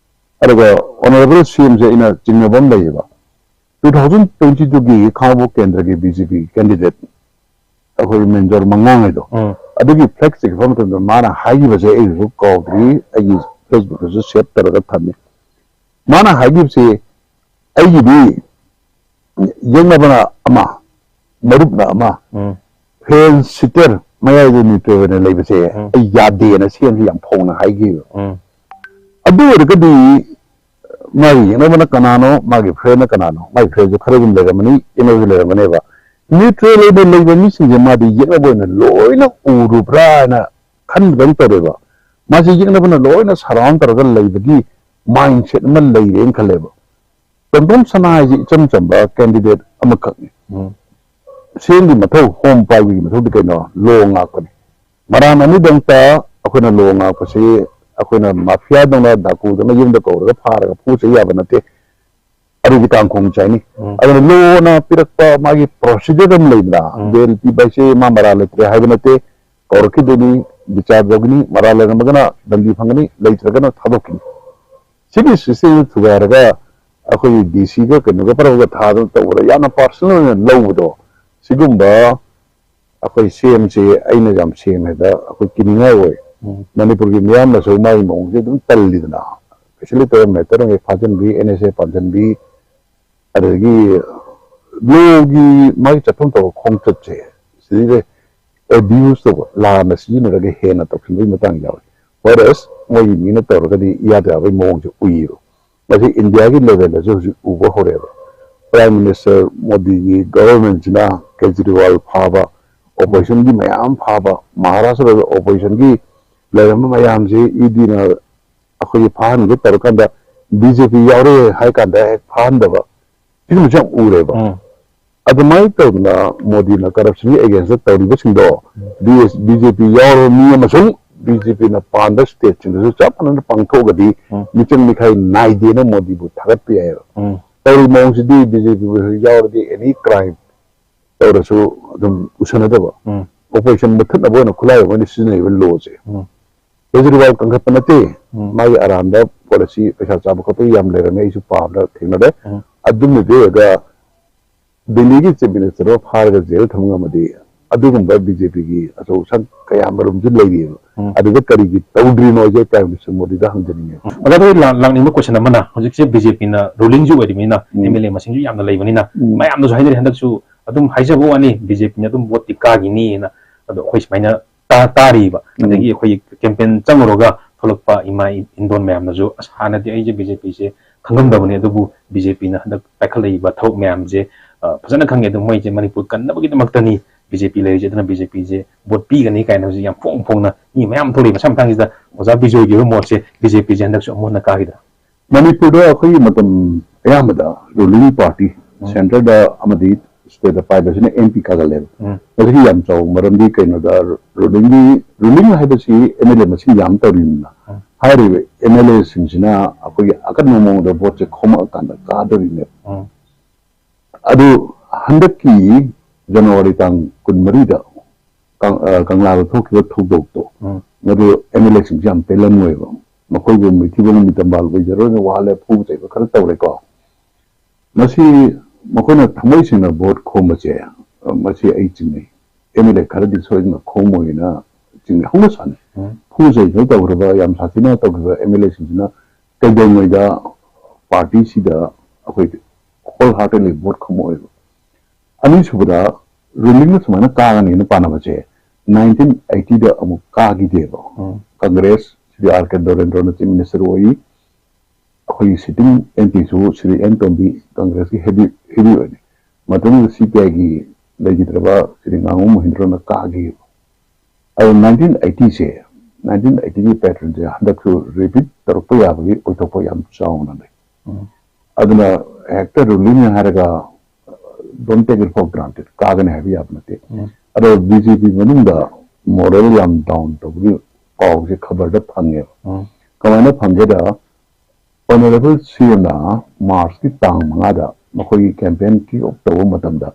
ꯑꯗꯨꯒ ꯑꯣꯅꯔꯦꯕꯜ ꯁꯤ ꯑꯦꯝꯁꯦ ꯑꯩꯅ ꯆꯤꯡꯅꯕ ꯑꯃ ꯂꯩꯌꯦꯕ꯫ ꯇꯨ ꯊꯥꯎꯖꯟ ꯇ꯭ꯋꯦꯟꯇꯤ ꯇꯨꯒꯤ ꯈꯥꯡꯉꯕꯣꯛ ꯀꯦꯟꯗ꯭ꯔꯒꯤ ꯕꯤ ꯖꯦ ꯄꯤ ꯀꯦꯟꯗꯤꯗꯦꯠ ꯑꯩꯈꯣꯏ ꯃꯦꯟꯖꯣꯔ ꯃꯉꯥꯡ ꯍꯥꯏꯗꯣ, ꯎꯝ꯫ ꯑꯗꯨꯒꯤ ꯐ꯭ꯂꯦꯛꯁ ꯆꯤꯡꯕ ꯃꯇꯝꯗ ꯃꯥꯅ ꯍꯥꯏꯈꯤꯕꯁꯦ ꯑꯩ ꯍꯧꯖꯤꯛ ꯀꯥꯎꯗ꯭ꯔꯤ, ꯑꯩꯒꯤ ꯐꯦꯁꯕꯨꯛꯇꯁꯨ ꯁꯦꯞ ꯇꯧꯔꯒ ꯊꯝꯃꯤ꯫ ꯃꯥꯅ ꯍꯥꯏꯈꯤꯕꯁꯤ, "ꯑꯩꯒꯤꯗꯤ ꯌꯦꯛꯅꯕꯅ ꯑꯃ, ꯃꯔꯨꯞꯅ ꯑꯃ, ꯎꯝ꯫ ꯐꯦꯟ ꯁꯤꯇꯔ ꯃꯌꯥꯏꯗ ꯅ꯭ꯌꯨꯇ꯭ꯔꯦꯜ ꯑꯣꯏꯅ ꯂꯩꯕꯁꯦ ꯎꯝ꯫ ꯑꯩ ꯌꯥꯗꯦꯅ" ꯁꯤ ꯑꯦꯝꯁꯤ ꯌꯥꯝ ꯐꯧꯅ ꯍꯥꯏꯈꯤꯕ꯫ ꯎꯝ꯫ ꯑꯗꯨ ꯑꯣꯏꯔꯒꯗꯤ ꯃꯥꯒꯤ ꯌꯦꯛꯅꯕꯅ ꯀꯅꯥꯅꯣ, ꯃꯥꯒꯤ ꯐ꯭ꯔꯦꯟꯅ ꯀꯅꯥꯅꯣ? ꯃꯥꯒꯤ ꯐ꯭ꯔꯦꯟꯁꯨ ꯈꯔ ꯑꯗꯨꯝ ꯂꯩꯔꯝꯃꯅꯤ, ꯌꯦꯛꯅꯕꯁꯨ ꯂꯩꯔꯝꯒꯅꯦꯕ꯫ ꯅ꯭ꯌꯨꯇ꯭ꯔꯦꯜ ꯑꯣꯏꯅ ꯂꯩꯕ ꯃꯤꯁꯤꯡꯁꯦ ꯃꯥꯗꯤ ꯌꯦꯛꯅꯕ ꯑꯣꯏꯅ ꯂꯣꯏꯅ ꯎꯔꯨꯕ꯭ꯔꯥ ꯍꯥꯏꯅ ꯈꯟꯕꯗꯧ ꯇꯧꯔꯦꯕ꯫ ꯃꯥꯁꯤ ꯌꯦꯛꯅꯕꯅ ꯂꯣꯏꯅ ꯁꯔꯥꯎꯟ ꯇꯧꯔꯒ ꯂꯩꯕꯒꯤ ꯃꯥꯏꯟꯁꯦꯠ ꯑꯃ ꯂꯩꯔꯦꯅ ꯈꯜꯂꯦꯕ꯫ ꯇꯣꯝꯇꯣꯝ ꯁꯅꯥ ꯍꯥꯏꯁꯤ ꯏꯆꯝ ꯆꯝꯕ ꯀꯦꯟꯗꯤꯗꯦꯠ ꯑꯃꯈꯛꯅꯤ꯫ ꯎꯝ꯫ ꯁꯤ ꯑꯦꯝꯒꯤ ꯃꯊꯧ, ꯍꯣꯝ ꯄꯥꯏꯕꯒꯤ ꯃꯊꯧꯗꯤ ꯀꯩꯅꯣ? ꯂꯣ ꯉꯥꯛꯄꯅꯤ꯫ ꯃꯔꯥꯟ ꯑꯅꯤꯗꯪꯇ ꯑꯩꯈꯣꯏꯅ ꯂꯣ ꯉꯥꯛꯄꯁꯤ ꯑꯩꯈꯣꯏꯅ ꯃꯥꯐꯤꯌꯥꯗꯧꯅ, ꯗꯥꯀꯨꯗꯧꯅ ꯌꯨꯝꯗ ꯀꯧꯔꯒ ꯐꯥꯔꯒ ꯐꯨ ꯆꯩ ꯌꯥꯕ ꯅꯠꯇꯦ꯫ ꯑꯗꯨꯒꯤ ꯀꯥꯡꯈꯣꯡ ꯆꯥꯏꯅꯤ꯫ ꯎꯝ꯫ ꯑꯗꯨꯅ ꯂꯣꯅ ꯄꯤꯔꯛꯄ ꯃꯥꯒꯤ ꯄ꯭ꯔꯣꯁꯤꯖꯔ ꯑꯃ ꯂꯩꯗꯅ, ꯎꯝ꯫ ꯕꯦꯜ ꯄꯤꯕ ꯍꯥꯏꯁꯦ ꯃꯥ ꯃꯔꯥꯜ ꯂꯩꯇ꯭ꯔꯦ ꯍꯥꯏꯕ ꯅꯠꯇꯦ, ꯀꯧꯔꯛꯈꯤꯗꯣꯏꯅꯤ, ꯗꯤꯆꯥꯔꯖ ꯇꯧꯒꯅꯤ, ꯃꯔꯥꯜ ꯂꯩꯔꯝꯃꯒꯅ ꯗꯟꯗꯤ ꯐꯪꯒꯅꯤ, ꯂꯩꯇ꯭ꯔꯒꯅ ꯊꯥꯗꯣꯛꯈꯤꯅꯤ꯫ ꯁꯤꯒꯤ ꯁꯤꯁꯇꯦꯝꯁꯤ ꯊꯨꯒꯥꯏꯔꯒ ꯑꯩꯈꯣꯏꯒꯤ ꯗꯤ ꯁꯤꯒ ꯀꯩꯅꯣꯒ ꯄꯔꯧꯒ ꯊꯥꯗꯅ ꯇꯧꯕꯗ ꯌꯥꯝꯅ ꯄꯥꯔꯁꯣꯅꯦꯜ ꯑꯣꯏꯅ ꯂꯧꯕꯗꯣ, ꯁꯤꯒꯨꯝꯕ ꯑꯩꯈꯣꯏ ꯁꯤ ꯑꯦꯝꯁꯤ ꯑꯩꯅ ꯌꯥꯝ ꯁꯦꯡꯅ ꯍꯥꯏꯗ ꯑꯩꯈꯣꯏ ꯀꯤꯅꯤꯡꯉꯥꯏ ꯑꯣꯏ꯫ ꯎꯝ꯫ ꯃꯅꯤꯄꯨꯔꯒꯤ ꯃꯤꯌꯥꯝꯅꯁꯨ ꯃꯥꯒꯤ ꯃꯑꯣꯡꯁꯦ ꯑꯗꯨꯝ ꯇꯜꯂꯤꯗꯅ, ꯐꯦꯁꯤꯂꯤꯇꯦꯇꯔ ꯃꯦꯇꯔ ꯉꯩ ꯐꯥꯖꯤꯟꯕꯤ, ꯑꯦꯟ ꯑꯦꯁ ꯑꯦ ꯄꯥꯟꯁꯤꯟꯕꯤ, ꯑꯗꯒꯤ ꯂꯣꯒꯤ ꯃꯥꯒꯤ ꯆꯠꯐꯝ ꯊꯣꯛꯄ ꯈꯣꯡꯆꯠꯁꯦ ꯁꯤꯗꯩꯗ ꯑꯦꯕ꯭ꯌꯨꯁ ꯇꯧꯕ, ꯂꯥꯟꯅ ꯁꯤꯖꯤꯟꯅꯔꯒ ꯍꯦꯟꯅ ꯇꯧꯁꯤꯟꯕꯒꯤ ꯃꯇꯥꯡ ꯌꯥꯎꯋꯦ꯫ ꯋꯥꯏꯔꯁ ꯃꯣꯏꯒꯤ ꯃꯤꯅ ꯇꯧꯔꯒꯗꯤ ꯏꯌꯥꯗ ꯌꯥꯕꯒꯤ ꯃꯑꯣꯡꯁꯦ ꯎꯏꯌꯦꯕ꯫ ꯃꯁꯤ ꯏꯟꯗꯤꯌꯥꯒꯤ ꯂꯦꯚꯦꯜꯗꯁꯨ ꯍꯧꯖꯤꯛ ꯎꯕ ꯍꯧꯔꯦꯕ꯫ ꯄ꯭ꯔꯥꯏꯝ ꯃꯤꯅꯤꯁꯇꯔ ꯃꯣꯗꯤꯒꯤ ꯒꯚꯔꯟꯃꯦꯟꯁꯤꯅ ꯀꯦꯖꯔꯤꯋꯥꯜ ꯐꯥꯕ, ꯑꯣꯄꯣꯖꯤꯁꯟꯒꯤ ꯃꯌꯥꯝ ꯐꯥꯕ, ꯃꯍꯥꯔꯥꯁꯇ꯭ꯔꯗ ꯑꯣꯄꯣꯖꯤꯁꯟꯒꯤ ꯂꯩꯔꯝꯕ ꯃꯌꯥꯝꯁꯤ ꯏꯗꯤꯅ ꯑꯩꯈꯣꯏꯒꯤ ꯐꯥꯍꯟꯒꯦ ꯇꯧꯔꯀꯥꯟꯗ ꯕꯤ ꯖꯦ ꯄꯤ ꯌꯥꯎꯔꯦ ꯍꯥꯏ ꯀꯥꯟꯗ ꯍꯦꯛ ꯐꯥꯍꯟꯗꯕ, ꯁꯤꯒꯨꯝꯕꯁꯨ ꯌꯥꯝ ꯎꯔꯦꯕ꯫ ꯎꯝ ꯑꯗꯨꯃꯥꯏꯅ ꯇꯧꯗꯅ ꯃꯣꯗꯤꯅ ꯀꯔꯞꯁꯟꯒꯤ ꯑꯦꯒꯦꯟꯁꯇ ꯇꯧꯔꯤꯕꯁꯤꯡꯗꯣ ꯕꯤ ꯖꯦ ꯄꯤꯒ ꯌꯥꯎꯔꯕ ꯃꯤ ꯑꯃꯁꯨꯡ ꯕꯤ ꯖꯦ ꯄꯤꯅ ꯄꯥꯟꯕ ꯁ꯭ꯇꯦꯠꯁꯤꯡꯗꯁꯨ ꯆꯞ ꯃꯥꯟꯅꯅ ꯄꯥꯡꯊꯣꯛꯑꯒꯗꯤ ꯎꯝ ꯃꯤꯆꯪ ꯃꯤꯈꯥꯏ ꯅꯥꯏꯗꯦꯅ ꯃꯣꯗꯤꯕꯨ ꯊꯥꯒꯠꯄ ꯌꯥꯏꯑꯕ꯫ ꯎꯝ ꯇꯧꯔꯤꯕ ꯃꯑꯣꯡꯁꯤꯗꯤ ꯕꯤ ꯖꯦ ꯄꯤ ꯌꯥꯎꯔꯗꯤ ꯑꯦꯅꯤ ꯀ꯭ꯔꯥꯏꯝ ꯇꯧꯔꯁꯨ ꯑꯗꯨꯝ ꯎꯁꯟꯅꯗꯕ, ꯎꯝ ꯑꯣꯄꯣꯖꯤꯁꯟ ꯃꯨꯠꯊꯠꯅꯕ ꯑꯣꯏꯅ ꯈꯨꯠꯂꯥꯏ ꯑꯃ ꯑꯣꯏꯅ ꯁꯤꯖꯤꯟꯅꯔꯤꯕ ꯂꯣꯁꯦ꯫ ꯎꯝ ꯀꯦꯖꯔꯤꯋꯥꯜ ꯀꯟꯈꯠꯄ ꯅꯠꯇꯦ, ꯎꯝ ꯃꯥꯒꯤ ꯑꯔꯥꯟꯕ ꯄꯣꯂꯤꯁꯤ ꯄꯩꯁꯥ ꯆꯥꯕ ꯈꯣꯠꯄ ꯌꯥꯝ ꯂꯩꯔꯝꯃꯦ, ꯑꯩꯁꯨ ꯄꯥꯕꯗ ꯊꯦꯡꯅꯔꯦ꯫ ꯎꯝ ꯑꯗꯨꯝꯅꯗꯤ ꯑꯣꯏꯔꯒ ꯗꯦꯜꯂꯤꯒꯤ ꯆꯤꯐ ꯃꯤꯅꯤꯁꯇꯔ ꯑꯃ ꯐꯥꯔꯒ ꯖꯦꯜ ꯊꯝꯕ ꯉꯝꯃꯗꯤ ꯑꯗꯨꯒꯨꯝꯕ ꯕꯤ ꯖꯦ ꯄꯤꯒꯤ ꯑꯆꯧ ꯑꯁꯥꯡ ꯀꯌꯥ ꯃꯔꯨꯝꯁꯨ ꯂꯩꯔꯤꯑꯕ꯫ ꯎꯝ꯫ ꯑꯗꯨꯗ ꯀꯔꯤꯒꯤ ꯇꯧꯗ꯭ꯔꯤꯅꯣ ꯍꯥꯏꯁꯦ ꯄ꯭ꯔꯥꯏꯝ ꯃꯤꯅꯤꯁꯇꯔ ꯃꯣꯗꯤꯗ ꯍꯪꯖꯅꯤꯡꯉꯦ꯫ ꯑꯣꯖꯥꯗ ꯑꯩ ꯂꯥꯛ- ꯂꯥꯛꯅꯤꯡꯕ ꯀꯣꯏꯁꯟ ꯑꯃꯅ, ꯍꯧꯖꯤꯛꯁꯦ ꯕꯤ ꯖꯦ ꯄꯤꯅ ꯔꯨꯂꯤꯡꯁꯨ ꯑꯣꯏꯔꯤꯕꯅꯤꯅ, ꯎꯝ꯫ ꯑꯦꯝ ꯑꯦꯜ ꯑꯦ ꯃꯁꯤꯡꯁꯨ ꯌꯥꯝꯅ ꯂꯩꯕꯅꯤꯅ, ꯎꯝ꯫ ꯃꯌꯥꯝꯅꯁꯨ ꯍꯥꯏꯅꯔꯤ, ꯍꯟꯗꯛꯁꯨ ꯑꯗꯨꯝ ꯍꯥꯏꯖꯕ ꯋꯥꯅꯤ, ꯕꯤ ꯖꯦ ꯄꯤꯅ ꯑꯗꯨꯝ ꯚꯣꯠꯇꯤ ꯀꯥꯈꯤꯅꯤꯅ꯫ ꯑꯗꯣ ꯑꯩꯈꯣꯏ ꯁꯨꯃꯥꯏꯅ ꯇꯥ- ꯇꯥꯔꯤꯕ, ꯎꯝ꯫ ꯑꯗꯒꯤ ꯑꯩꯈꯣꯏꯒꯤ ꯀꯦꯝꯄꯦꯟ ꯆꯪꯉꯨꯔꯒ ꯊꯣꯛꯂꯛꯄ ꯏꯃꯥ ꯏ- ꯏꯟꯗꯣꯟ ꯃꯌꯥꯝꯅꯁꯨ, "ꯑꯁ, ꯍꯥꯟꯅꯗꯤ ꯑꯩꯁꯦ ꯕꯤ ꯖꯦ ꯄꯤꯁꯦ ꯈꯪꯉꯝꯗꯕꯅꯤ, ꯑꯗꯨꯕꯨ ꯕꯤ ꯖꯦ ꯄꯤꯅ ꯍꯟꯗꯛ ꯄꯥꯏꯈꯠꯂꯛꯏꯕ ꯊꯕꯛ ꯃꯌꯥꯝꯁꯦ, ꯑ, ꯐꯖꯅ ꯈꯪꯉꯦ, ꯑꯗꯨ ꯃꯣꯏꯁꯦ ꯃꯅꯤꯄꯨꯔ ꯀꯟꯅꯕꯒꯤꯗꯃꯛꯇꯅꯤ ꯕꯤ ꯖꯦ ꯄꯤ ꯂꯩꯔꯤꯁꯦ, ꯑꯗꯨꯅ ꯕꯤ ꯖꯦ ꯄꯤꯁꯦ ꯚꯣꯠ ꯄꯤꯒꯅꯤ" ꯀꯥꯏꯅ ꯍꯧꯖꯤꯛ ꯌꯥꯝ ꯐꯣꯡ ꯐꯣꯡꯅ ꯃꯤ ꯃꯌꯥꯝ ꯊꯣꯛꯂꯛꯏ꯫ ꯃꯁꯥ ꯃꯊꯪꯁꯤꯗ ꯑꯣꯖꯥ ꯕꯤꯖꯣꯏꯒꯤ ꯑꯣꯏꯕ ꯃꯣꯠꯁꯦ, ꯕꯤ ꯖꯦ ꯄꯤꯁꯦ ꯍꯟꯗꯛꯁꯨ ꯑꯃꯨꯛ ꯍꯟꯅ ꯀꯥꯈꯤꯗ꯭ꯔꯥ? ꯃꯅꯤꯄꯨꯔꯗ ꯑꯩꯈꯣꯏꯒꯤ ꯃꯇꯝ ꯑꯌꯥꯝꯕꯗ ꯔꯨꯂꯤꯡ ꯄꯥꯔꯇꯤ, ꯎꯝ꯫ ꯁꯦꯟꯇꯔꯗ ꯑꯃꯗꯤ ꯁ꯭ꯇꯦꯠꯇ ꯄꯥꯏꯕꯁꯤꯅ ꯑꯦꯝ ꯄꯤ ꯀꯥꯒꯜꯂꯦꯕ꯫ ꯎꯝ꯫ ꯃꯁꯤꯒꯤ ꯌꯥꯝ ꯆꯥꯎꯕ ꯃꯔꯝꯗꯤ ꯀꯩꯅꯣꯗ, ꯔꯨꯂꯤꯡꯒꯤ, ꯔꯨꯂꯤꯡ ꯍꯥꯏꯕꯁꯤ ꯑꯦꯝ ꯑꯦꯜ ꯑꯦ ꯃꯁꯤꯡ ꯌꯥꯝ ꯇꯧꯔꯤꯅꯤꯅ, ꯎꯝ꯫ ꯍꯥꯏꯔꯤꯕ ꯑꯦꯝ ꯑꯦꯜ ꯑꯦꯁꯤꯡꯁꯤꯅ ꯑꯩꯈꯣꯏꯒꯤ ꯑꯀꯟꯕ ꯃꯑꯣꯡꯗ ꯚꯣꯠꯁꯦ ꯈꯣꯝꯃꯛꯑꯀꯥꯟꯗ ꯀꯥꯗꯣꯔꯤꯅꯦꯕ꯫ ꯎꯝ꯫ ꯑꯗꯨ ꯍꯟꯗꯛꯀꯤ ꯖꯅꯋꯥꯔꯤ ꯇꯥꯡ ꯀꯨꯟꯃꯔꯤꯗ ꯀꯪ-, ꯑ, ꯀꯪꯂꯥꯗ ꯊꯣꯛꯈꯤꯕ ꯊꯧꯗꯣꯛꯇꯣ, ꯎꯝ꯫ ꯃꯗꯨ ꯑꯦꯝ ꯑꯦꯜ ꯑꯦꯁꯤꯡꯁꯦ ꯌꯥꯝ ꯄꯦꯜꯂꯝꯃꯣꯏꯕ꯫ ꯃꯈꯣꯏꯕꯨ ꯃꯩꯊꯤꯕꯣꯡ ꯃꯤꯇꯝꯕꯥꯜ ꯑꯣꯏꯖꯔꯣꯏꯅ ꯋꯥ ꯂꯦꯞ ꯐꯨꯕ ꯆꯩꯕ ꯈꯔ ꯇꯧꯔꯦꯀꯣ꯫ ꯃꯁꯤ ꯃꯈꯣꯏꯅ ꯊꯃꯣꯏ ꯁꯦꯡꯅ ꯚꯣꯠ ꯈꯣꯝꯕꯁꯦ, ꯑ, ꯃꯁꯤ ꯑꯩ ꯆꯤꯡꯅꯩ꯫ ꯑꯦꯝ ꯑꯦꯜ ꯑꯦ ꯈꯔꯗꯤ ꯁꯣꯏꯗꯅ ꯈꯣꯝꯃꯣꯏꯅ ꯆꯤꯡꯅꯩ꯫ ꯍꯧꯅ ꯁꯥꯅꯩ꯫ ꯎꯝ꯫ ꯐꯨ ꯆꯩꯕ ꯇꯧꯈ꯭ꯔꯕ, ꯌꯥꯝ ꯁꯥꯊꯤꯅ ꯇꯧꯈ꯭ꯔꯕ ꯑꯦꯝ ꯑꯦꯜ ꯑꯦꯁꯤꯡꯁꯤꯅ ꯀꯩꯗꯧꯉꯩꯗ ꯄꯥꯔꯇꯤꯁꯤꯗ ꯑꯩꯈꯣꯏ ꯍꯣꯜ ꯍꯥꯔꯇꯦꯗꯂꯤ ꯚꯣꯠ ꯈꯣꯝꯃꯛꯑꯣꯏꯕ꯫ ꯑꯅꯤꯁꯨꯕꯗ, ꯔꯨꯂꯤꯡꯅ ꯁꯨꯃꯥꯏꯅ ꯀꯥꯒꯅꯤꯅ ꯄꯥꯅꯕꯁꯦ ꯅꯥꯏꯟꯇꯤꯟ ꯑꯩꯠꯇꯤꯗ ꯑꯃꯨꯛ ꯀꯥꯈꯤꯗꯦꯕ꯫ Um. Congress, Shri R K ꯅꯔꯦꯟꯗ꯭ꯔꯣꯅ ꯆꯤꯐ ꯃꯤꯅꯤꯁꯇꯔ ꯑꯣꯏ, ꯑꯩꯈꯣꯏꯒꯤ ꯁꯤꯇꯤꯡ ꯑꯦꯝ ꯄꯤꯁꯨ ꯁ꯭ꯔꯤ ꯑꯦꯟ ꯇꯣꯝꯕꯤ, ꯀꯪꯒ꯭ꯔꯦꯁꯀꯤ ꯍꯦꯚꯤ ꯍꯦꯚꯤ ꯑꯣꯏꯅꯤ꯫ ꯃꯇꯝꯗꯨꯗ ꯁꯤ ꯄꯤ ꯑꯥꯏꯒꯤ ꯂꯩꯈꯤꯗ꯭ꯔꯕ ꯁ꯭ꯔꯤ ꯉꯥꯉꯣꯝ ꯃꯣꯍꯤꯟꯗ꯭ꯔꯣꯅ ꯀꯥꯈꯤꯕ꯫ ꯑꯗꯨ ꯅꯥꯏꯟꯇꯤꯟ ꯑꯩꯠꯇꯤꯁꯦ, ꯅꯥꯏꯟꯇꯤꯟ ꯑꯩꯠꯇꯤꯒꯤ ꯄꯦꯇꯔꯟꯁꯦ ꯍꯟꯗꯛꯁꯨ ꯔꯤꯄꯤꯠ ꯇꯧꯔꯛꯄ ꯌꯥꯕꯒꯤ ꯑꯣꯏꯊꯣꯛꯄ ꯌꯥꯝ ꯆꯥꯎꯅ ꯂꯩ꯫ ꯎꯝ꯫ ꯑꯗꯨꯅ ꯍꯦꯛꯇ ꯔꯨꯂꯤꯡꯅꯤ ꯍꯥꯏꯔꯒ, don't take it for granted, ꯀꯥꯒꯅꯤ ꯍꯥꯏꯕ ꯌꯥꯕ ꯅꯠꯇꯦ꯫ ꯎꯝ꯫ ꯑꯗꯣ ꯕꯤ ꯖꯦ ꯄꯤ ꯃꯅꯨꯡꯗ ꯃꯣꯔꯦꯜ ꯌꯥꯝ ꯗꯥꯎꯟ ꯇꯧꯕꯒꯤ ꯄꯥꯎꯁꯦ ꯈꯕꯔꯗ ꯐꯪꯉꯦꯕ꯫ ꯎꯝ꯫ ꯀꯃꯥꯏꯅ ꯐꯪꯒꯦꯗ, ꯑꯣꯅꯔꯦꯕꯜ ꯁꯤ ꯑꯦꯝꯅ ꯃꯥꯔꯆꯀꯤ ꯇꯥꯡ ꯃꯉꯥꯗ ꯃꯈꯣꯏꯒꯤ ꯀꯦꯝꯄꯦꯟ ꯀꯤꯛ ꯑꯣꯐ ꯇꯧꯕ ꯃꯇꯝꯗ,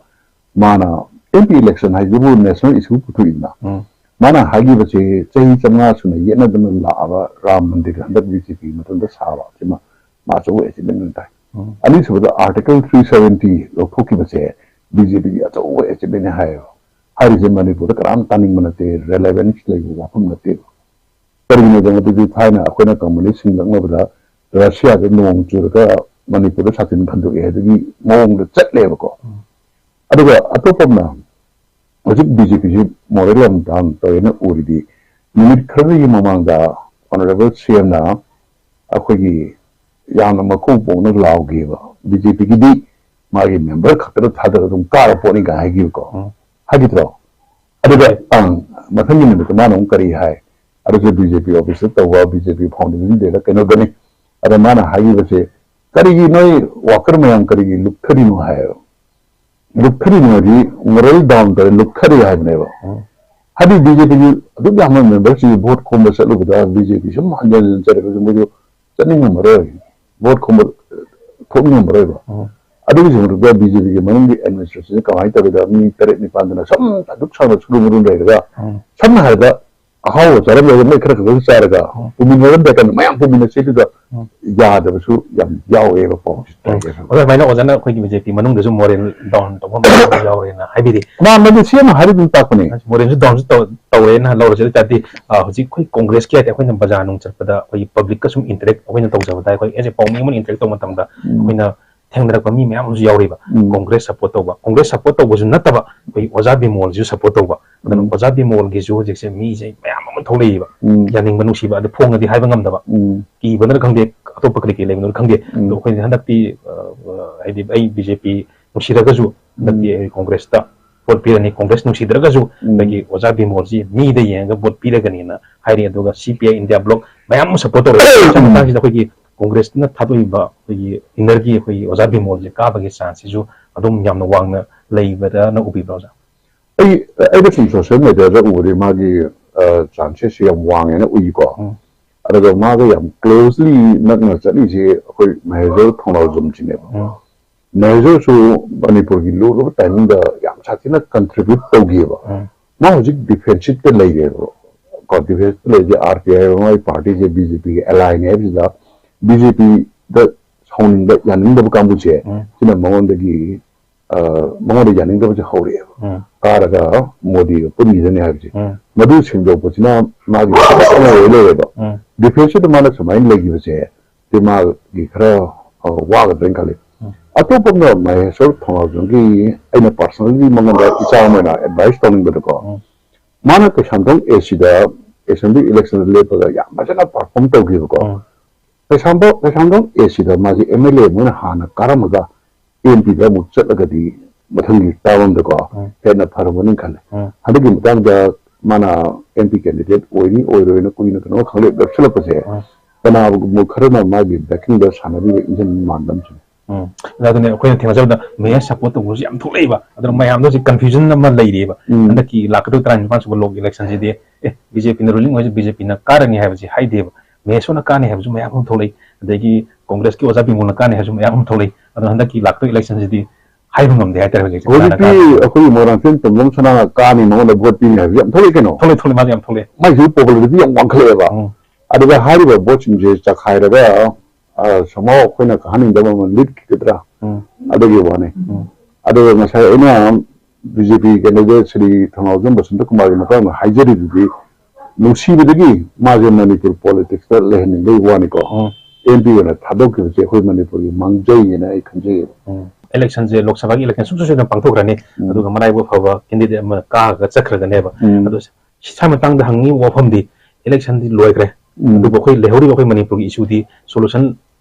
ꯃꯥꯅ, ꯑꯦꯝ ꯄꯤ ꯏꯂꯦꯛꯁꯟ ꯍꯥꯏꯁꯤꯕꯨ ꯅꯦꯁꯅꯦꯜ ꯏꯁꯨ ꯄꯨꯊꯣꯛꯏꯗꯅ, ꯎꯝ꯫ ꯃꯥꯅ ꯍꯥꯏꯈꯤꯕꯁꯦ ꯆꯍꯤ ꯆꯥꯝꯃꯉꯥ ꯁꯨꯅ ꯌꯦꯠꯅꯗꯨꯅ ꯂꯥꯛꯑꯕ ꯔꯥꯝ ꯃꯟꯗꯤꯔ ꯍꯟꯗꯛ ꯕꯤ ꯖꯦ ꯄꯤ ꯃꯇꯝꯗ ꯁꯥꯕ ꯁꯤꯃ ꯃꯥ ꯑꯆꯧꯕ ꯑꯦꯆꯤꯚꯃꯦꯟ ꯑꯣꯏꯅ ꯇꯥꯏ꯫ ꯎꯝ꯫ ꯑꯅꯤꯁꯨꯕꯗ, ꯑꯥꯔꯇꯤꯀꯜ ꯊ꯭ꯔꯤ ꯁꯚꯦꯟꯇꯤ ꯂꯧꯊꯣꯛꯈꯤꯕꯁꯦ ꯕꯤ ꯖꯦ ꯄꯤꯒꯤ ꯑꯆꯧꯕ ꯑꯦꯆꯤꯚꯃꯦꯟꯅꯤ ꯍꯥꯏꯌꯦꯕ꯫ ꯍꯥꯏꯔꯤꯁꯦ ꯃꯅꯤꯄꯨꯔꯗ ꯀꯅꯥꯝ ꯇꯥꯅꯤꯡꯕ ꯅꯠꯇꯦ, ꯔꯦꯂꯦꯚꯦꯟꯁ ꯂꯩꯕ ꯋꯥꯐꯝ ꯅꯠꯇꯦꯕ꯫ ꯀꯔꯤꯒꯤꯅꯣꯗ ꯃꯗꯨꯗꯤ ꯊꯥꯏꯅ ꯑꯩꯈꯣꯏꯅ ꯀꯝꯃꯨꯅꯤꯁꯁꯤꯡ ꯂꯛꯅꯕꯗ ꯔꯁꯤꯌꯥꯗ ꯅꯣꯡ ꯆꯨꯔꯒ ꯃꯅꯤꯄꯨꯔꯗ ꯁꯥꯇꯤꯟ ꯈꯟꯗꯣꯛꯑꯦ ꯍꯥꯏꯕꯒꯤ ꯃꯑꯣꯡꯗ ꯆꯠꯂꯦꯕꯀꯣ꯫ ꯎꯝ꯫ ꯑꯗꯨꯒ ꯑꯇꯣꯞꯄ ꯑꯃꯅ, ꯍꯧꯖꯤꯛ ꯕꯤ ꯖꯦ ꯄꯤꯁꯤ ꯃꯣꯔꯦꯜ ꯌꯥꯝ ꯗꯥꯎꯟ ꯇꯧꯋꯦꯅ ꯎꯔꯤꯗꯤ, ꯅꯨꯃꯤꯠ ꯈꯔꯒꯤ ꯃꯃꯥꯡꯗ ꯑꯣꯅꯔꯦꯕꯜ ꯁꯤ ꯑꯦꯝꯅ ꯑꯩꯈꯣꯏꯒꯤ ꯌꯥꯝꯅ ꯃꯈꯣꯡ ꯄꯣꯛꯅ ꯂꯥꯎꯈꯤꯕ, ꯕꯤ ꯖꯦ ꯄꯤꯒꯤꯗꯤ ꯃꯥꯒꯤ ꯃꯦꯝꯕꯔ ꯈꯛꯇꯗ ꯊꯥꯗꯔꯒ ꯑꯗꯨꯝ ꯀꯥꯔ ꯄꯣꯠꯅꯤ ꯀꯥꯏ ꯍꯥꯏꯈꯤꯕꯀꯣ꯫ ꯎꯝ꯫ ꯍꯥꯏꯈꯤꯗ꯭ꯔꯣ? ꯑꯗꯨꯒ, ꯍꯥꯏꯈꯤ꯫ ꯑꯪ, ꯃꯊꯪꯒꯤ ꯅꯨꯃꯤꯠꯇ ꯃꯥꯅ ꯑꯃꯨꯛ ꯀꯔꯤ ꯍꯥꯏ? ꯑꯗꯨꯁꯨ ꯕꯤ ꯖꯦ ꯄꯤ ꯑꯣꯐꯤꯁꯇ ꯇꯧꯕ, ꯕꯤ ꯖꯦ ꯄꯤ ꯐꯥꯎꯟꯗꯦꯁꯟ ꯗꯦꯗ ꯀꯩꯅꯣꯗꯅꯤ꯫ ꯑꯗ ꯃꯥꯅ ꯍꯥꯏꯈꯤꯕꯁꯦ, "ꯀꯔꯤꯒꯤ ꯅꯣꯏ ꯋꯥꯀꯔ ꯃꯌꯥꯝ ꯀꯔꯤꯒꯤ ꯂꯨꯞꯊꯔꯤꯅꯣ?" ꯍꯥꯏꯌꯦꯕ꯫ ꯂꯨꯞꯊꯔꯤꯅꯣ ꯍꯥꯏꯗꯤ ꯃꯣꯔꯦꯜ ꯗꯥꯎꯟ ꯇꯧꯔꯦ, ꯂꯨꯞꯊꯔꯤ ꯍꯥꯏꯕꯅꯦꯕ꯫ ꯎꯝ꯫ ꯍꯥꯏꯗꯤ ꯕꯤ ꯖꯦ ꯄꯤꯒꯤ ꯑꯗꯨꯛ ꯌꯥꯝꯕ ꯃꯦꯝꯕꯔꯁꯤꯡ ꯚꯣꯠ ꯈꯣꯝꯕ ꯆꯠꯂꯨꯕꯗ ꯕꯤ ꯖꯦ ꯄꯤ ꯁꯨꯝ ꯍꯟꯖꯟ ꯍꯟꯖꯟ ꯆꯠꯂꯒꯁꯨ ꯃꯣꯏꯁꯨ ꯆꯠꯅꯤꯡꯉꯝꯃꯔꯣꯏ, ꯚꯣꯠ ꯈꯣꯝꯕ ꯊꯣꯛꯅꯤꯡꯉꯝꯃꯔꯣꯏꯕ꯫ ꯎꯝ꯫ ꯑꯗꯨꯒꯤ ꯁꯔꯨꯛꯇ ꯕꯤ ꯖꯦ ꯄꯤꯒꯤ ꯃꯅꯨꯡꯒꯤ ꯑꯦꯗꯃꯤꯅꯤꯁꯇ꯭ꯔꯦꯁꯟꯁꯦ ꯀꯃꯥꯏꯅ ꯇꯧꯒꯦꯗ, ꯃꯤ ꯇꯔꯦꯠ ꯅꯤꯄꯥꯟꯗꯨꯅ ꯁꯨꯝ ꯑꯗꯨꯛ ꯁꯥꯡꯅ ꯁꯨꯔꯨ ꯃꯨꯔꯨ ꯂꯩꯔꯒ, ꯎꯝ꯫ ꯁꯝꯅ ꯍꯥꯏꯔꯕꯗ ꯑꯍꯥꯎꯕ ꯆꯥꯔꯝꯂꯒ ꯃꯣꯏ ꯈꯔ ꯈꯛꯇꯪ ꯆꯥꯔꯒ, ꯎꯝ꯫ ꯄꯨꯃꯤꯟꯅꯔꯝꯗꯥꯏ ꯀꯥꯟꯗ ꯃꯌꯥꯝ ꯄꯨꯃꯤꯟꯅꯁꯤ ꯑꯗꯨꯗ ꯎꯝ꯫ ꯌꯥꯗꯕꯁꯨ ꯌꯥꯝ ꯌꯥꯎꯋꯦꯕ ꯄꯥꯎꯁꯤ ꯎꯝ꯫ ꯇꯥꯏꯌꯦ꯫ ꯑꯗꯣ ꯑꯗꯨꯃꯥꯏꯅ ꯑꯣꯖꯥꯅ ꯑꯩꯈꯣꯏꯒꯤ ꯕꯤ ꯖꯦ ꯄꯤ ꯃꯅꯨꯡꯗꯁꯨ ꯃꯣꯔꯦꯜ ꯗꯥꯎꯟ ꯇꯧꯐꯝ ꯌꯥꯎꯔꯦꯅ ꯍꯥꯏꯕꯤꯔꯤ꯫ ꯃꯥ ꯃꯗꯨ ꯁꯤ ꯑꯃ ꯍꯥꯏꯔꯤ ꯑꯗꯨꯝ ꯇꯥꯛꯄꯅꯦ꯫ ꯃꯣꯔꯦꯜꯁꯨ ꯗꯥꯎꯟꯁꯨ ꯇꯧ-, ꯇꯧꯔꯦꯅ ꯂꯧꯔꯁꯦ꯫ ꯑꯗꯨ ꯇꯥꯔꯗꯤ, ꯑ, ꯍꯧꯖꯤꯛ ꯑꯩꯈꯣꯏ ꯀꯣꯡꯒ꯭ꯔꯦꯁꯀꯤ ꯍꯥꯏꯗꯤ ꯑꯩꯈꯣꯏꯅ ꯕꯖꯥꯔ ꯅꯨꯡ ꯆꯠꯄꯗ ꯑꯩꯈꯣꯏꯒꯤ ꯄꯕ꯭ꯂꯤꯛꯀ ꯁꯨꯝ ꯏꯟꯇꯔꯦꯛ ꯑꯩꯈꯣꯏꯅ ꯇꯧꯖꯕꯗ, ꯑꯩꯈꯣꯏ ꯑꯦꯖ ꯑꯦ ꯄꯥꯎꯃꯤ ꯑꯃꯅ ꯏꯟꯇꯔꯦꯛ ꯇꯧꯕ ꯃꯇꯝꯗ ꯎꯝ꯫ ꯑꯩꯈꯣꯏꯅ ꯊꯦꯡꯅꯔꯛꯄ ꯃꯤ ꯃꯌꯥꯝ ꯑꯃꯁꯨ ꯌꯥꯎꯔꯤꯕ꯫ ꯎꯝ꯫ ꯀꯣꯡꯒ꯭ꯔꯦꯁ ꯁꯞꯄꯣꯔꯠ ꯇꯧꯕ, ꯀꯣꯡꯒ꯭ꯔꯦꯁ ꯁꯞꯄꯣꯔꯠ ꯇꯧꯕꯁꯨ ꯅꯠꯇꯕ, ꯑꯩꯈꯣꯏ ꯑꯣꯖꯥ ꯕꯤꯃꯣꯜꯁꯤꯁꯨ ꯁꯞꯄꯣꯔꯠ ꯇꯧꯕ꯫ ꯑꯗꯨꯅ ꯎꯝ꯫ ꯑꯣꯖꯥ ꯕꯤꯃꯣꯜꯒꯤꯁꯨ ꯍꯧꯖꯤꯛꯁꯦ ꯃꯤꯁꯦ ꯃꯌꯥꯝ ꯑꯃ ꯊꯣꯛꯂꯛꯏꯕ꯫ ꯎꯝ꯫ ꯌꯥꯅꯤꯡꯕ ꯅꯨꯡꯁꯤꯕ ꯑꯗꯨ ꯐꯣꯡꯉꯗꯤ ꯍꯥꯏꯕ ꯉꯝꯗꯕ꯫ ꯎꯝ꯫ ꯀꯤꯕꯅꯔ ꯈꯪꯗꯦ, ꯑꯇꯣꯞꯄ ꯀꯔꯤ ꯀꯔꯤ ꯂꯩꯕꯅꯣ ꯈꯪꯗꯦ꯫ ꯎꯝ꯫ ꯑꯗꯣ ꯑꯩꯈꯣꯏꯅ ꯍꯟꯗꯛꯇꯤ, ꯑ, ꯑ, ꯍꯥꯏꯗꯤ ꯑꯩ ꯕꯤ ꯖꯦ ꯄꯤ ꯅꯨꯡꯁꯤꯔꯒꯁꯨ ꯍꯟꯗꯛꯇꯤ ꯎꯝ꯫ ꯑꯩ ꯀꯣꯡꯒ꯭ꯔꯦꯁꯇ ꯚꯣꯠ ꯄꯤꯔꯅꯤ, ꯀꯣꯡꯒ꯭ꯔꯦꯁ ꯅꯨꯡꯁꯤꯗ꯭ꯔꯒꯁꯨ ꯎꯝ꯫ ꯑꯩꯈꯣꯏꯒꯤ ꯑꯣꯖꯥ ꯕꯤꯃꯣꯜꯁꯤ ꯃꯤꯗ ꯌꯦꯡꯉꯒ ꯚꯣꯠ ꯄꯤꯔꯒꯅꯤꯅ ꯍꯥꯏꯔꯤ꯫ ꯑꯗꯨꯒ ꯁꯤ ꯄꯤ ꯑꯥꯏ ꯏꯟꯗꯤꯌꯥ ꯕ꯭ꯂꯣꯛ ꯃꯌꯥꯝ ꯑꯃ ꯁꯞꯄꯣꯔꯠ ꯇꯧꯔꯛꯏ꯫ ꯁꯤ ꯃꯇꯥꯡꯁꯤꯗ ꯑꯩꯈꯣꯏꯒꯤ ꯀꯣꯡꯒ꯭ꯔꯦꯁꯅ ꯊꯥꯗꯣꯛꯏꯕ ꯑꯩꯈꯣꯏꯒꯤ ꯏꯟꯅꯔꯒꯤ ꯑꯩꯈꯣꯏꯒꯤ ꯑꯣꯖꯥ ꯕꯤꯃꯣꯜꯁꯦ ꯀꯥꯕꯒꯤ ꯆꯥꯟꯁꯁꯤꯁꯨ ꯑꯗꯨꯝ ꯌꯥꯝꯅ ꯋꯥꯡꯅ ꯂꯩꯕ꯭ꯔꯅ ꯎꯕꯤꯕ꯭ꯔꯥ, ꯑꯣꯖꯥ? ꯑꯩ, ꯑꯩꯅ ꯁꯨꯝ ꯁꯣꯁꯤꯌꯦꯜ ꯃꯦꯗꯤꯌꯥꯗ ꯎꯕꯗꯤ ꯃꯥꯒꯤ, ꯑ, ꯆꯥꯟꯁꯦꯁꯁꯤ ꯌꯥꯝ ꯋꯥꯡꯉꯦꯅ ꯎꯏꯀꯣ꯫ ꯎꯝ꯫ ꯑꯗꯨꯒ ꯃꯥꯒ ꯌꯥꯝ ꯀ꯭ꯂꯣꯖꯂꯤ ꯅꯛꯅ ꯆꯠꯂꯤꯁꯦ ꯑꯩꯈꯣꯏ ꯃꯍꯦꯁꯣꯔ ꯊꯣꯡꯅꯥꯎꯖꯝꯁꯤꯅꯦꯕ꯫ ꯎꯝ꯫ ꯃꯍꯦꯁꯣꯔꯁꯨ ꯃꯅꯤꯄꯨꯔꯒꯤ ꯂꯨꯔꯕ ꯇꯥꯏꯃꯤꯡꯗ ꯌꯥꯝ ꯁꯥꯊꯤꯅ ꯀꯟꯇ꯭ꯔꯤꯕ꯭ꯌꯨꯠ ꯇꯧꯈꯤꯕ꯫ ꯎꯝ꯫ ꯃꯥ ꯍꯧꯖꯤꯛ ꯗꯤꯐꯦꯟꯁꯤꯞꯇ ꯂꯩꯔꯦꯕ꯫ ꯀꯣ, ꯗꯤꯐꯦꯟꯁꯤꯞꯇ ꯂꯩꯔꯤꯁꯦ ꯑꯥꯔ ꯄꯤ ꯑꯥꯏ ꯃꯥꯒꯤ ꯄꯥꯔꯇꯤꯁꯦ ꯕꯤ ꯖꯦ ꯄꯤꯒ ꯑꯦꯂꯥꯏꯅꯦ ꯍꯥꯏꯕꯁꯤꯗ ꯕꯤ ꯖꯦ ꯄꯤꯗ ꯁꯥꯎꯅꯤꯡꯕ, ꯌꯥꯅꯤꯡꯗꯕ ꯀꯥꯡꯕꯨꯁꯦ ꯎꯝ꯫ ꯁꯤꯅ ꯃꯉꯣꯟꯗꯒꯤ, ꯑ, ꯃꯉꯣꯟꯗ ꯌꯥꯅꯤꯡꯗꯕꯁꯦ ꯍꯧꯔꯛꯑꯦꯕ꯫ ꯎꯝ꯫ ꯀꯥꯔꯒ ꯃꯣꯗꯤꯒ ꯄꯨꯟꯈꯤꯗꯅꯤ ꯍꯥꯏꯕꯁꯦ꯫ ꯎꯝ꯫ ꯃꯗꯨ ꯁꯦꯡꯗꯣꯛꯄꯁꯤꯅ ꯃꯥꯒꯤ ꯊꯕꯛ ꯑꯃ ꯑꯣꯏ ꯂꯩꯔꯦꯕ꯫ ꯎꯝ꯫ ꯗꯤꯐꯦꯟꯁꯤꯞꯇ ꯃꯥꯅ ꯁꯨꯃꯥꯏꯅ ꯂꯩꯈꯤꯕꯁꯦ ꯁꯤ ꯃꯥꯒꯤ ꯈꯔ, ꯑ, ꯋꯥꯒꯗ꯭ꯔꯅ ꯈꯜꯂꯤ꯫ ꯎꯝ꯫ ꯑꯇꯣꯞꯄ ꯑꯃꯅ ꯃꯍꯦꯁꯣꯔ ꯊꯣꯡꯅꯥꯎꯖꯝꯒꯤ ꯑꯩꯅ ꯄꯥꯔꯁꯣꯅꯦꯜꯂꯤ ꯃꯉꯣꯟꯗ ꯏꯆꯥ ꯑꯃ ꯑꯣꯏꯅ ꯑꯦꯗꯚꯥꯏꯁ ꯇꯧꯅꯤꯡꯕꯗꯀꯣ, ꯎꯝ꯫ ꯃꯥꯅ ꯀꯩꯁꯥꯝꯊꯣꯡ ꯑꯦ ꯁꯤꯗ ꯑꯦꯁꯦꯝꯕ꯭ꯂꯤ ꯏꯂꯦꯛꯁꯟꯗ ꯂꯦꯞꯄꯒ ꯌꯥꯝ ꯐꯖꯅ ꯄꯔꯐꯣꯔꯝ ꯇꯧꯈꯤꯕꯀꯣ꯫ ꯎꯝ꯫ ꯀꯩꯁꯥꯝꯊꯣꯡ, ꯀꯩꯁꯥꯝꯊꯣꯡ ꯑꯦ ꯁꯤꯗ ꯃꯥꯁꯦ ꯑꯦꯝ ꯑꯦꯜ ꯑꯦ ꯃꯣꯏꯅ ꯍꯥꯟꯅ ꯀꯥꯔꯝꯃꯒ ꯑꯦꯝ ꯄꯤꯗ ꯑꯃꯨꯛ ꯆꯠꯂꯒꯗꯤ ꯃꯊꯪꯒꯤ ꯇꯥꯔꯝꯗꯀꯣ ꯎꯝ꯫ ꯍꯦꯟꯅ ꯐꯔꯝꯒꯅꯤ ꯈꯜꯂꯦ꯫ ꯎꯝ꯫ ꯍꯟꯗꯛꯀꯤ ꯃꯇꯥꯡꯗ ꯃꯥꯅ ꯑꯦꯝ ꯄꯤ ꯀꯦꯟꯗꯤꯗꯦꯠ ꯑꯣꯏꯅꯤ ꯑꯣꯏꯔꯣꯏꯅ ꯀꯨꯏꯅ ꯀꯩꯅꯣ ꯈꯪꯂꯦꯞ ꯂꯦꯞꯁꯤꯜꯂꯛꯄꯁꯦ ꯎꯝ꯫ ꯀꯅꯥꯒꯨꯝꯕ ꯈꯔꯅ ꯃꯥꯒꯤ ꯕꯦꯀꯤꯡꯗ ꯁꯥꯟꯅꯕꯤꯕ ꯏꯟꯖꯤꯟ ꯃꯥꯟꯕ ꯑꯃꯁꯨ ꯎꯝ꯫ ꯑꯗꯨꯅꯦ ꯑꯩꯈꯣꯏꯅ ꯊꯦꯡꯅꯖꯕꯗ ꯃꯦꯌꯔ ꯁꯞꯄꯣꯔꯠ ꯇꯧꯕꯁꯨ ꯌꯥꯝ ꯊꯣꯛꯂꯛꯏꯕ꯫ ꯑꯗꯨꯅ ꯃꯌꯥꯝꯗ ꯍꯧꯖꯤꯛ ꯀꯟꯐ꯭ꯌꯨꯖꯟ ꯑꯃ ꯂꯩꯔꯤꯑꯕ꯫ ꯎꯝ꯫ ꯍꯟꯗꯛꯀꯤ ꯂꯥꯛꯀꯗꯧꯔꯤꯕ ꯇꯔꯥꯅꯤꯄꯥꯟ ꯁꯨꯕ ꯂꯣꯛ ꯏꯂꯦꯛꯁꯟꯁꯤꯗꯤ, ꯑꯦ, ꯕꯤ ꯖꯦ ꯄꯤꯅ ꯔꯨꯂꯤꯡ ꯑꯣꯏꯔꯁꯨ ꯕꯤ ꯖꯦ ꯄꯤꯅ ꯀꯥꯔꯅꯤ ꯍꯥꯏꯕꯁꯤ ꯍꯥꯏꯗꯦꯕ꯫ ꯃꯦꯁꯣꯅ ꯀꯥꯅꯤ ꯍꯥꯏꯕꯁꯨ ꯃꯌꯥꯝ ꯑꯃ ꯊꯣꯛꯂꯛꯏ, ꯑꯗꯒꯤ ꯀꯣꯡꯒ꯭ꯔꯦꯁꯀꯤ ꯑꯣꯖꯥ ꯕꯤꯃꯣꯜꯅ ꯀꯥꯅꯤ ꯍꯥꯏꯕꯁꯨ ꯃꯌꯥꯝ ꯑꯃ ꯊꯣꯛꯂꯛꯏ꯫ ꯑꯗꯨꯅ ꯍꯟꯗꯛꯀꯤ ꯂꯥꯛꯇꯣꯏ ꯏꯂꯦꯛꯁꯟꯁꯤꯗꯤ ꯍꯥꯏꯕ ꯉꯝꯗꯦ ꯍꯥꯏꯇꯥꯔꯦ ꯍꯧꯖꯤꯛꯁꯦ ꯀꯅꯥꯅ ꯍꯧꯖꯤꯛꯇꯤ ꯀꯥꯅꯤ꯫ ꯑꯩꯈꯣꯏꯒꯤ ꯃꯣꯏꯔꯥꯡꯊꯦꯝ ꯇꯣꯝꯕꯝ ꯁꯅꯥꯅ ꯀꯥꯅꯤ, ꯃꯉꯣꯟꯗ ꯚꯣꯠ ꯄꯤꯅꯤ ꯍꯥꯏꯕꯁꯨ ꯌꯥꯝ ꯊꯣꯛꯂꯛꯏ ꯀꯩꯅꯣ꯫ ꯊꯣꯛꯂꯛꯏ, ꯊꯣꯛꯂꯛꯏ, ꯃꯥꯁꯦ ꯌꯥꯝ ꯊꯣꯛꯂꯛꯑꯦꯕ꯫ ꯎꯝ꯫ ꯑꯗꯨꯗ ꯍꯥꯏꯔꯤꯕ ꯚꯣꯠꯁꯤꯡꯁꯦ ꯆꯈꯥꯏꯔꯒ, ꯑ, somehow ꯑꯩꯈꯣꯏꯅ ꯀꯥꯍꯟꯅꯤꯡꯗꯕ ꯑꯃ ꯂꯤꯠꯈꯤꯒꯗ꯭ꯔꯥ? ꯎꯝ꯫ ꯑꯗꯨꯒꯤ ꯋꯥꯅꯤ꯫ ꯎꯝ꯫ ꯑꯗꯨꯒ ꯉꯁꯥꯏ ꯑꯩꯅ ꯕꯤ ꯖꯦ ꯄꯤ candidate ꯁ꯭ꯔꯤ ꯊꯧꯅꯥꯎꯖꯝ ꯕꯁꯟꯇ ꯀꯨꯃꯥꯔꯒꯤ ꯃꯇꯥꯡꯗ ꯍꯥꯏꯖꯔꯤꯗꯨꯗꯤ ꯅꯨꯡꯁꯤꯕꯗꯒꯤ ꯃꯥꯁꯦ ꯃꯅꯤꯄꯨꯔ ꯄꯣꯂꯤꯇꯤꯛꯁꯇ ꯂꯩꯍꯟꯅꯤꯡꯕꯒꯤ ꯋꯥꯅꯤꯀꯣ꯫ ꯎꯝ꯫ ꯑꯦꯝ ꯄꯤ ꯑꯣꯏꯅ ꯊꯥꯗꯣꯛꯈꯤꯕꯁꯦ ꯑꯩꯈꯣꯏ ꯃꯅꯤꯄꯨꯔꯒꯤ ꯃꯥꯡꯖꯩꯅ ꯑꯩ ꯈꯟꯖꯩꯌꯦꯕ꯫ ꯎꯝ, ꯏꯂꯦꯛꯁꯟꯁꯦ ꯂꯣꯛ ꯁꯚꯥꯒꯤ ꯏꯂꯦꯛꯁꯟ ꯁꯨꯡꯁꯣꯏ ꯁꯣꯏꯗꯅ ꯄꯥꯡꯊꯣꯛꯈ꯭ꯔꯅꯤ꯫ ꯎꯝ꯫ ꯑꯗꯨꯒ ꯃꯔꯥꯏꯕꯛ ꯐꯕ ꯀꯦꯟꯗꯤꯗꯦꯠ ꯑꯃ ꯀꯥꯔꯒ ꯆꯠꯈ꯭ꯔꯒꯅꯦꯕ꯫ ꯎꯝ꯫ ꯑꯗꯣ ꯁꯤ- ꯁ꯭ꯋꯥꯏ ꯃꯇꯥꯡꯗ ꯍꯪꯅꯤꯡꯉꯤꯕ ꯋꯥꯐꯝꯗꯤ, ꯏꯂꯦꯛꯁꯟꯗꯤ ꯂꯣꯏꯈ꯭ꯔꯦ, ꯎꯝ꯫ ꯑꯗꯨꯕꯨ ꯑꯩꯈꯣꯏ ꯂꯩꯍꯧꯔꯤꯕ ꯑꯩꯈꯣꯏ ꯃꯅꯤꯄꯨꯔꯒꯤ ꯏꯁꯨꯗꯤ ꯁꯣꯂꯨꯁꯟ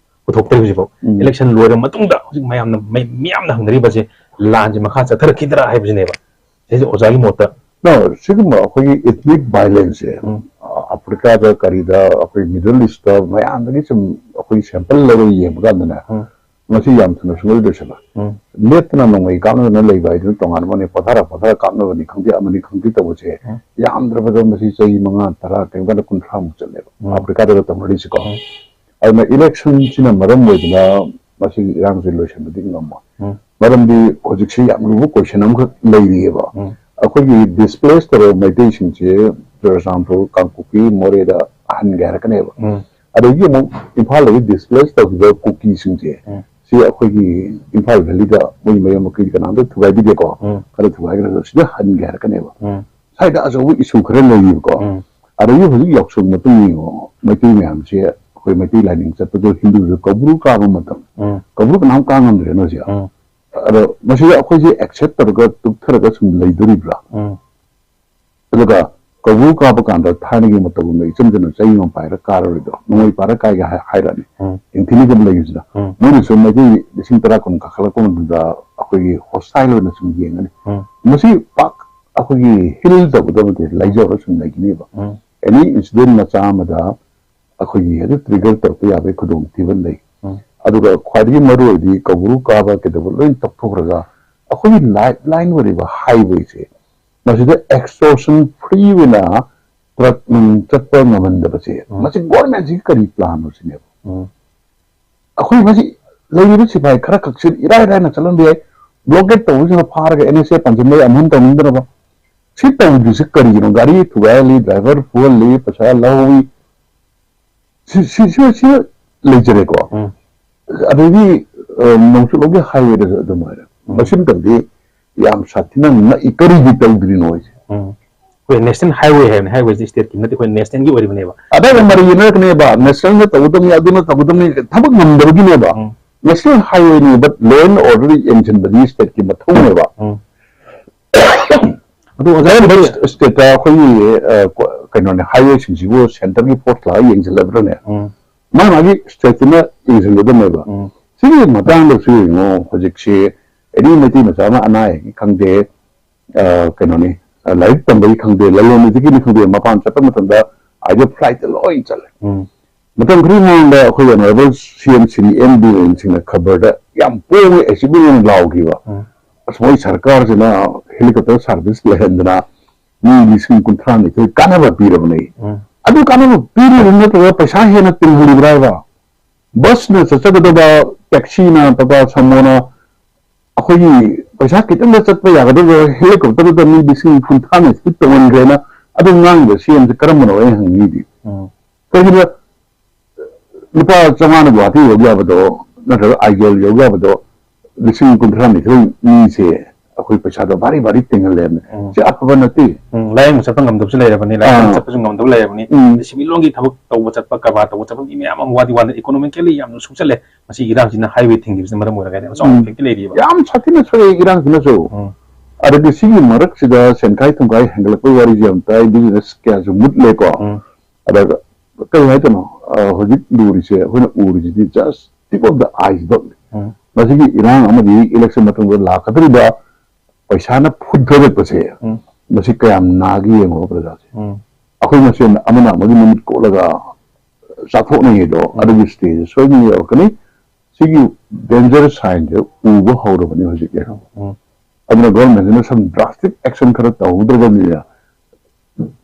ꯄꯨꯊꯣꯛꯇ꯭ꯔꯤ ꯍꯧꯖꯤꯛꯐꯥꯎ꯫ ꯎꯝ꯫ ꯏꯂꯦꯛꯁꯟ ꯂꯣꯏꯔꯕ ꯃꯇꯨꯡꯗ ꯍꯧꯖꯤꯛ ꯃꯌꯥꯝꯅ ꯃꯤ- ꯃꯤꯌꯥꯝꯅ ꯍꯪꯅꯔꯤꯕꯁꯦ ꯂꯥꯟꯁꯦ ꯃꯈꯥ ꯆꯠꯊꯔꯛꯈꯤꯗ꯭ꯔꯥ ꯍꯥꯏꯕꯁꯤꯅꯦꯕ꯫ ꯁꯤꯁꯦ ꯑꯣꯖꯥꯒꯤ ꯃꯣꯠꯇ꯫ ꯅꯣ, ꯁꯤꯒꯨꯝꯕ ꯑꯩꯈꯣꯏꯒꯤ ꯏꯊꯅꯤꯛ ꯚꯥꯏꯂꯦꯟꯁꯁꯦ ꯎꯝ꯫ ꯑꯐ꯭ꯔꯤꯀꯥꯗ ꯀꯔꯤꯗ ꯑꯩꯈꯣꯏ ꯃꯤꯗꯜ ꯏꯁꯇ ꯃꯌꯥꯝꯗꯒꯤ ꯁꯨꯝ ꯑꯩꯈꯣꯏ ꯁꯦꯝꯄꯜ ꯂꯧꯔꯒ ꯌꯦꯡꯕ ꯀꯥꯟꯗꯅꯦ, ꯎꯝ꯫ ꯃꯁꯤ ꯌꯥꯝ ꯊꯨꯅ ꯁꯨꯡꯂꯣꯏ ꯂꯣꯏꯁꯤꯜꯂꯣꯏ꯫ ꯎꯝ꯫ ꯂꯦꯞꯇꯅ ꯅꯣꯡꯃꯩ ꯀꯥꯞꯅꯗꯅ ꯂꯩꯕ ꯍꯥꯏꯗꯨꯅ ꯇꯣꯉꯥꯟ ꯑꯃꯅꯤ, ꯄꯣꯊꯥꯔ ꯄꯣꯊꯥꯔ ꯀꯥꯞꯅꯕꯅꯤ ꯈꯪꯗꯦ, ꯑꯃꯅꯤ ꯈꯪꯗꯦ ꯇꯧꯕꯁꯦ ꯎꯝ꯫ ꯌꯥꯝꯗ꯭ꯔꯕꯗ ꯃꯁꯤ ꯆꯍꯤ ꯃꯉꯥ, ꯇꯔꯥ, ꯀꯔꯤꯒꯨꯝ ꯀꯥꯟꯗ ꯀꯨꯟꯊ꯭ꯔꯥꯃꯨꯛ ꯆꯠꯂꯦꯕ ꯎꯝ꯫ ꯑꯐ꯭ꯔꯤꯀꯥꯗꯒ ꯇꯧꯅꯔꯤꯁꯤꯀꯣ꯫ ꯎꯝ꯫ ꯑꯗꯨꯅ ꯏꯂꯦꯛꯁꯟꯁꯤꯅ ꯃꯔꯝ ꯑꯣꯏꯗꯅ ꯃꯁꯤꯒꯤ ꯏꯔꯥꯡꯁꯦ ꯂꯣꯏꯁꯤꯟꯕꯗꯤ ꯉꯝꯃꯣꯏ꯫ ꯎꯝ꯫ ꯃꯔꯝꯗꯤ ꯍꯧꯖꯤꯛꯁꯦ ꯌꯥꯝ ꯂꯨꯕ ꯀꯣꯏꯁꯟ ꯑꯃꯈꯛ ꯂꯩꯔꯤꯑꯕ꯫ ꯎꯝ꯫ ꯑꯩꯈꯣꯏꯒꯤ ꯗꯤꯁꯄ꯭ꯂꯦꯁ ꯇꯧꯔꯕ ꯃꯩꯇꯩꯁꯤꯡꯁꯦ ꯆꯨꯔꯆꯥꯟꯄꯨꯔ, ꯀꯥꯡꯄꯣꯛꯄꯤ, ꯃꯣꯔꯦꯗ ꯍꯟꯒꯦ ꯍꯥꯏꯔꯛꯀꯅꯦꯕ꯫ ꯎꯝ꯫ ꯑꯗꯒꯤ ꯑꯃꯨꯛ ꯏꯝꯐꯥꯜꯗꯒꯤ ꯗꯤꯁꯄ꯭ꯂꯦꯁ ꯇꯧꯈꯤꯕ ꯀꯨꯀꯤꯁꯤꯡꯁꯦ, ꯎꯝ꯫ ꯁꯤ ꯑꯩꯈꯣꯏꯒꯤ ꯏꯝꯐꯥꯜ ꯚꯦꯂꯤꯗ ꯃꯣꯏ ꯃꯌꯨꯝ ꯃꯀꯩꯗꯤ ꯀꯅꯥꯝꯇ ꯊꯨꯒꯥꯏꯕꯤꯗꯦꯀꯣ꯫ ꯎꯝ꯫ ꯈꯔ ꯊꯨꯒꯥꯏꯈ꯭ꯔꯒ ꯁꯤꯗ ꯍꯟꯒꯦ ꯍꯥꯏꯔꯛꯀꯅꯦꯕ꯫ ꯎꯝ꯫ ꯁ꯭ꯋꯥꯏꯗ ꯑꯆꯧꯕ ꯏꯁꯨ ꯈꯔ ꯂꯩꯔꯤꯕꯀꯣ꯫ ꯎꯝ꯫ ꯑꯗꯒꯤ ꯍꯧꯖꯤꯛ ꯌꯥꯎꯁꯪ ꯃꯇꯨꯡ ꯌꯦꯡꯉꯣ, ꯃꯩꯇꯩ ꯃꯌꯥꯝꯁꯦ, ꯑꯩꯈꯣꯏ ꯃꯩꯇꯩ ꯂꯥꯏꯅꯤꯡ ꯆꯠꯄꯗꯣ ꯍꯤꯟꯗꯨꯁꯨ ꯀꯧꯕ꯭ꯔꯨ ꯀꯥꯕ ꯃꯇꯝ, ꯎꯝ꯫ ꯀꯧꯕ꯭ꯔꯨ ꯀꯅꯥꯝ ꯀꯥ ꯉꯝꯗ꯭ꯔꯦꯅ ꯍꯧꯖꯤꯛ꯫ ꯎꯝ꯫ ꯑꯗꯣ ꯃꯁꯤꯗ ꯑꯩꯈꯣꯏꯁꯦ ꯑꯦꯛꯁꯦꯞ ꯇꯧꯔꯒ ꯇꯨꯞꯊꯔꯒ ꯁꯨꯝ ꯂꯩꯗꯣꯔꯤꯕ꯭ꯔꯥ? ꯎꯝ꯫ ꯑꯗꯨꯒ ꯀꯧꯕ꯭ꯔꯨ ꯀꯥꯕ ꯀꯥꯟꯗ ꯊꯥꯏꯅꯒꯤ ꯃꯇꯧꯒꯨꯝꯅ ꯏꯆꯝ ꯆꯝꯅ ꯆꯩ ꯑꯃ ꯄꯥꯏꯔ ꯀꯥꯔꯔꯣꯏꯗ꯭ꯔꯣ? ꯅꯣꯡꯃꯩ ꯄꯥꯏꯔ ꯀꯥꯏꯒꯦ ꯍꯥꯏ-, ꯍꯥꯏꯔꯛꯑꯅꯤ꯫ ꯎꯝ꯫ ꯏꯟꯊꯤꯅꯤꯒꯨꯝ ꯂꯩꯕꯁꯤꯗ꯫ ꯎꯝ꯫ ꯃꯣꯏꯅꯁꯨ ꯃꯩꯇꯩ ꯂꯤꯁꯤꯡ ꯇꯔꯥ ꯀꯨꯟ ꯀꯥꯈꯠꯂꯛꯄ ꯃꯇꯝꯗ ꯑꯩꯈꯣꯏꯒꯤ ꯍꯣꯁꯇꯥꯏꯜ ꯑꯣꯏꯅ ꯁꯨꯝ ꯌꯦꯡꯒꯅꯤ꯫ ꯎꯝ꯫ ꯃꯁꯤ ꯄꯥꯛ ꯑꯩꯈꯣꯏꯒꯤ ꯍꯤꯜ ꯇꯧꯒꯗꯕ ꯅꯠꯇꯦ, ꯂꯩꯖꯧꯔ ꯁꯨꯝ ꯂꯩꯒꯅꯦꯕ꯫ ꯎꯝ꯫ ꯑꯦꯅꯤ ꯏꯟꯁꯤꯗꯦꯟ ꯃꯆꯥ ꯑꯃꯗ ꯑꯩꯈꯣꯏꯒꯤ ꯑꯗꯨ ꯇ꯭ꯔꯤꯒꯔ ꯇꯧꯔꯛꯄ ꯌꯥꯕꯒꯤ ꯈꯨꯗꯣꯡꯊꯤꯕ ꯂꯩ꯫ ꯎꯝ꯫ ꯑꯗꯨꯒ ꯈ꯭ꯋꯥꯏꯗꯒꯤ ꯃꯔꯨ ꯑꯣꯏꯔꯤꯗꯤ ꯀꯧꯕ꯭ꯔꯨ ꯀꯥꯕ ꯀꯩꯗꯧꯕ ꯂꯣꯏ ꯇꯧꯊꯣꯛꯈ꯭ꯔꯒ ꯑꯩꯈꯣꯏꯒꯤ ꯂꯥꯏꯐ ꯂꯥꯏꯟ ꯑꯣꯏꯔꯤꯕ ꯍꯥꯏꯋꯦꯁꯦ, ꯃꯁꯤꯗ ꯑꯦꯛꯁꯇꯣꯔꯁꯟ ꯐ꯭ꯔꯤ ꯑꯣꯏꯅ ꯇ꯭ꯔꯛ ꯅꯨꯡ ꯆꯠꯄ ꯉꯝꯍꯟꯗꯕꯁꯦ, ꯎꯝ꯫ ꯃꯁꯤ ꯒꯣꯔꯃꯦꯟꯁꯤꯒꯤ ꯀꯔꯤ ꯄ꯭ꯂꯥꯟꯅꯣ ꯁꯤꯅꯦꯕ꯫ ꯎꯝ꯫ ꯑꯩꯈꯣꯏ ꯃꯁꯤ ꯂꯩꯔꯤꯕ ꯁꯤꯐꯥꯏ ꯈꯔ ꯈꯛꯁꯤ ꯏꯔꯥꯏ ꯂꯥꯏꯅ ꯆꯠꯍꯟꯕ ꯌꯥꯏ꯫ ꯕ꯭ꯂꯣꯀꯦꯠ ꯇꯧꯕꯁꯤꯅ ꯐꯥꯔꯒ ꯑꯦꯟ ꯑꯦꯁ ꯑꯦ ꯄꯥꯟꯁꯤꯟꯕ ꯌꯥꯝꯍꯟ ꯇꯧꯅꯤꯡꯗꯅꯕ꯫ ꯁꯤ ꯇꯧꯗ꯭ꯔꯤꯁꯤ ꯀꯔꯤꯒꯤꯅꯣ? ꯒꯥꯔꯤ ꯊꯨꯒꯥꯏꯍꯜꯂꯤ, ꯗ꯭ꯔꯥꯏꯚꯔ ꯐꯨꯍꯜꯂꯤ, ꯄꯩꯁꯥ ꯂꯧꯍꯧꯏ꯫ ꯁꯤ, ꯁꯤ, ꯁꯤ, ꯁꯤ ꯂꯩꯖꯔꯦꯀꯣ꯫ ꯎꯝ꯫ ꯑꯗꯩꯗꯤ, ꯑ, ꯅꯣꯡꯆꯨꯞꯂꯣꯝꯒꯤ ꯍꯥꯏꯋꯦꯗꯁꯨ ꯑꯗꯨꯃꯥꯏꯅ꯫ ꯎꯝ꯫ ꯃꯁꯤꯃꯇꯪꯗꯤ ꯌꯥꯝ ꯁꯥꯊꯤꯅ ꯉꯛꯏ, ꯀꯔꯤꯒꯤ ꯇꯧꯗ꯭ꯔꯤꯅꯣ ꯍꯥꯏꯁꯦ꯫ ꯎꯝ꯫ ꯑꯩꯈꯣꯏ ꯅꯦꯁꯅꯦꯜ ꯍꯥꯏꯋꯦ ꯍꯥꯏꯕꯅꯤ, ꯍꯥꯏꯋꯦꯁꯦ ꯁ꯭ꯇꯦꯠꯀꯤ ꯅꯠꯇꯦ, ꯑꯩꯈꯣꯏ ꯅꯦꯁꯅꯦꯜꯒꯤ ꯑꯣꯏꯔꯤꯕꯅꯦꯕ꯫ ꯑꯗꯥꯏꯗ ꯃꯔꯩ ꯌꯦꯠꯅꯔꯛꯀꯅꯦꯕ, ꯅꯦꯁꯅꯦꯜꯅ ꯇꯧꯒꯗꯕꯅꯤ, ꯑꯗꯨꯅ ꯇꯧꯒꯗꯕꯅꯤ, ꯊꯕꯛ ꯉꯝꯗꯕꯒꯤꯅꯦꯕ꯫ ꯎꯝ. ꯅꯦꯁꯅꯦꯜ ꯍꯥꯏꯋꯦꯅꯤ, but law and order ꯌꯦꯡꯁꯤꯟꯕꯗꯤ ꯁ꯭ꯇꯦꯠꯀꯤ ꯃꯊꯧꯅꯦꯕ꯫ ꯎꯝ. ꯑꯗꯨ ꯑꯣꯖꯥ, ꯁ꯭ꯇꯦꯠꯇ ꯑꯩꯈꯣꯏꯒꯤ ꯑ, ꯀꯣ- ꯀꯩꯅꯣꯅꯦ, ꯍꯥꯏꯋꯦꯁꯤꯡꯁꯤꯕꯨ ꯁꯦꯟꯇꯔꯒꯤ ꯐꯣꯔꯁ ꯂꯥꯛꯑꯒ ꯌꯦꯡꯁꯤꯜꯂꯕ꯭ꯔꯅꯦ? ꯎꯝ. ꯃꯥ ꯃꯥꯒꯤ ꯁ꯭ꯇꯦꯠꯇꯨꯅ ꯌꯦꯡꯁꯤꯟꯒꯗꯕꯅꯦꯕ꯫ ꯎꯝ. ꯁꯤꯒꯤ ꯃꯇꯥꯡꯗꯁꯨ ꯌꯦꯡꯉꯣ, ꯍꯧꯖꯤꯛꯁꯤ ꯑꯦꯅꯤ ꯃꯩꯇꯩ ꯃꯆꯥ ꯑꯃ ꯑꯅꯥ ꯑꯌꯦꯛꯀꯤ ꯈꯪꯗꯦ, ꯑ, ꯀꯩꯅꯣꯅꯤ, ꯑ, ꯂꯥꯏꯔꯤꯛ ꯇꯝꯕꯒꯤ ꯈꯪꯗꯦ, ꯂꯂꯣꯟ ꯏꯇꯤꯛꯀꯤꯅꯤ ꯈꯪꯗꯦ, ꯃꯄꯥꯟ ꯆꯠꯄ ꯃꯇꯝꯗ either flightꯇ ꯂꯣꯏ ꯆꯠꯂꯦ꯫ ꯎꯝ. ꯃꯇꯝ ꯈꯔꯒꯤ ꯃꯃꯥꯡꯗ ꯑꯩꯈꯣꯏ honourable C M ꯁꯤꯡ, M D ꯁꯤꯡꯅ ꯈꯕꯔꯗ ꯌꯥꯝ ꯄꯣꯡꯉꯦ, ꯑꯦꯁꯤꯕꯨ ꯂꯥꯎꯈꯤꯕ꯫ ꯎꯝ. ꯑꯁ, ꯃꯣꯏ ꯁꯔꯀꯥꯔꯁꯤꯅ helicopter service ꯂꯩꯍꯟꯗꯅ ꯃꯤ ꯂꯤꯁꯤꯡ ꯀꯨꯟꯊ꯭ꯔꯥ ꯅꯤꯊꯣꯏ ꯀꯥꯟꯅꯕ ꯄꯤꯔꯕꯅꯦ꯫ ꯎꯝ. ꯑꯗꯨ ꯀꯥꯟꯅꯕ ꯄꯤꯔꯤꯕ ꯅꯠꯇ꯭ꯔꯒ ꯄꯩꯁꯥ ꯍꯦꯟꯅ ꯇꯤꯡꯍꯜꯂꯤꯕ꯭ꯔꯥ ꯍꯥꯏꯕ? ꯕꯁꯅ ꯆꯠꯆꯒꯗꯕ, ꯇꯦꯛꯁꯤꯅ, ꯇꯥꯇꯥ ꯁꯃꯣꯅ ꯑꯩꯈꯣꯏꯒꯤ ꯄꯩꯁꯥ ꯈꯤꯇꯪꯗ ꯆꯠꯄ ꯌꯥꯒꯗꯕ helicopterꯗꯨꯗ ꯃꯤ ꯂꯤꯁꯤꯡ ꯀꯨꯟꯊ꯭ꯔꯥ ꯅꯤꯊꯣꯏ ꯇꯣꯡꯍꯟꯈ꯭ꯔꯦꯅ ꯑꯗꯨ ꯉꯥꯡꯉꯤꯕ C M ꯁꯦ ꯀꯔꯝꯕꯅꯣ ꯑꯩꯅ ꯍꯪꯅꯤꯡꯉꯤꯗꯤ? ꯎꯝ. ꯀꯩꯒꯤꯅꯣ ꯂꯨꯄꯥ ꯆꯥꯝꯃꯉꯥꯅ ꯒꯨꯍꯥꯇꯤ ꯌꯧ ꯌꯥꯕꯗꯣ ꯅꯠꯇ꯭ꯔꯒ ꯑꯥꯏꯖꯣꯜ ꯌꯧ ꯌꯥꯕꯗꯣ ꯂꯤꯁꯤꯡ ꯀꯨꯟꯊ꯭ꯔꯥ ꯅꯤꯊꯣꯏ ꯃꯤꯁꯦ ꯑꯩꯈꯣꯏ ꯄꯩꯁꯥꯗꯣ ꯚꯥꯔꯤ ꯚꯥꯔꯤ ꯇꯤꯡꯍꯜꯂꯦ ꯍꯥꯏꯕꯅꯦ꯫ ꯎꯝ. ꯁꯤ ꯑꯐꯕ ꯅꯠꯇꯦ꯫ ꯎꯝ, ꯂꯥꯏꯌꯦꯡꯕ ꯆꯠꯄ ꯉꯝꯗꯕꯁꯨ ꯂꯩꯔꯕꯅꯤ, ꯂꯥꯏꯌꯦꯡꯕ ꯑꯥ. ꯆꯠꯄꯁꯨ ꯉꯝꯗꯕ ꯂꯩꯔꯕꯅꯤ꯫ ꯎꯝ. ꯑꯗꯩ ꯁꯤꯃꯤꯠꯂꯣꯟꯒꯤ ꯊꯕꯛ ꯇꯧꯕ ꯆꯠꯄ, ꯀꯔꯕꯥꯔ ꯇꯧꯕ ꯆꯠꯄ ꯃꯤ ꯃꯌꯥꯝ ꯑꯃ ꯋꯥꯗꯤ ꯋꯥꯅ economically ꯌꯥꯝꯅ ꯁꯣꯛꯆꯜꯂꯦ꯫ ꯃꯁꯤ ꯏꯔꯥꯡꯁꯤꯅ highway ꯊꯤꯡꯈꯤꯕꯁꯤꯅ ꯃꯔꯝ ꯑꯣꯏꯔꯒ ꯌꯥꯝ ꯆꯥꯎꯅ ꯎꯝ. effect ꯂꯩꯔꯤꯕ꯫ ꯌꯥꯝ ꯁꯥꯊꯤꯅ ꯁꯣꯛꯑꯦ ꯏꯔꯥꯡꯁꯤꯅꯁꯨ꯫ ꯎꯝ. ꯑꯗꯒꯤ ꯁꯤꯒꯤ ꯃꯔꯛꯁꯤꯗ ꯁꯦꯟꯈꯥꯏ ꯊꯨꯝꯈꯥꯏ ꯍꯦꯟꯒꯠꯂꯛꯄꯒꯤ ꯋꯥꯔꯤꯁꯦ ꯌꯥꯝ ꯇꯥꯏ, business ꯀꯌꯥꯁꯨ ꯃꯨꯠꯂꯦꯀꯣ꯫ ꯎꯝ. ꯑꯗ ꯀꯩ ꯍꯥꯏꯗꯣꯏꯅꯣ, ꯑ, ꯍꯧꯖꯤꯛ ꯂꯨꯔꯤꯁꯦ ꯑꯩꯈꯣꯏꯅ ꯎꯔꯤꯁꯤꯗꯤ just tip of the icebergꯅꯤ꯫ ꯎꯝ. ꯃꯁꯤꯒꯤ ꯏꯔꯥꯡ ꯑꯃꯗꯤ election ꯃꯇꯨꯡꯗ ꯂꯥꯛꯀꯗꯧꯔꯤꯕ ꯄꯩꯁꯥꯅ ꯐꯨꯠꯊꯔꯛꯄꯁꯦ, ꯎꯝ. ꯃꯁꯤ ꯀꯌꯥꯝ ꯅꯥꯒꯦ ꯌꯦꯡꯉꯣ ꯄ꯭ꯔꯖꯥꯁꯦ꯫ ꯎꯝ. ꯑꯩꯈꯣꯏ ꯃꯁꯦꯟ ꯑꯃꯅ ꯑꯃꯒꯤ ꯃꯃꯤꯠ ꯀꯣꯠꯂꯒ ꯆꯥꯊꯣꯛꯅꯩꯌꯦꯗꯣ, ꯎꯝ. ꯑꯗꯨꯒꯤ stageꯁꯦ ꯁꯣꯏꯗꯅ ꯌꯧꯔꯛꯀꯅꯤ꯫ ꯁꯤꯒꯤ danger signꯁꯦ ꯎꯕ ꯍꯧꯔꯕꯅꯤ ꯍꯧꯖꯤꯛ꯫ ꯎꯝ. ꯑꯗꯨꯅ governmentꯁꯤꯅ some drastic action ꯈꯔ ꯇꯧꯍꯧꯗ꯭ꯔꯒꯗꯤꯅꯦ,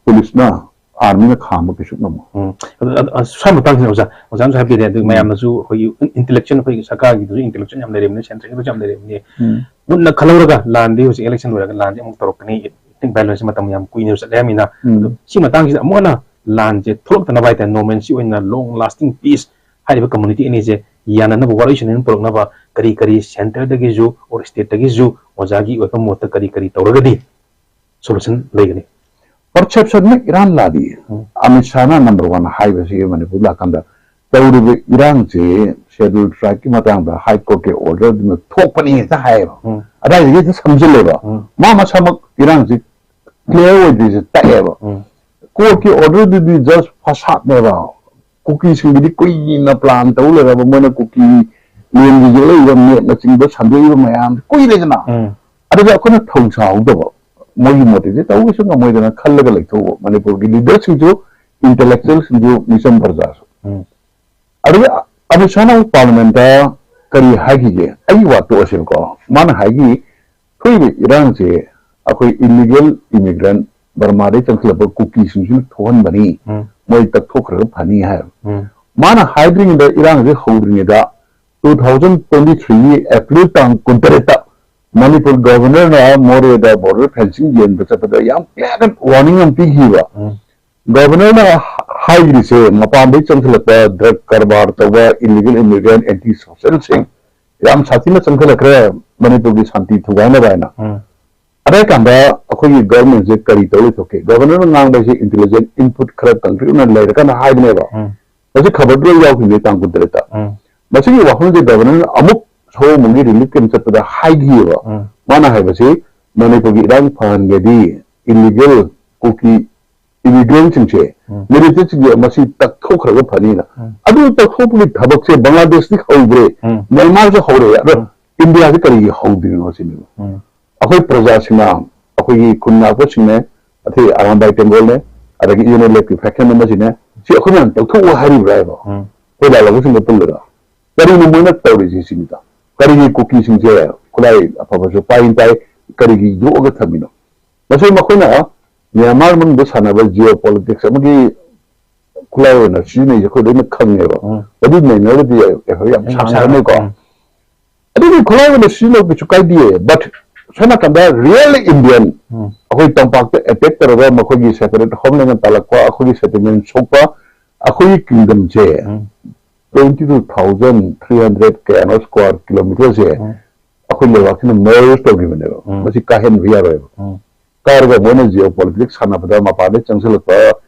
policeꯅ, armyꯅ ꯈꯥꯝꯕ ꯀꯩꯁꯨ ꯉꯝꯃꯣꯏ꯫ ꯎꯝ. ꯑꯗꯨ, ꯑꯗꯨ, ꯑ, ꯁ꯭ꯋꯥꯏ ꯃꯇꯥꯡꯁꯤꯗ ꯑꯣꯖꯥ, ꯑꯣꯖꯥꯅꯁꯨ ꯍꯥꯏꯕꯤꯔꯦ, ꯑꯗꯨ ꯎꯝ. ꯃꯌꯥꯝꯅꯁꯨ ꯑꯩꯈꯣꯏꯒꯤ intellectual, ꯑꯩꯈꯣꯏꯒꯤ ꯁꯔꯀꯥꯔꯒꯤꯗꯁꯨ intellectual ꯌꯥꯝ ꯂꯩꯔꯤꯕꯅꯤ, centreꯒꯤꯗꯁꯨ ꯌꯥꯝ ꯂꯩꯔꯤꯕꯅꯤ꯫ ꯎꯝ. ꯃꯨꯟꯅ ꯈꯜꯍꯧꯔꯒ ꯂꯥꯟꯗꯤ ꯍꯧꯖꯤꯛ election ꯂꯣꯏꯔꯒ ꯂꯥꯟꯗꯤ ꯑꯃꯨꯛ ꯇꯧꯔꯛꯀꯅꯤ, ethnic violence ꯃꯇꯝ ꯌꯥꯝ ꯀꯨꯏꯅ ꯆꯠꯂꯦ ꯍꯥꯏꯃꯤꯅ꯫ ꯎꯝ. ꯑꯗꯣ ꯁꯤ ꯃꯇꯥꯡꯁꯤꯗ ꯑꯃꯨꯛ ꯍꯟꯅ ꯂꯥꯟꯁꯦ ꯊꯣꯛꯂꯛꯇꯅꯕ ꯍꯥꯏꯇꯥꯔꯦ, normalcy ꯑꯣꯏꯅ long lasting peace ꯍꯥꯏꯔꯤꯕ community ꯑꯅꯤꯁꯦ ꯌꯥꯅꯅꯕ, ꯋꯥꯔꯤ ꯁꯥꯟꯅꯅ ꯄꯨꯔꯛꯅꯕ ꯀꯔꯤ ꯀꯔꯤ centreꯗꯒꯤꯁꯨ or stateꯇꯒꯤꯁꯨ ꯑꯣꯖꯥꯒꯤ ꯑꯣꯏꯕ ꯃꯣꯠꯇ ꯀꯔꯤ ꯀꯔꯤ ꯇꯧꯔꯒꯗꯤ solution ꯂꯩꯒꯅꯤ? Perception ꯃꯛ ꯏꯔꯥꯟ ꯂꯥꯜꯂꯤ꯫ ꯑꯃꯤꯠ ꯁꯥꯍꯅ number one ꯍꯥꯏꯕꯁꯤ ꯃꯅꯤꯄꯨꯔ ꯂꯥꯛꯀꯥꯟꯗ ꯇꯧꯔꯤꯕ ꯏꯔꯥꯡꯁꯤ Scheduled Tribeꯀꯤ ꯃꯇꯥꯡꯗ High Courtꯀꯤ orderꯗꯨꯅ ꯊꯣꯛꯄꯅꯤ ꯍꯦꯛꯇ ꯍꯥꯏꯌꯦꯕ꯫ ꯑꯗꯥꯏꯗꯒꯤ ꯍꯦꯛꯇ ꯁꯝꯖꯤꯜꯂꯦꯕ꯫ ꯃꯥ ꯃꯁꯥꯃꯛ ꯏꯔꯥꯡꯁꯤ clear ꯑꯣꯏꯗ꯭ꯔꯤꯁꯦ ꯇꯥꯛꯑꯦꯕ꯫ Courtꯀꯤ orderꯗꯨꯗꯤ just ꯐꯁꯥꯠꯅꯦꯕ꯫ ꯀꯨꯀꯤꯁꯤꯡꯒꯤꯗꯤ ꯀꯨꯏꯅ plan ꯇꯧ ꯂꯩꯔꯕ, ꯃꯣꯏꯅ ꯀꯨꯀꯤ ꯂꯦꯟꯒꯤ ꯌꯦꯛꯂꯛꯏꯕ mapꯅꯆꯤꯡꯕ ꯁꯟꯗꯣꯛꯏꯕ ꯃꯌꯥꯝꯁꯦ ꯀꯨꯏꯔꯦꯗꯅ꯫ ꯑꯗꯨꯗ ꯑꯩꯈꯣꯏꯅ ꯊꯧ ꯁꯥꯍꯧꯗꯕ, ꯃꯣꯏꯒꯤ ꯃꯣꯠꯇꯗꯤ ꯇꯧꯕꯁꯨ ꯉꯝꯃꯣꯏꯗꯅ ꯈꯜꯂꯒ ꯂꯩꯊꯣꯛꯎꯕ꯫ ꯃꯅꯤꯄꯨꯔꯒꯤ leaderꯁꯤꯡꯁꯨ, intellectualꯁꯤꯡꯁꯨ, ꯃꯤꯆꯝ ꯄ꯭ꯔꯖꯥꯁꯨ꯫ ꯑꯗꯨꯒ ꯑꯃꯤꯠ ꯁꯥꯍꯅ ꯑꯃꯨꯛ parliamentꯇ ꯀꯔꯤ ꯍꯥꯏꯈꯤꯒꯦ? ꯑꯩꯒꯤ ꯋꯥ ꯇꯣꯛꯑꯁꯦꯕꯀꯣ꯫ ꯃꯥꯅ ꯍꯥꯏꯈꯤ, ꯊꯣꯛꯏꯕ ꯏꯔꯥꯡꯁꯦ ꯑꯩꯈꯣꯏ illegal immigrant, ꯕꯔꯃꯥꯗꯩ ꯆꯪꯁꯤꯜꯂꯛꯄ ꯀꯨꯀꯤꯁꯤꯡꯁꯤꯅ ꯊꯣꯛꯍꯟꯕꯅꯤ, ꯃꯣꯏ ꯇꯛꯊꯣꯛꯈ꯭ꯔꯒ ꯐꯅꯤ ꯍꯥꯏꯕ꯫ ꯃꯥꯅ ꯍꯥꯏꯗ꯭ꯔꯤꯉꯩꯗ, ꯏꯔꯥꯡꯁꯦ ꯍꯧꯗ꯭ꯔꯤꯉꯩꯗ, two thousand twenty threeꯒꯤ April ꯇꯥꯡ ꯀꯨꯟꯇꯔꯦꯠꯇ ꯃꯅꯤꯄꯨꯔ governorꯅ ꯃꯣꯔꯦꯗ border fencing ꯌꯦꯡꯕ ꯆꯠꯄꯗ ꯌꯥꯝ clear cut warning ꯑꯃ ꯄꯤꯈꯤꯕ꯫ Governorꯅ ꯍꯥꯏꯈ꯭ꯔꯤꯁꯦ, ꯃꯄꯥꯟꯗꯒꯤ ꯆꯪꯁꯤꯜꯂꯛꯄ drug ꯀꯔꯕꯥꯔ ꯇꯧꯕ illegal immigrant, anti socialꯁꯤꯡ ꯌꯥꯝ ꯁꯥꯊꯤꯅ ꯆꯪꯁꯤꯜꯂꯛꯈ꯭ꯔꯦ ꯃꯅꯤꯄꯨꯔꯒꯤ ꯁꯥꯟꯇꯤ ꯊꯨꯒꯥꯏꯅꯕ ꯍꯥꯏꯅ꯫ ꯑꯗꯨ ꯀꯥꯟꯗ ꯑꯩꯈꯣꯏꯒꯤ governmentꯁꯦ ꯀꯔꯤ ꯇꯧ ꯂꯩꯊꯣꯛꯀꯦ? Governorꯅ ꯉꯥꯡꯕ ꯍꯥꯏꯁꯦ intelligent input ꯈꯔ concrete ꯑꯣꯏꯅ ꯂꯩꯔꯀꯥꯟꯗ ꯍꯥꯏꯕꯅꯦꯕ꯫ ꯃꯁꯤ ꯈꯕꯔꯗꯨꯗ ꯌꯥꯎꯈꯤꯕꯅꯦ, ꯇꯥꯡ ꯀꯨꯟꯇꯔꯦꯠꯇ꯫ ꯃꯁꯤꯒꯤ ꯋꯥꯐꯝꯁꯦ governorꯅ ꯑꯃꯨꯛ ꯁꯑꯣꯝꯕꯨꯡꯒꯤ relief camp ꯆꯠꯄꯗ ꯍꯥꯏꯈꯤꯑꯕ꯫ ꯃꯥꯅ ꯍꯥꯏꯕꯁꯤ, ꯃꯅꯤꯄꯨꯔꯒꯤ ꯏꯔꯥꯡ ꯐꯍꯟꯒꯦꯗꯤ illegal ꯀꯨꯀꯤ immigrantꯁꯤꯡꯁꯦ, militantꯁꯤꯡꯁꯦ ꯃꯁꯤ ꯇꯛꯊꯣꯛꯈ꯭ꯔꯒ ꯐꯅꯤꯅ꯫ ꯑꯗꯨ ꯇꯛꯊꯣꯛꯄꯒꯤ ꯊꯕꯛꯁꯦ ꯕꯪꯒ꯭ꯂꯥꯗꯦꯁꯇꯤ ꯍꯧꯈ꯭ꯔꯦ, ꯃ꯭ꯌꯥꯟꯃꯥꯔꯁꯨ ꯍꯧꯔꯦ, ꯑꯗꯣ ꯏꯟꯗꯤꯌꯥꯁꯦ ꯀꯔꯤꯒꯤ ꯍꯧꯗ꯭ꯔꯤꯅꯣ ꯁꯤꯅꯦꯕ꯫ ꯑꯩꯈꯣꯏ ꯄ꯭ꯔꯖꯥꯁꯤꯡꯅ, ꯑꯩꯈꯣꯏꯒꯤ ꯈꯨꯟ ꯉꯥꯛꯄꯁꯤꯡꯅꯦ, ꯑꯗꯒꯤ ꯑꯔꯥꯝꯕꯥꯏ ꯇꯦꯡꯒꯣꯜꯅꯦ, ꯑꯗꯒꯤ ꯌꯨꯅꯦꯟ ꯂꯦꯞꯀꯤ faction ꯑꯃꯁꯤꯅꯦ, ꯁꯤ ꯑꯩꯈꯣꯏ ꯃꯌꯥꯝ ꯇꯧꯊꯣꯛꯑꯣ ꯍꯥꯏꯔꯤꯕ꯭ꯔꯥ ꯍꯥꯏꯕ? ꯑꯩꯈꯣꯏ ꯂꯥꯜꯍꯧꯕꯁꯤꯡꯒ ꯄꯨꯜꯂꯒ ꯀꯔꯤꯅꯣ ꯃꯣꯏꯅ ꯇꯧꯔꯤꯁꯤ ꯁꯤꯅꯤꯗ? ꯀꯔꯤꯒꯤ ꯀꯨꯀꯤꯁꯤꯡꯁꯦ ꯈꯨꯠꯂꯥꯏ ꯑꯐꯕꯁꯨ ꯄꯥꯏ ꯄꯥꯏ, ꯀꯔꯤꯒꯤ ꯌꯣꯛꯑꯒ ꯊꯝꯃꯤꯅꯣ? ꯃꯁꯤ ꯃꯈꯣꯏꯅ ꯃ꯭ꯌꯥꯟꯃꯥꯔ ꯃꯅꯨꯡꯗ ꯁꯥꯟꯅꯕ geopolitics ꯑꯃꯒꯤ ꯈꯨꯠꯂꯥꯏ ꯑꯣꯏꯅ ꯁꯤꯖꯤꯟꯅꯩꯁꯦ ꯑꯩꯈꯣꯏ ꯂꯣꯏꯅ ꯈꯪꯉꯦꯕ꯫ ꯃꯗꯨ ꯅꯩꯅꯔꯒꯗꯤ ꯑꯩꯈꯣꯏ ꯌꯥꯝ ꯁꯥꯡꯈ꯭ꯔꯅꯤꯀꯣ꯫ ꯑꯗꯨꯒꯤ ꯈꯨꯠꯂꯥꯏ ꯑꯣꯏꯅ ꯁꯤꯖꯤꯟꯅꯕꯁꯨ ꯀꯥꯏꯗꯦ, but ꯁꯣꯝ ꯅꯥꯀꯟꯗ real Indian ꯑꯩꯈꯣꯏ ꯇꯝꯄꯥꯛꯇ attack ꯇꯧꯔꯒ ꯃꯈꯣꯏꯒꯤ separate homeland ꯇꯥꯜꯂꯛꯄ, ꯑꯩꯈꯣꯏꯒꯤ settlement ꯁꯣꯛꯄ, ꯑꯩꯈꯣꯏꯒꯤ kingdomꯁꯦ twenty two thousand three hundred ꯀꯌꯥꯅꯣ square kilometerꯁꯦ ꯑꯩꯈꯣꯏ ꯂꯩꯕꯥꯛꯁꯤꯅ merge ꯇꯧꯈꯤꯕꯅꯦꯕ꯫ ꯃꯁꯤ ꯀꯥꯏꯍꯟꯕ ꯌꯥꯔꯣꯏꯕ꯫ ꯄꯥꯏꯔꯒ ꯃꯣꯏꯅ ꯖꯤꯑꯣ ꯄꯣꯂꯤꯇꯤꯛꯁ ꯁꯥꯟꯅꯕꯗ ꯃꯄꯥꯟꯗ ꯆꯪꯁꯤꯜꯂꯛꯄ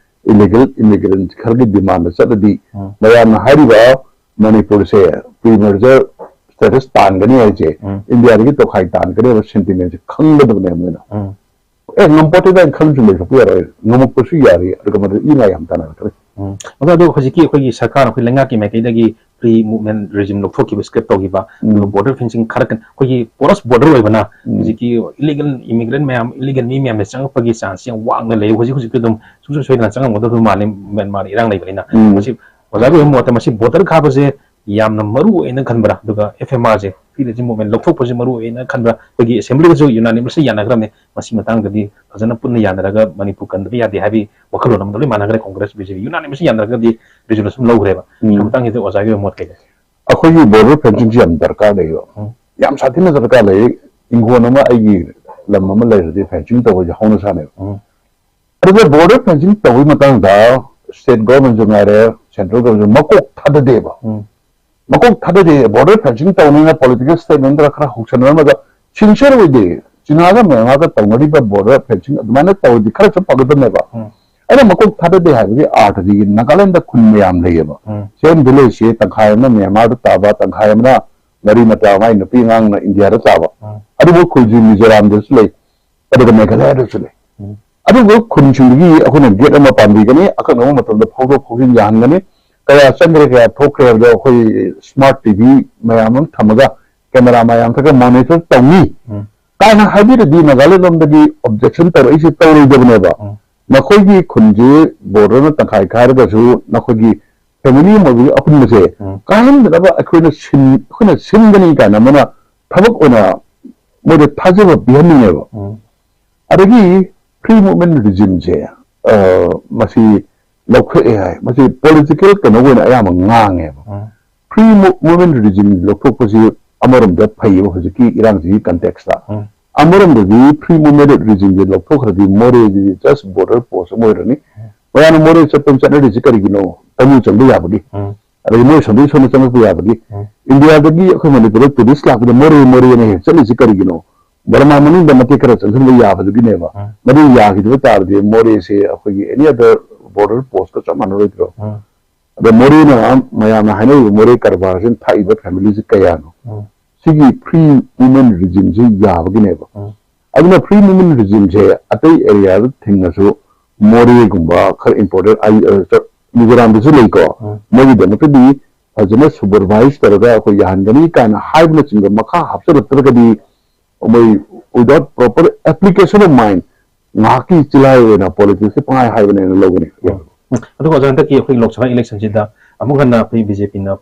ꯏꯂꯤꯒꯦꯜ ꯏꯃꯤꯒ꯭ꯔꯦꯟꯠ ꯈꯔꯒꯤ ꯗꯤꯃꯥꯟꯗ ꯆꯠꯂꯗꯤ, ꯎꯝ꯫ ꯃꯌꯥꯝꯅ ꯍꯥꯏꯔꯤꯕ ꯃꯅꯤꯄꯨꯔꯁꯦ ꯄ꯭ꯔꯤ ꯃꯔꯖꯔ ꯁ꯭ꯇꯦꯇꯁ ꯇꯥꯟꯒꯅꯤ ꯍꯥꯏꯁꯦ, ꯎꯝ꯫ ꯏꯟꯗꯤꯌꯥꯗꯒꯤ ꯇꯣꯈꯥꯏ ꯇꯥꯟꯒꯅꯤ ꯍꯥꯏꯕ ꯁꯦꯟꯇꯤꯃꯦꯟꯁꯦ ꯈꯪꯒꯗꯕꯅꯦ ꯃꯣꯏꯅ꯫ ꯎꯝ꯫ ꯑꯦ, ꯉꯝꯄꯣꯠꯇꯦꯗ ꯍꯥꯏꯅ ꯈꯟꯕꯁꯨ ꯂꯩꯊꯣꯛꯄ ꯌꯥꯔꯣꯏ꯫ ꯉꯝꯃꯛꯄꯁꯨ ꯌꯥꯔꯤ, ꯑꯗꯨꯒ ꯃꯗꯨ ꯏ ꯉꯥ ꯌꯥꯝ ꯇꯥꯟꯅꯔꯛꯀꯅꯤ꯫ ꯎꯝ꯫ ꯑꯣꯖꯥ, ꯑꯗꯣ ꯍꯧꯖꯤꯛꯀꯤ ꯑꯩꯈꯣꯏꯒꯤ ꯁꯔꯀꯥꯔ, ꯑꯩꯈꯣꯏ ꯂꯩꯉꯥꯛꯀꯤ ꯃꯥꯏꯀꯩꯗꯒꯤ ꯄ꯭ꯔꯤ ꯃꯨꯚꯃꯦꯟꯠ ꯔꯤꯖꯤꯝ ꯂꯧꯊꯣꯛꯈꯤꯕ, ꯁ꯭ꯀ꯭ꯔꯦꯞ ꯇꯧꯈꯤꯕ, ꯎꯝ꯫ ꯑꯗꯨꯒ ꯕꯣꯔꯗꯔ ꯐꯦꯟꯁꯤꯡ ꯈꯔ ꯀꯟ-, ꯑꯩꯈꯣꯏꯒꯤ ꯄꯣꯔꯁ ꯕꯣꯔꯗꯔ ꯑꯣꯏꯕꯅ ꯎꯝ꯫ ꯍꯧꯖꯤꯛꯀꯤ ꯏꯂꯤꯒꯦꯜ ꯏꯃꯤꯒ꯭ꯔꯦꯟꯠ ꯃꯌꯥꯝ, ꯏꯂꯤꯒꯦꯜ ꯃꯤ ꯃꯌꯥꯝꯁꯦ ꯆꯪꯉꯛꯄꯒꯤ ꯆꯥꯟꯁ ꯌꯥꯝ ꯋꯥꯡꯅ ꯂꯩ꯫ ꯍꯧꯖꯤꯛ ꯍꯧꯖꯤꯛꯇꯤ ꯑꯗꯨꯝ ꯁꯨꯡꯁꯣꯏ ꯁꯣꯏꯗꯅ ꯆꯪꯉꯝꯒꯗꯕ ꯃꯥꯜꯂꯤ, ꯃ꯭ꯌꯥꯟꯃꯥꯔ ꯏꯔꯥꯡ ꯂꯩꯕꯅꯤꯅ꯫ ꯎꯝ꯫ ꯃꯁꯤ ꯑꯣꯖꯥꯒꯤ ꯑꯣꯏꯕ ꯃꯣꯠꯇ ꯃꯁꯤ ꯕꯣꯔꯗꯔ ꯈꯥꯕꯁꯦ ꯌꯥꯝꯅ ꯃꯔꯨ ꯑꯣꯏꯅ ꯈꯟꯕ꯭ꯔꯥ? ꯑꯗꯨꯒ ꯑꯦꯐ ꯑꯦꯝ ꯑꯥꯔꯁꯦ, ꯐ꯭ꯔꯤ ꯔꯤꯖꯤꯝ ꯃꯨꯚꯃꯦꯟꯠ ꯂꯧꯊꯣꯛꯄꯁꯤ ꯃꯔꯨ ꯑꯣꯏꯅ ꯈꯟꯕ꯭ꯔꯥ? ꯑꯩꯈꯣꯏꯒꯤ ꯑꯦꯁꯦꯝꯕ꯭ꯂꯤꯗꯁꯨ ꯌꯨꯅꯥꯅꯤꯃꯁꯂꯤ ꯌꯥꯅꯈ꯭ꯔꯕꯅꯤ꯫ ꯃꯁꯤ ꯃꯇꯥꯡꯗꯗꯤ ꯐꯖꯅ ꯄꯨꯟꯅ ꯌꯥꯅꯔꯒ ꯃꯅꯤꯄꯨꯔ ꯀꯟꯗꯕ ꯌꯥꯗꯦ ꯍꯥꯏꯕꯒꯤ ꯋꯥꯈꯜꯂꯣꯟ ꯑꯃꯗ ꯂꯣꯏ ꯃꯥꯟꯅꯈ꯭ꯔꯦ꯫ ꯀꯣꯡꯒ꯭ꯔꯦꯁ, ꯕꯤ ꯖꯦ ꯄꯤ ꯌꯨꯅꯥꯅꯤꯃꯁꯂꯤ ꯌꯥꯅꯔꯒꯗꯤ ꯔꯤꯖꯣꯂꯨꯁꯟ ꯂꯧꯈ꯭ꯔꯦꯕ꯫ ꯎꯝ꯫ ꯁꯤ ꯃꯇꯥꯡꯁꯤꯗ ꯑꯣꯖꯥꯒꯤ ꯑꯣꯏꯕ ꯃꯣꯠ ꯀꯩ ꯂꯩ? ꯑꯩꯈꯣꯏꯒꯤ ꯕꯣꯔꯗꯔ ꯐꯦꯟꯁꯤꯡꯁꯤ ꯌꯥꯝ ꯗꯔꯀꯥꯔ ꯂꯩꯌꯦꯕ꯫ ꯎꯝ꯫ ꯌꯥꯝ ꯁꯥꯊꯤꯅ ꯗꯔꯀꯥꯔ ꯂꯩ꯫ ꯏꯪꯈꯣꯜ ꯑꯃ, ꯑꯩꯒꯤ ꯂꯝ ꯑꯃ ꯂꯩꯔꯗꯤ ꯐꯦꯟꯁꯤꯡ ꯇꯧꯕꯁꯦ ꯍꯧꯅ ꯁꯥꯅꯦꯕ꯫ ꯎꯝ꯫ ꯑꯗꯨꯒ ꯕꯣꯔꯗꯔ ꯐꯦꯟꯁꯤꯡ ꯇꯧꯕꯒꯤ ꯃꯇꯥꯡꯗ ꯁ꯭ꯇꯦꯠ ꯒꯣꯔꯃꯦꯟꯁꯨ ꯉꯥꯏꯔꯦ, ꯁꯦꯟꯇ꯭ꯔꯦꯜ ꯒꯣꯔꯃꯦꯟꯁꯨ ꯃꯀꯣꯛ ꯊꯥꯗꯗꯦꯕ꯫ ꯎꯝ꯫ ꯃꯀꯣꯛ ꯊꯥꯗꯗꯦ꯫ ꯕꯣꯔꯗꯔ ꯐꯦꯟꯁꯤꯡ ꯇꯧꯅꯤꯅ ꯄꯣꯂꯤꯇꯤꯀꯦꯜ ꯁ꯭ꯇꯦꯠꯃꯦꯟ ꯈꯔ, ꯈꯔ ꯍꯧꯁꯟꯅꯔꯝꯃꯒ ꯁꯤꯟꯁꯤꯌꯔ ꯑꯣꯏꯗꯦ꯫ ꯆꯤꯅꯥꯒ ꯃ꯭ꯌꯥꯟꯃꯥꯔꯒ ꯇꯧꯅꯔꯤꯕ ꯕꯣꯔꯗꯔ ꯐꯦꯟꯁꯤꯡ ꯑꯗꯨꯃꯥꯏꯅ ꯇꯧꯔꯗꯤ ꯈꯔꯁꯨ ꯐꯒꯗꯕꯅꯦꯕ꯫ ꯎꯝ꯫ ꯑꯩꯅ ꯃꯀꯣꯛ ꯊꯥꯗꯗꯦ ꯍꯥꯏꯕꯒꯤ ꯑꯥꯔꯊꯗꯤ ꯅꯥꯒꯥꯂꯦꯟꯗ ꯈꯨꯟ ꯃꯌꯥꯝ ꯂꯩꯌꯦꯕ꯫ ꯎꯝ꯫ ꯁꯦꯝ ꯚꯤꯂꯦꯖꯁꯦ ꯇꯪꯈꯥꯏ ꯑꯃꯅ ꯃ꯭ꯌꯥꯟꯃꯥꯔꯗ ꯇꯥꯕ, ꯇꯪꯈꯥꯏ ꯑꯃꯅ ꯃꯔꯤ ꯃꯇꯥ ꯃꯥꯏ ꯅꯨꯄꯤ ꯑꯉꯥꯡꯅ ꯏꯟꯗꯤꯌꯥꯗ ꯇꯥꯕ꯫ ꯎꯝ꯫ ꯑꯗꯨꯕꯨ ꯈꯨꯜꯁꯤ ꯃꯤꯖꯣꯔꯥꯝꯗꯁꯨ ꯂꯩ, ꯑꯗꯨꯒ ꯃꯦꯘꯥꯂꯌꯥꯗꯁꯨ ꯂꯩ꯫ ꯎꯝ꯫ ꯑꯗꯨꯒ ꯈꯨꯟꯁꯤꯡꯗꯒꯤ ꯑꯩꯈꯣꯏꯅ ꯒꯦꯠ ꯑꯃ ꯄꯥꯟꯕꯤꯒꯅꯤ, ꯑꯀꯛꯅꯕ ꯃꯇꯝꯗ ꯐꯥꯎꯗꯣꯛ ꯐꯥꯎꯖꯤꯟ ꯌꯥꯍꯟꯒꯅꯤ꯫ ꯀꯌꯥ ꯆꯪꯈ꯭ꯔꯦ, ꯀꯌꯥ ꯊꯣꯛꯈ꯭ꯔꯦ ꯍꯥꯏꯕꯗꯣ ꯑꯩꯈꯣꯏ ꯁ꯭ꯃꯥꯔꯠ ꯇꯤ ꯚꯤ ꯃꯌꯥꯝ ꯑꯃ ꯊꯝꯃꯒ, ꯀꯦꯃꯦꯔꯥ ꯃꯌꯥꯝ ꯊꯝꯃꯒ ꯃꯣꯅꯤꯇꯔ ꯇꯧꯅꯤ꯫ ꯎꯝ꯫ ꯀꯥꯏꯅ ꯍꯥꯏꯕꯤꯔꯗꯤ ꯅꯥꯒꯥꯂꯦꯟ ꯂꯣꯝꯗꯒꯤ ꯑꯣꯕꯖꯦꯛꯁꯟ ꯇꯧꯔꯛꯏꯁꯦ ꯇꯧꯔꯣꯏꯗꯕꯅꯦꯕ꯫ ꯎꯝ꯫ ꯅꯈꯣꯏꯒꯤ ꯈꯨꯟꯁꯦ ꯕꯣꯔꯗꯔꯅ ꯇꯪꯈꯥꯏ ꯈꯥꯏꯔꯒꯁꯨ ꯅꯈꯣꯏꯒꯤ ꯐꯦꯃꯤꯂꯤ ꯑꯃ ꯑꯣꯏꯕꯒꯤ ꯑꯄꯨꯟꯕꯁꯦ ꯎꯝ꯫ ꯀꯥꯏꯍꯟꯗꯅꯕ ꯑꯩꯈꯣꯏꯅ ꯁꯤꯟ-, ꯑꯩꯈꯣꯏꯅ ꯁꯤꯟꯒꯅꯤ ꯀꯥꯏꯅ ꯑꯃꯅ ꯊꯕꯛ ꯑꯣꯏꯅ ꯃꯣꯏꯗ ꯊꯥꯖꯕ ꯄꯤꯍꯟꯅꯤꯡꯉꯦꯕ꯫ ꯎꯝ꯫ ꯑꯗꯒꯤ ꯐ꯭ꯔꯤ ꯃꯨꯚꯃꯦꯟꯠ ꯔꯤꯖꯤꯝꯁꯦ, ꯑ, ꯃꯁꯤ ꯂꯧꯊꯣꯛꯑꯦ ꯍꯥꯏ, ꯃꯁꯤ ꯄꯣꯂꯤꯇꯤꯀꯦꯜ ꯀꯩꯅꯣ ꯑꯣꯏꯅ ꯑꯌꯥꯝꯕ ꯉꯥꯡꯉꯦꯕ꯫ ꯎꯝ꯫ ꯐ꯭ꯔꯤ ꯃꯨ-, ꯃꯨꯚꯃꯦꯟꯠ ꯔꯤꯖꯤꯝ ꯂꯧꯊꯣꯛꯄꯁꯤ ꯑꯃꯔꯣꯝꯗ ꯐꯩꯌꯦꯕ ꯍꯧꯖꯤꯛꯀꯤ ꯏꯔꯥꯡꯁꯤꯒꯤ ꯀꯟꯇꯦꯛꯁꯇ꯫ ꯎꯝ꯫ ꯑꯃꯔꯣꯝꯗꯗꯤ ꯐ꯭ꯔꯤ ꯃꯨꯚꯃꯦꯟꯠ ꯔꯤꯖꯤꯝꯁꯦ ꯂꯧꯊꯣꯛꯈ꯭ꯔꯗꯤ ꯃꯣꯔꯦꯁꯤꯗꯤ ꯖꯁ ꯕꯣꯔꯗꯔ ꯄꯣꯁ ꯑꯃ ꯑꯣꯏꯔꯅꯤ꯫ ꯎꯝ꯫ ꯃꯌꯥꯝꯅ ꯃꯣꯔꯦ ꯆꯠꯄ ꯆꯠꯅꯔꯤꯁꯤ ꯀꯔꯤꯒꯤꯅꯣ? ꯇꯥꯃꯨ ꯆꯪꯕ ꯌꯥꯕꯒꯤ꯫ ꯎꯝ꯫ ꯑꯗꯒꯤ ꯃꯣꯏ ꯁꯣꯝꯗꯒꯤ ꯁꯣꯝꯗ ꯆꯪꯉꯛꯄ ꯌꯥꯕꯒꯤ꯫ ꯎꯝ꯫ ꯏꯟꯗꯤꯌꯥꯗꯒꯤ ꯑꯩꯈꯣꯏ ꯃꯅꯤꯄꯨꯔꯗ ꯇꯨꯔꯤꯁ ꯂꯥꯛꯄꯗ ꯃꯣꯔꯦ ꯃꯣꯔꯦꯅ ꯍꯦꯛ ꯆꯠꯂꯤꯁꯤ ꯀꯔꯤꯒꯤꯅꯣ? ꯕꯔꯃꯥ ꯃꯅꯨꯡꯗ ꯃꯇꯦꯛ ꯈꯔ ꯆꯪꯁꯤꯟꯕ ꯌꯥꯕꯗꯨꯒꯤꯅꯦꯕ꯫ ꯎꯝ꯫ ꯃꯗꯨ ꯌꯥꯈꯤꯗꯕ ꯇꯥꯔꯗꯤ ꯃꯣꯔꯦꯁꯦ ꯑꯩꯈꯣꯏꯒꯤ any other border postꯀ ꯆꯞ ꯃꯥꯟꯅꯔꯣꯏꯗ꯭ꯔꯣ? ꯎꯝ꯫ ꯑꯗ ꯃꯣꯔꯦꯅ ꯃꯌꯥꯝꯅ ꯍꯥꯏꯅꯔꯤꯕ ꯃꯣꯔꯦ ꯀꯔꯕꯥꯔꯁꯤꯅ ꯊꯥꯛꯏꯕ familyꯁꯤ ꯀꯌꯥꯅꯣ? ꯎꯝ꯫ ꯁꯤꯒꯤ free movement regimeꯁꯤ ꯌꯥꯕꯒꯤꯅꯦꯕ꯫ ꯎꯝ꯫ ꯑꯗꯨꯅ free movement regimeꯁꯦ ꯑꯇꯩ areaꯗ ꯊꯤꯡꯉꯁꯨ ꯃꯣꯔꯦꯒꯨꯝꯕ ꯈꯔ important ꯑꯥꯏ-, ꯑ, ꯆ-, ꯃꯤꯖꯣꯔꯥꯝꯗꯁꯨ ꯂꯩꯀꯣ꯫ ꯎꯝ꯫ ꯃꯣꯏꯒꯤꯗꯃꯛꯇꯗꯤ ꯐꯖꯅ supervise ꯇꯧꯔꯒ ꯑꯩꯈꯣꯏ ꯌꯥꯍꯟꯒꯅꯤ ꯀꯥꯏꯅ ꯍꯥꯏꯕꯅꯆꯤꯡꯕ ꯃꯈꯥ ꯍꯥꯞꯆꯤꯜꯂꯛꯇ꯭ꯔꯒꯗꯤ ꯃꯣꯏ without proper application of mind ꯉꯥꯏꯍꯥꯛꯀꯤ ꯆꯤꯜꯍꯥꯏ ꯑꯣꯏꯅ politicsꯁꯦ ꯄꯪꯍꯥꯏ ꯍꯥꯏꯕꯅꯦꯅ ꯂꯧꯒꯅꯤ꯫ ꯎꯝ꯫ ꯎꯝ꯫ ꯑꯗꯨꯒ ꯑꯣꯖꯥ, ꯍꯟꯗꯛꯀꯤ ꯑꯩꯈꯣꯏ ꯂꯣꯛ ꯁꯚꯥ electionꯁꯤꯗ ꯑꯃꯨꯛ ꯍꯟꯅ ꯑꯩꯈꯣꯏ BJPꯅ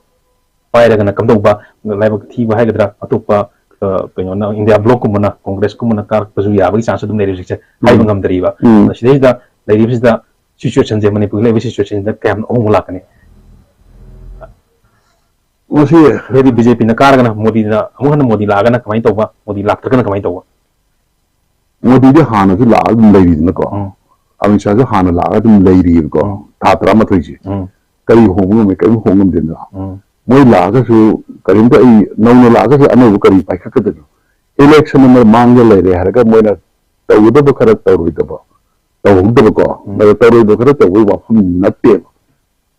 ꯄꯥꯏꯔꯒꯅ ꯀꯝꯗꯧꯕ, ꯂꯥꯏꯕꯛ ꯊꯤꯕ ꯍꯥꯏꯒꯗ꯭ꯔꯥ, ꯑꯇꯣꯞꯄ, ꯑ, ꯀꯩꯅꯣꯅ, India Bloc ꯀꯨꯝꯕꯅ, Congressꯀꯨꯝꯕꯅ ꯀꯥꯔꯛꯄꯁꯨ ꯌꯥꯕꯒꯤ chance ꯑꯗꯨꯝ ꯂꯩꯔꯦ ꯍꯧꯖꯤꯛꯁꯦ, ꯍꯥꯏꯕ ꯎꯝ꯫ ꯉꯝꯗ꯭ꯔꯤꯕ꯫ ꯎꯝ꯫ ꯑꯗ ꯁꯤꯗꯩꯁꯤꯗ ꯂꯩꯔꯤꯕꯁꯤꯗ situationꯁꯦ, ꯃꯅꯤꯄꯨꯔꯒꯤ ꯂꯩꯔꯤꯕ situationꯁꯤꯗ ꯀꯌꯥꯝ ꯑꯍꯣꯡꯕ ꯂꯥꯛꯀꯅꯤ? ꯃꯁꯤ ꯍꯥꯏꯗꯤ BJPꯅ ꯀꯥꯔꯒꯅ ꯃꯣꯗꯤꯅ, ꯑꯃꯨꯛ ꯍꯟꯅ ꯃꯣꯗꯤ ꯂꯥꯛꯑꯒꯅ ꯀꯃꯥꯏꯅ ꯇꯧꯕ, ꯃꯣꯗꯤ ꯂꯥꯛꯇ꯭ꯔꯒꯅ ꯀꯃꯥꯏꯅ ꯇꯧꯕ? ꯃꯣꯗꯤꯗꯤ ꯍꯥꯟꯅꯁꯨ ꯂꯥꯛꯑꯒ ꯑꯗꯨꯝ ꯂꯩꯔꯤꯗꯅꯀꯣ꯫ ꯎꯝ꯫ ꯑꯃꯤꯠ ꯁꯥꯍꯁꯨ ꯍꯥꯟꯅ ꯂꯥꯛꯑꯒ ꯑꯗꯨꯝ ꯂꯩꯔꯤꯕꯀꯣ꯫ ꯎꯝ꯫ ꯊꯥ ꯇꯔꯥꯃꯥꯊꯣꯏꯁꯦ꯫ ꯎꯝ꯫ ꯀꯔꯤ ꯍꯣꯡꯕ ꯉꯝꯃꯤ? ꯀꯔꯤꯝ ꯍꯣꯡ ꯉꯝꯗꯦꯗꯅ꯫ ꯎꯝ꯫ ꯃꯣꯏ ꯂꯥꯛꯑꯒꯁꯨ ꯀꯔꯤꯝꯇ ꯑꯩ ꯅꯧꯅ ꯂꯥꯛꯑꯒꯁꯨ ꯑꯅꯧꯕ ꯀꯔꯤ ꯄꯥꯏꯈꯠꯀꯗꯣꯏꯅꯣ? Election ꯑꯃ ꯃꯥꯡꯗ ꯂꯩꯔꯦ ꯍꯥꯏꯔꯒ ꯃꯣꯏꯅ ꯇꯧꯒꯗꯕ ꯈꯔ ꯇꯧꯔꯣꯏꯗꯕ, ꯇꯧꯍꯧꯗꯕꯀꯣ꯫ ꯎꯝ꯫ ꯑꯗ ꯇꯧꯔꯣꯏꯗꯕ ꯈꯔ ꯇꯧꯕꯒꯤ ꯋꯥꯐꯝ ꯅꯠꯇꯦꯕ꯫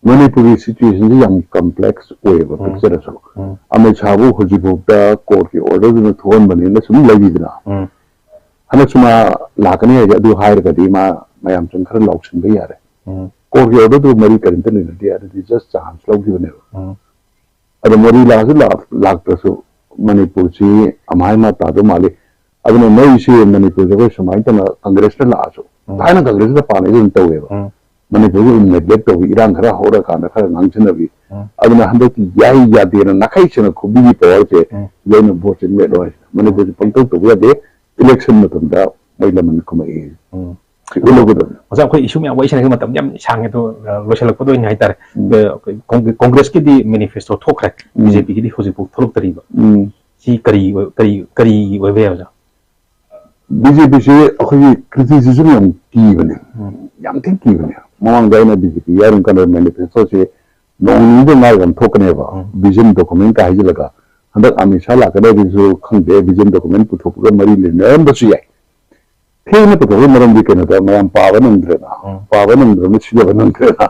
ꯃꯅꯤꯄꯨꯔꯒꯤ situationꯁꯤ ꯌꯥꯝ complex ꯑꯣꯏꯌꯦꯕ ꯎꯝ꯫ Picture ꯑꯁꯨ꯫ ꯎꯝ꯫ ꯑꯃꯤꯠ ꯁꯥꯍꯕꯨ ꯍꯧꯖꯤꯛꯐꯥꯎꯗ courtꯀꯤ orderꯗꯨꯅ ꯊꯣꯛꯍꯟꯕꯅꯤꯅ ꯁꯨꯝ ꯂꯩꯔꯤꯗꯅ꯫ ꯎꯝ꯫ ꯍꯟꯗꯛꯁꯨ ꯃꯥ ꯂꯥꯛꯀꯅꯤ ꯍꯥꯏꯁꯦ ꯑꯗꯨ ꯍꯥꯏꯔꯒꯗꯤ ꯃꯥ ꯃꯌꯥꯝ ꯆꯪ ꯈꯔ ꯂꯥꯎꯁꯟꯕ ꯌꯥꯔꯦ꯫ ꯎꯝ꯫ Courtꯀꯤ orderꯗꯨ ꯃꯔꯤ ꯀꯔꯤꯝꯇ ꯂꯩꯅꯗꯦ, ꯑꯗꯨꯗꯤ just chance ꯂꯧꯈꯤꯕꯅꯦꯕ꯫ ꯎꯝ꯫ ꯑꯗꯣ ꯃꯣꯗꯤ ꯂꯥꯛꯑꯁꯨ ꯂꯥꯛ-, ꯂꯥꯛꯇ꯭ꯔꯁꯨ ꯃꯅꯤꯄꯨꯔꯁꯤ ꯑꯃꯥꯏ ꯑꯃ ꯇꯥꯗꯧ ꯃꯥꯜꯂꯤ꯫ ꯑꯗꯨꯅ ꯃꯣꯏꯁꯤ ꯃꯅꯤꯄꯨꯔꯗ ꯑꯩꯈꯣꯏ ꯁꯨꯃꯥꯏꯅ ꯇꯧꯅ Congressꯅ ꯂꯥꯛꯑꯁꯨ, ꯎꯝ꯫ ꯊꯥꯏꯅ Congressꯅ ꯄꯥꯟꯅꯩ ꯑꯗꯨꯝ ꯇꯧꯋꯦꯕ꯫ ꯎꯝ꯫ ꯃꯅꯤꯄꯨꯔꯒꯤ ꯑꯣꯏꯅ neglect ꯇꯧꯕꯤ, ꯏꯔꯥꯡ ꯈꯔ ꯍꯧꯔꯀꯥꯟꯗ ꯈꯔ ꯉꯥꯡꯁꯤꯟꯅꯕꯤ꯫ ꯎꯝ꯫ ꯑꯗꯨꯅ ꯍꯟꯗꯛꯇꯤ ꯌꯥꯏ ꯌꯥꯗꯦꯅ ꯅꯥꯈꯩ ꯁꯦꯡꯅ ꯈꯨꯕꯤꯒꯤ powerꯁꯦ ꯎꯝ꯫ ꯁꯤꯗ ꯑꯩꯅ voteꯁꯦ ꯃꯦꯠꯂꯣ ꯍꯥꯏꯁꯦ꯫ ꯃꯅꯤꯄꯨꯔꯁꯦ ꯄꯪꯇꯧ ꯇꯧꯕ ꯌꯥꯗꯦ, election ꯃꯇꯝꯗ ꯃꯣꯏ ꯂꯃꯟ ꯈꯨꯝꯃꯛꯑꯦ꯫ ꯎꯝ꯫ ꯁꯤ ꯎꯠꯂꯒꯗꯕꯅꯤ꯫ ꯑꯣꯖꯥ, ꯑꯩꯈꯣꯏ issue ꯃꯌꯥꯝ ꯋꯥꯔꯤ ꯁꯥꯟꯅꯈꯤꯕ ꯃꯇꯝ ꯌꯥꯝ ꯁꯥꯡꯉꯦ, ꯑꯗꯣ, ꯑ, ꯂꯣꯏꯁꯤꯜꯂꯛꯄꯗ ꯑꯣꯏꯅ ꯍꯥꯏꯇꯥꯔꯦ꯫ ꯎꯝ꯫ ꯑ, ꯑꯩꯈꯣꯏ ꯀꯣꯡ-, Congressꯀꯤꯗꯤ manifesto ꯊꯣꯛꯈ꯭ꯔꯦ, ꯎꯝ꯫ BJPꯒꯤꯗꯤ ꯍꯧꯖꯤꯛꯐꯥꯎ ꯊꯣꯛꯂꯛꯇꯔꯤꯕ꯫ ꯎꯝ꯫ ꯁꯤ ꯀꯔꯤ ꯑꯣꯏ-, ꯀꯔꯤ, ꯀꯔꯤ ꯑꯣꯏꯕ ꯌꯥꯏ, ꯑꯣꯖꯥ? BJPꯁꯦ ꯑꯩꯈꯣꯏꯒꯤ criticism ꯌꯥꯝ ꯀꯤꯕꯅꯦ꯫ ꯎꯝ꯫ ꯌꯥꯝ ꯊꯤꯅ ꯀꯤꯕꯅꯦ꯫ ꯃꯃꯥꯡꯗ ꯑꯩꯅ BJP ꯌꯥꯎꯔꯝ ꯀꯥꯟꯗ manifestoꯁꯦ ꯅꯣꯡ ꯅꯤꯅꯤꯗ ꯉꯥꯏꯕ ꯑꯃ ꯊꯣꯛꯀꯅꯦꯕ꯫ ꯎꯝ꯫ Vision document ꯀ ꯍꯥꯏꯖꯤꯜꯂꯒ꯫ ꯍꯟꯗꯛ ꯑꯃꯤꯠ ꯁꯥ ꯂꯥꯛꯀꯗꯕꯗꯨꯁꯨ ꯈꯪꯗꯦ, vision document ꯄꯨꯊꯣꯛꯄꯒ ꯃꯔꯤ ꯂꯩꯅꯔꯝꯕꯁꯨ ꯌꯥꯏ꯫ ꯊꯦꯡꯅ ꯄꯨꯊꯣꯛꯄꯒꯤ ꯃꯔꯝꯗꯤ ꯀꯩꯅꯣꯗ ꯃꯌꯥꯝ ꯄꯥꯕ ꯅꯪꯗ꯭ꯔꯦꯅ, ꯎꯝ꯫ ꯄꯥꯕ ꯅꯪꯗ꯭ꯔꯕꯅꯤꯅ ꯁꯤꯖꯕ ꯅꯪꯗ꯭ꯔꯦꯅ꯫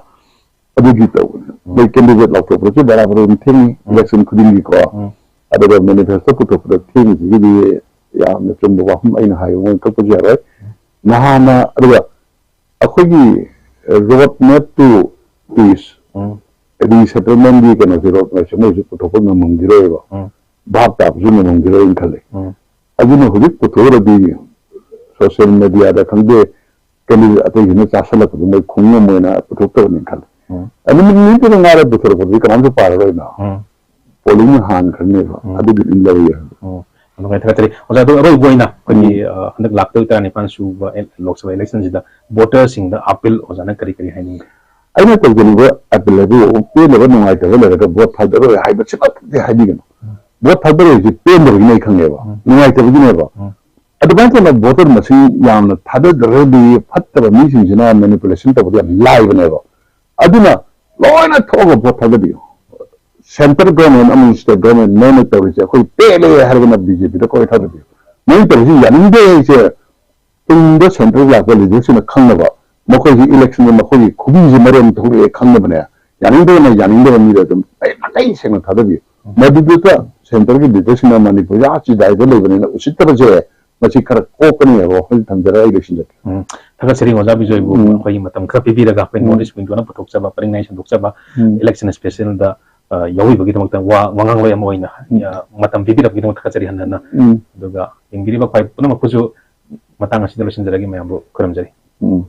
ꯑꯗꯨꯒꯤ ꯇꯧꯕꯅꯦ꯫ ꯎꯝ꯫ ꯃꯣꯏ candidate ꯂꯥꯎꯊꯣꯛꯄꯗꯁꯨ ꯕꯔꯥꯕꯔ ꯑꯗꯨꯝ ꯊꯦꯡꯉꯤ, ꯎꯝ꯫ Election ꯈꯨꯗꯤꯡꯒꯤꯀꯣ꯫ ꯎꯝ꯫ ꯑꯗꯨꯒ manifesto ꯄꯨꯊꯣꯛꯄꯗ ꯊꯦꯡꯉꯤꯁꯤꯒꯤꯗꯤ ꯌꯥꯝꯅ ꯆꯨꯝꯕ ꯋꯥꯐꯝ ꯑꯩꯅ ꯍꯥꯏꯕ ꯃꯣꯏ ꯀꯛꯄꯁꯨ ꯌꯥꯔꯣꯏ꯫ ꯅꯍꯥꯟꯅ ꯑꯗꯨꯒ ꯑꯩꯈꯣꯏꯒꯤ road map to peace, um. Resettlement ꯀꯤ ꯀꯩꯅꯣꯁꯦ, road map ꯁꯦ ꯃꯣꯏꯁꯨ ꯄꯨꯊꯣꯛꯄ ꯉꯝꯃꯝꯈꯤꯔꯣꯏꯕ꯫ ꯎꯝ꯫ ꯚꯥꯞ ꯇꯥꯕꯁꯨ ꯉꯝꯃꯝꯈꯤꯔꯣꯏꯅ ꯈꯜꯂꯦ꯫ ꯎꯝ꯫ ꯑꯗꯨꯅ ꯍꯧꯖꯤꯛ ꯄꯨꯊꯣꯛꯎꯔꯗꯤ social media ꯗ ꯈꯪꯗꯦ, candidate ꯑꯇꯩꯁꯤꯅ ꯆꯥꯁꯤꯜꯂꯛꯄꯗ ꯃꯣꯏ ꯈꯨꯝ ꯉꯝꯃꯣꯏꯅ ꯄꯨꯊꯣꯛꯇꯕꯅꯤ ꯈꯜꯂꯦ꯫ ꯎꯝ꯫ ꯑꯗꯨ ꯅꯨꯃꯤꯠ ꯅꯤꯅꯤꯗꯨꯗ ꯉꯥꯏꯔ ꯄꯨꯊꯣꯔꯛꯄꯗꯨꯗꯤ ꯀꯅꯥꯝꯁꯨ ꯄꯥꯔꯔꯣꯏꯅ꯫ ꯎꯝ꯫ Polling ꯅ ꯍꯥꯟꯈ꯭ꯔꯅꯦꯕ꯫ ꯎꯝ꯫ ꯑꯗꯨꯒꯤ ꯑꯗꯨꯝ ꯂꯧꯔꯤ ꯍꯥꯏꯕ꯫ ꯎꯝ꯫ ꯌꯥꯝ ꯅꯨꯡꯉꯥꯏ, ꯊꯥꯒꯠꯆꯔꯤ꯫ ꯑꯣꯖꯥ, ꯑꯗꯨ ꯑꯔꯣꯏꯕ ꯑꯣꯏꯅ ꯑꯩꯈꯣꯏꯒꯤ, ꯎꯝ꯫ ꯑ, ꯍꯟꯗꯛ ꯂꯥꯛ ꯇꯔꯨꯛ ꯇꯔꯥꯅꯤꯄꯥꯟ ꯁꯨꯕ ꯑꯦ-, ꯂꯣꯛ ꯁꯚꯥ election ꯁꯤꯗ voter ꯁꯤꯡꯗ appeal ꯑꯣꯖꯥꯅ ꯀꯔꯤ ꯀꯔꯤ ꯍꯥꯏꯅꯤꯡꯒꯦ? ꯑꯩꯅ ꯇꯧꯖꯅꯤꯡꯕ appeal ꯍꯥꯏꯕꯨ, ꯄꯦꯟꯗꯕ ꯅꯨꯡꯉꯥꯏꯇꯕ ꯂꯩꯔꯒ vote ꯊꯥꯗꯔꯣꯏ ꯍꯥꯏꯕꯁꯤꯃꯛꯇꯤ ꯍꯥꯏꯕꯤꯒꯅꯨ꯫ ꯎꯝ꯫ Vote ꯊꯥꯗꯔꯣꯏꯁꯤ ꯄꯦꯟꯗꯕꯒꯤꯅꯦ ꯑꯩ ꯈꯪꯉꯦꯕ, ꯎꯝ꯫ ꯅꯨꯡꯉꯥꯏꯇꯕꯒꯤꯅꯦꯕ꯫ ꯎꯝ꯫ ꯑꯗꯨꯃꯥꯏꯅ ꯇꯧꯅ voter ꯃꯁꯤꯡ ꯌꯥꯝꯅ ꯊꯥꯗꯗ꯭ꯔꯒꯗꯤ ꯐꯠꯇꯕ ꯃꯤꯁꯤꯡꯁꯤꯅ manipulation ꯇꯧꯕꯗꯤ ꯌꯥꯝ ꯂꯥꯏꯕꯅꯦꯕ꯫ ꯑꯗꯨꯅ ꯂꯣꯏꯅ ꯊꯣꯛꯑꯒ vote ꯊꯥꯗꯕꯤꯌꯨ꯫ Central government ꯑꯃꯁꯨꯡ state government ꯅꯣꯏꯅ ꯇꯧꯔꯤꯁꯦ ꯑꯩꯈꯣꯏ ꯄꯦꯜꯂꯦ ꯍꯥꯏꯔꯒꯅ B J P ꯗ ꯀꯣꯏ ꯊꯥꯗꯕꯤꯌꯨ꯫ ꯅꯣꯏꯅ ꯇꯧꯔꯤꯁꯤ ꯌꯥꯅꯤꯡꯗꯦ ꯍꯥꯏꯁꯦ ꯇꯨꯡꯗ central ꯂꯥꯛꯄ leader ꯁꯤꯡꯅ ꯈꯪꯅꯕ, ꯃꯈꯣꯏꯒꯤ election ꯗ ꯃꯈꯣꯏꯒꯤ ꯈꯨꯕꯤꯁꯤ ꯃꯔꯦꯡ ꯊꯣꯛꯂꯛꯑꯦ ꯈꯪꯅꯕꯅꯦ, ꯌꯥꯅꯤꯡꯗꯕꯅ ꯌꯥꯅꯤꯡꯗꯕ ꯃꯤꯗ ꯑꯗꯨꯝ ꯑꯩ ꯃꯥꯏꯀꯩ ꯁꯦꯡꯅ ꯊꯥꯗꯕꯤꯌꯨ꯫ ꯎꯝ꯫ ꯃꯗꯨꯗꯨꯗ central ꯒꯤ leader ꯁꯤꯡꯅ ꯃꯅꯤꯄꯨꯔꯁꯦ ꯑꯥ ꯆꯤꯗꯥꯏꯗ ꯂꯩꯕꯅꯤꯅ ꯎꯁꯤꯠꯇꯕꯁꯦ ꯃꯁꯤ ꯈꯔ ꯀꯣꯛꯀꯅꯤ ꯍꯥꯏꯕ ꯋꯥꯐꯝꯁꯤ ꯊꯝꯖꯔꯒ ꯑꯩ ꯂꯣꯏꯁꯤꯟꯖꯒꯦ꯫ ꯎꯝ, ꯊꯥꯒꯠꯆꯔꯤ ꯑꯣꯖꯥ ꯕꯤꯖꯣꯏꯕꯨ ꯎꯝ꯫ ꯑꯩꯈꯣꯏꯒꯤ ꯃꯇꯝ ꯈꯔ ꯄꯤꯕꯤꯔꯒ ꯑꯩꯈꯣꯏ ꯎꯝ꯫ North East Window ꯅ ꯄꯨꯊꯣꯛꯆꯕ, ꯄꯔꯤꯡ ꯅꯥꯏ ꯁꯟꯗꯣꯛꯆꯕ ꯎꯝ꯫ Election special ꯗ, ꯑ, ꯌꯥꯎꯕꯤꯕꯒꯤꯗꯃꯛꯇ ꯋꯥ ꯋꯥꯉꯥꯡꯂꯣꯏ ꯑꯃ ꯑꯣꯏꯅ, ꯎꯝ꯫ ꯑ, ꯃꯇꯝ ꯄꯤꯕꯤꯔꯛꯄꯒꯤꯗꯃꯛ ꯊꯥꯒꯠꯆꯔꯤ ꯍꯟꯅ ꯍꯟꯅ꯫ ꯎꯝ꯫ ꯑꯗꯨꯒ ꯌꯦꯡꯕꯤꯔꯤꯕ ꯈ꯭ꯋꯥꯏ ꯄꯨꯝꯅꯃꯛꯄꯨꯁꯨ ꯃꯇꯥꯡ ꯑꯁꯤꯗ ꯂꯣꯏꯁꯤꯟꯖꯔꯒꯦ, ꯃꯌꯥꯝꯕꯨ ꯈꯨꯔꯨꯝꯖꯔꯤ꯫ ꯎꯝ꯫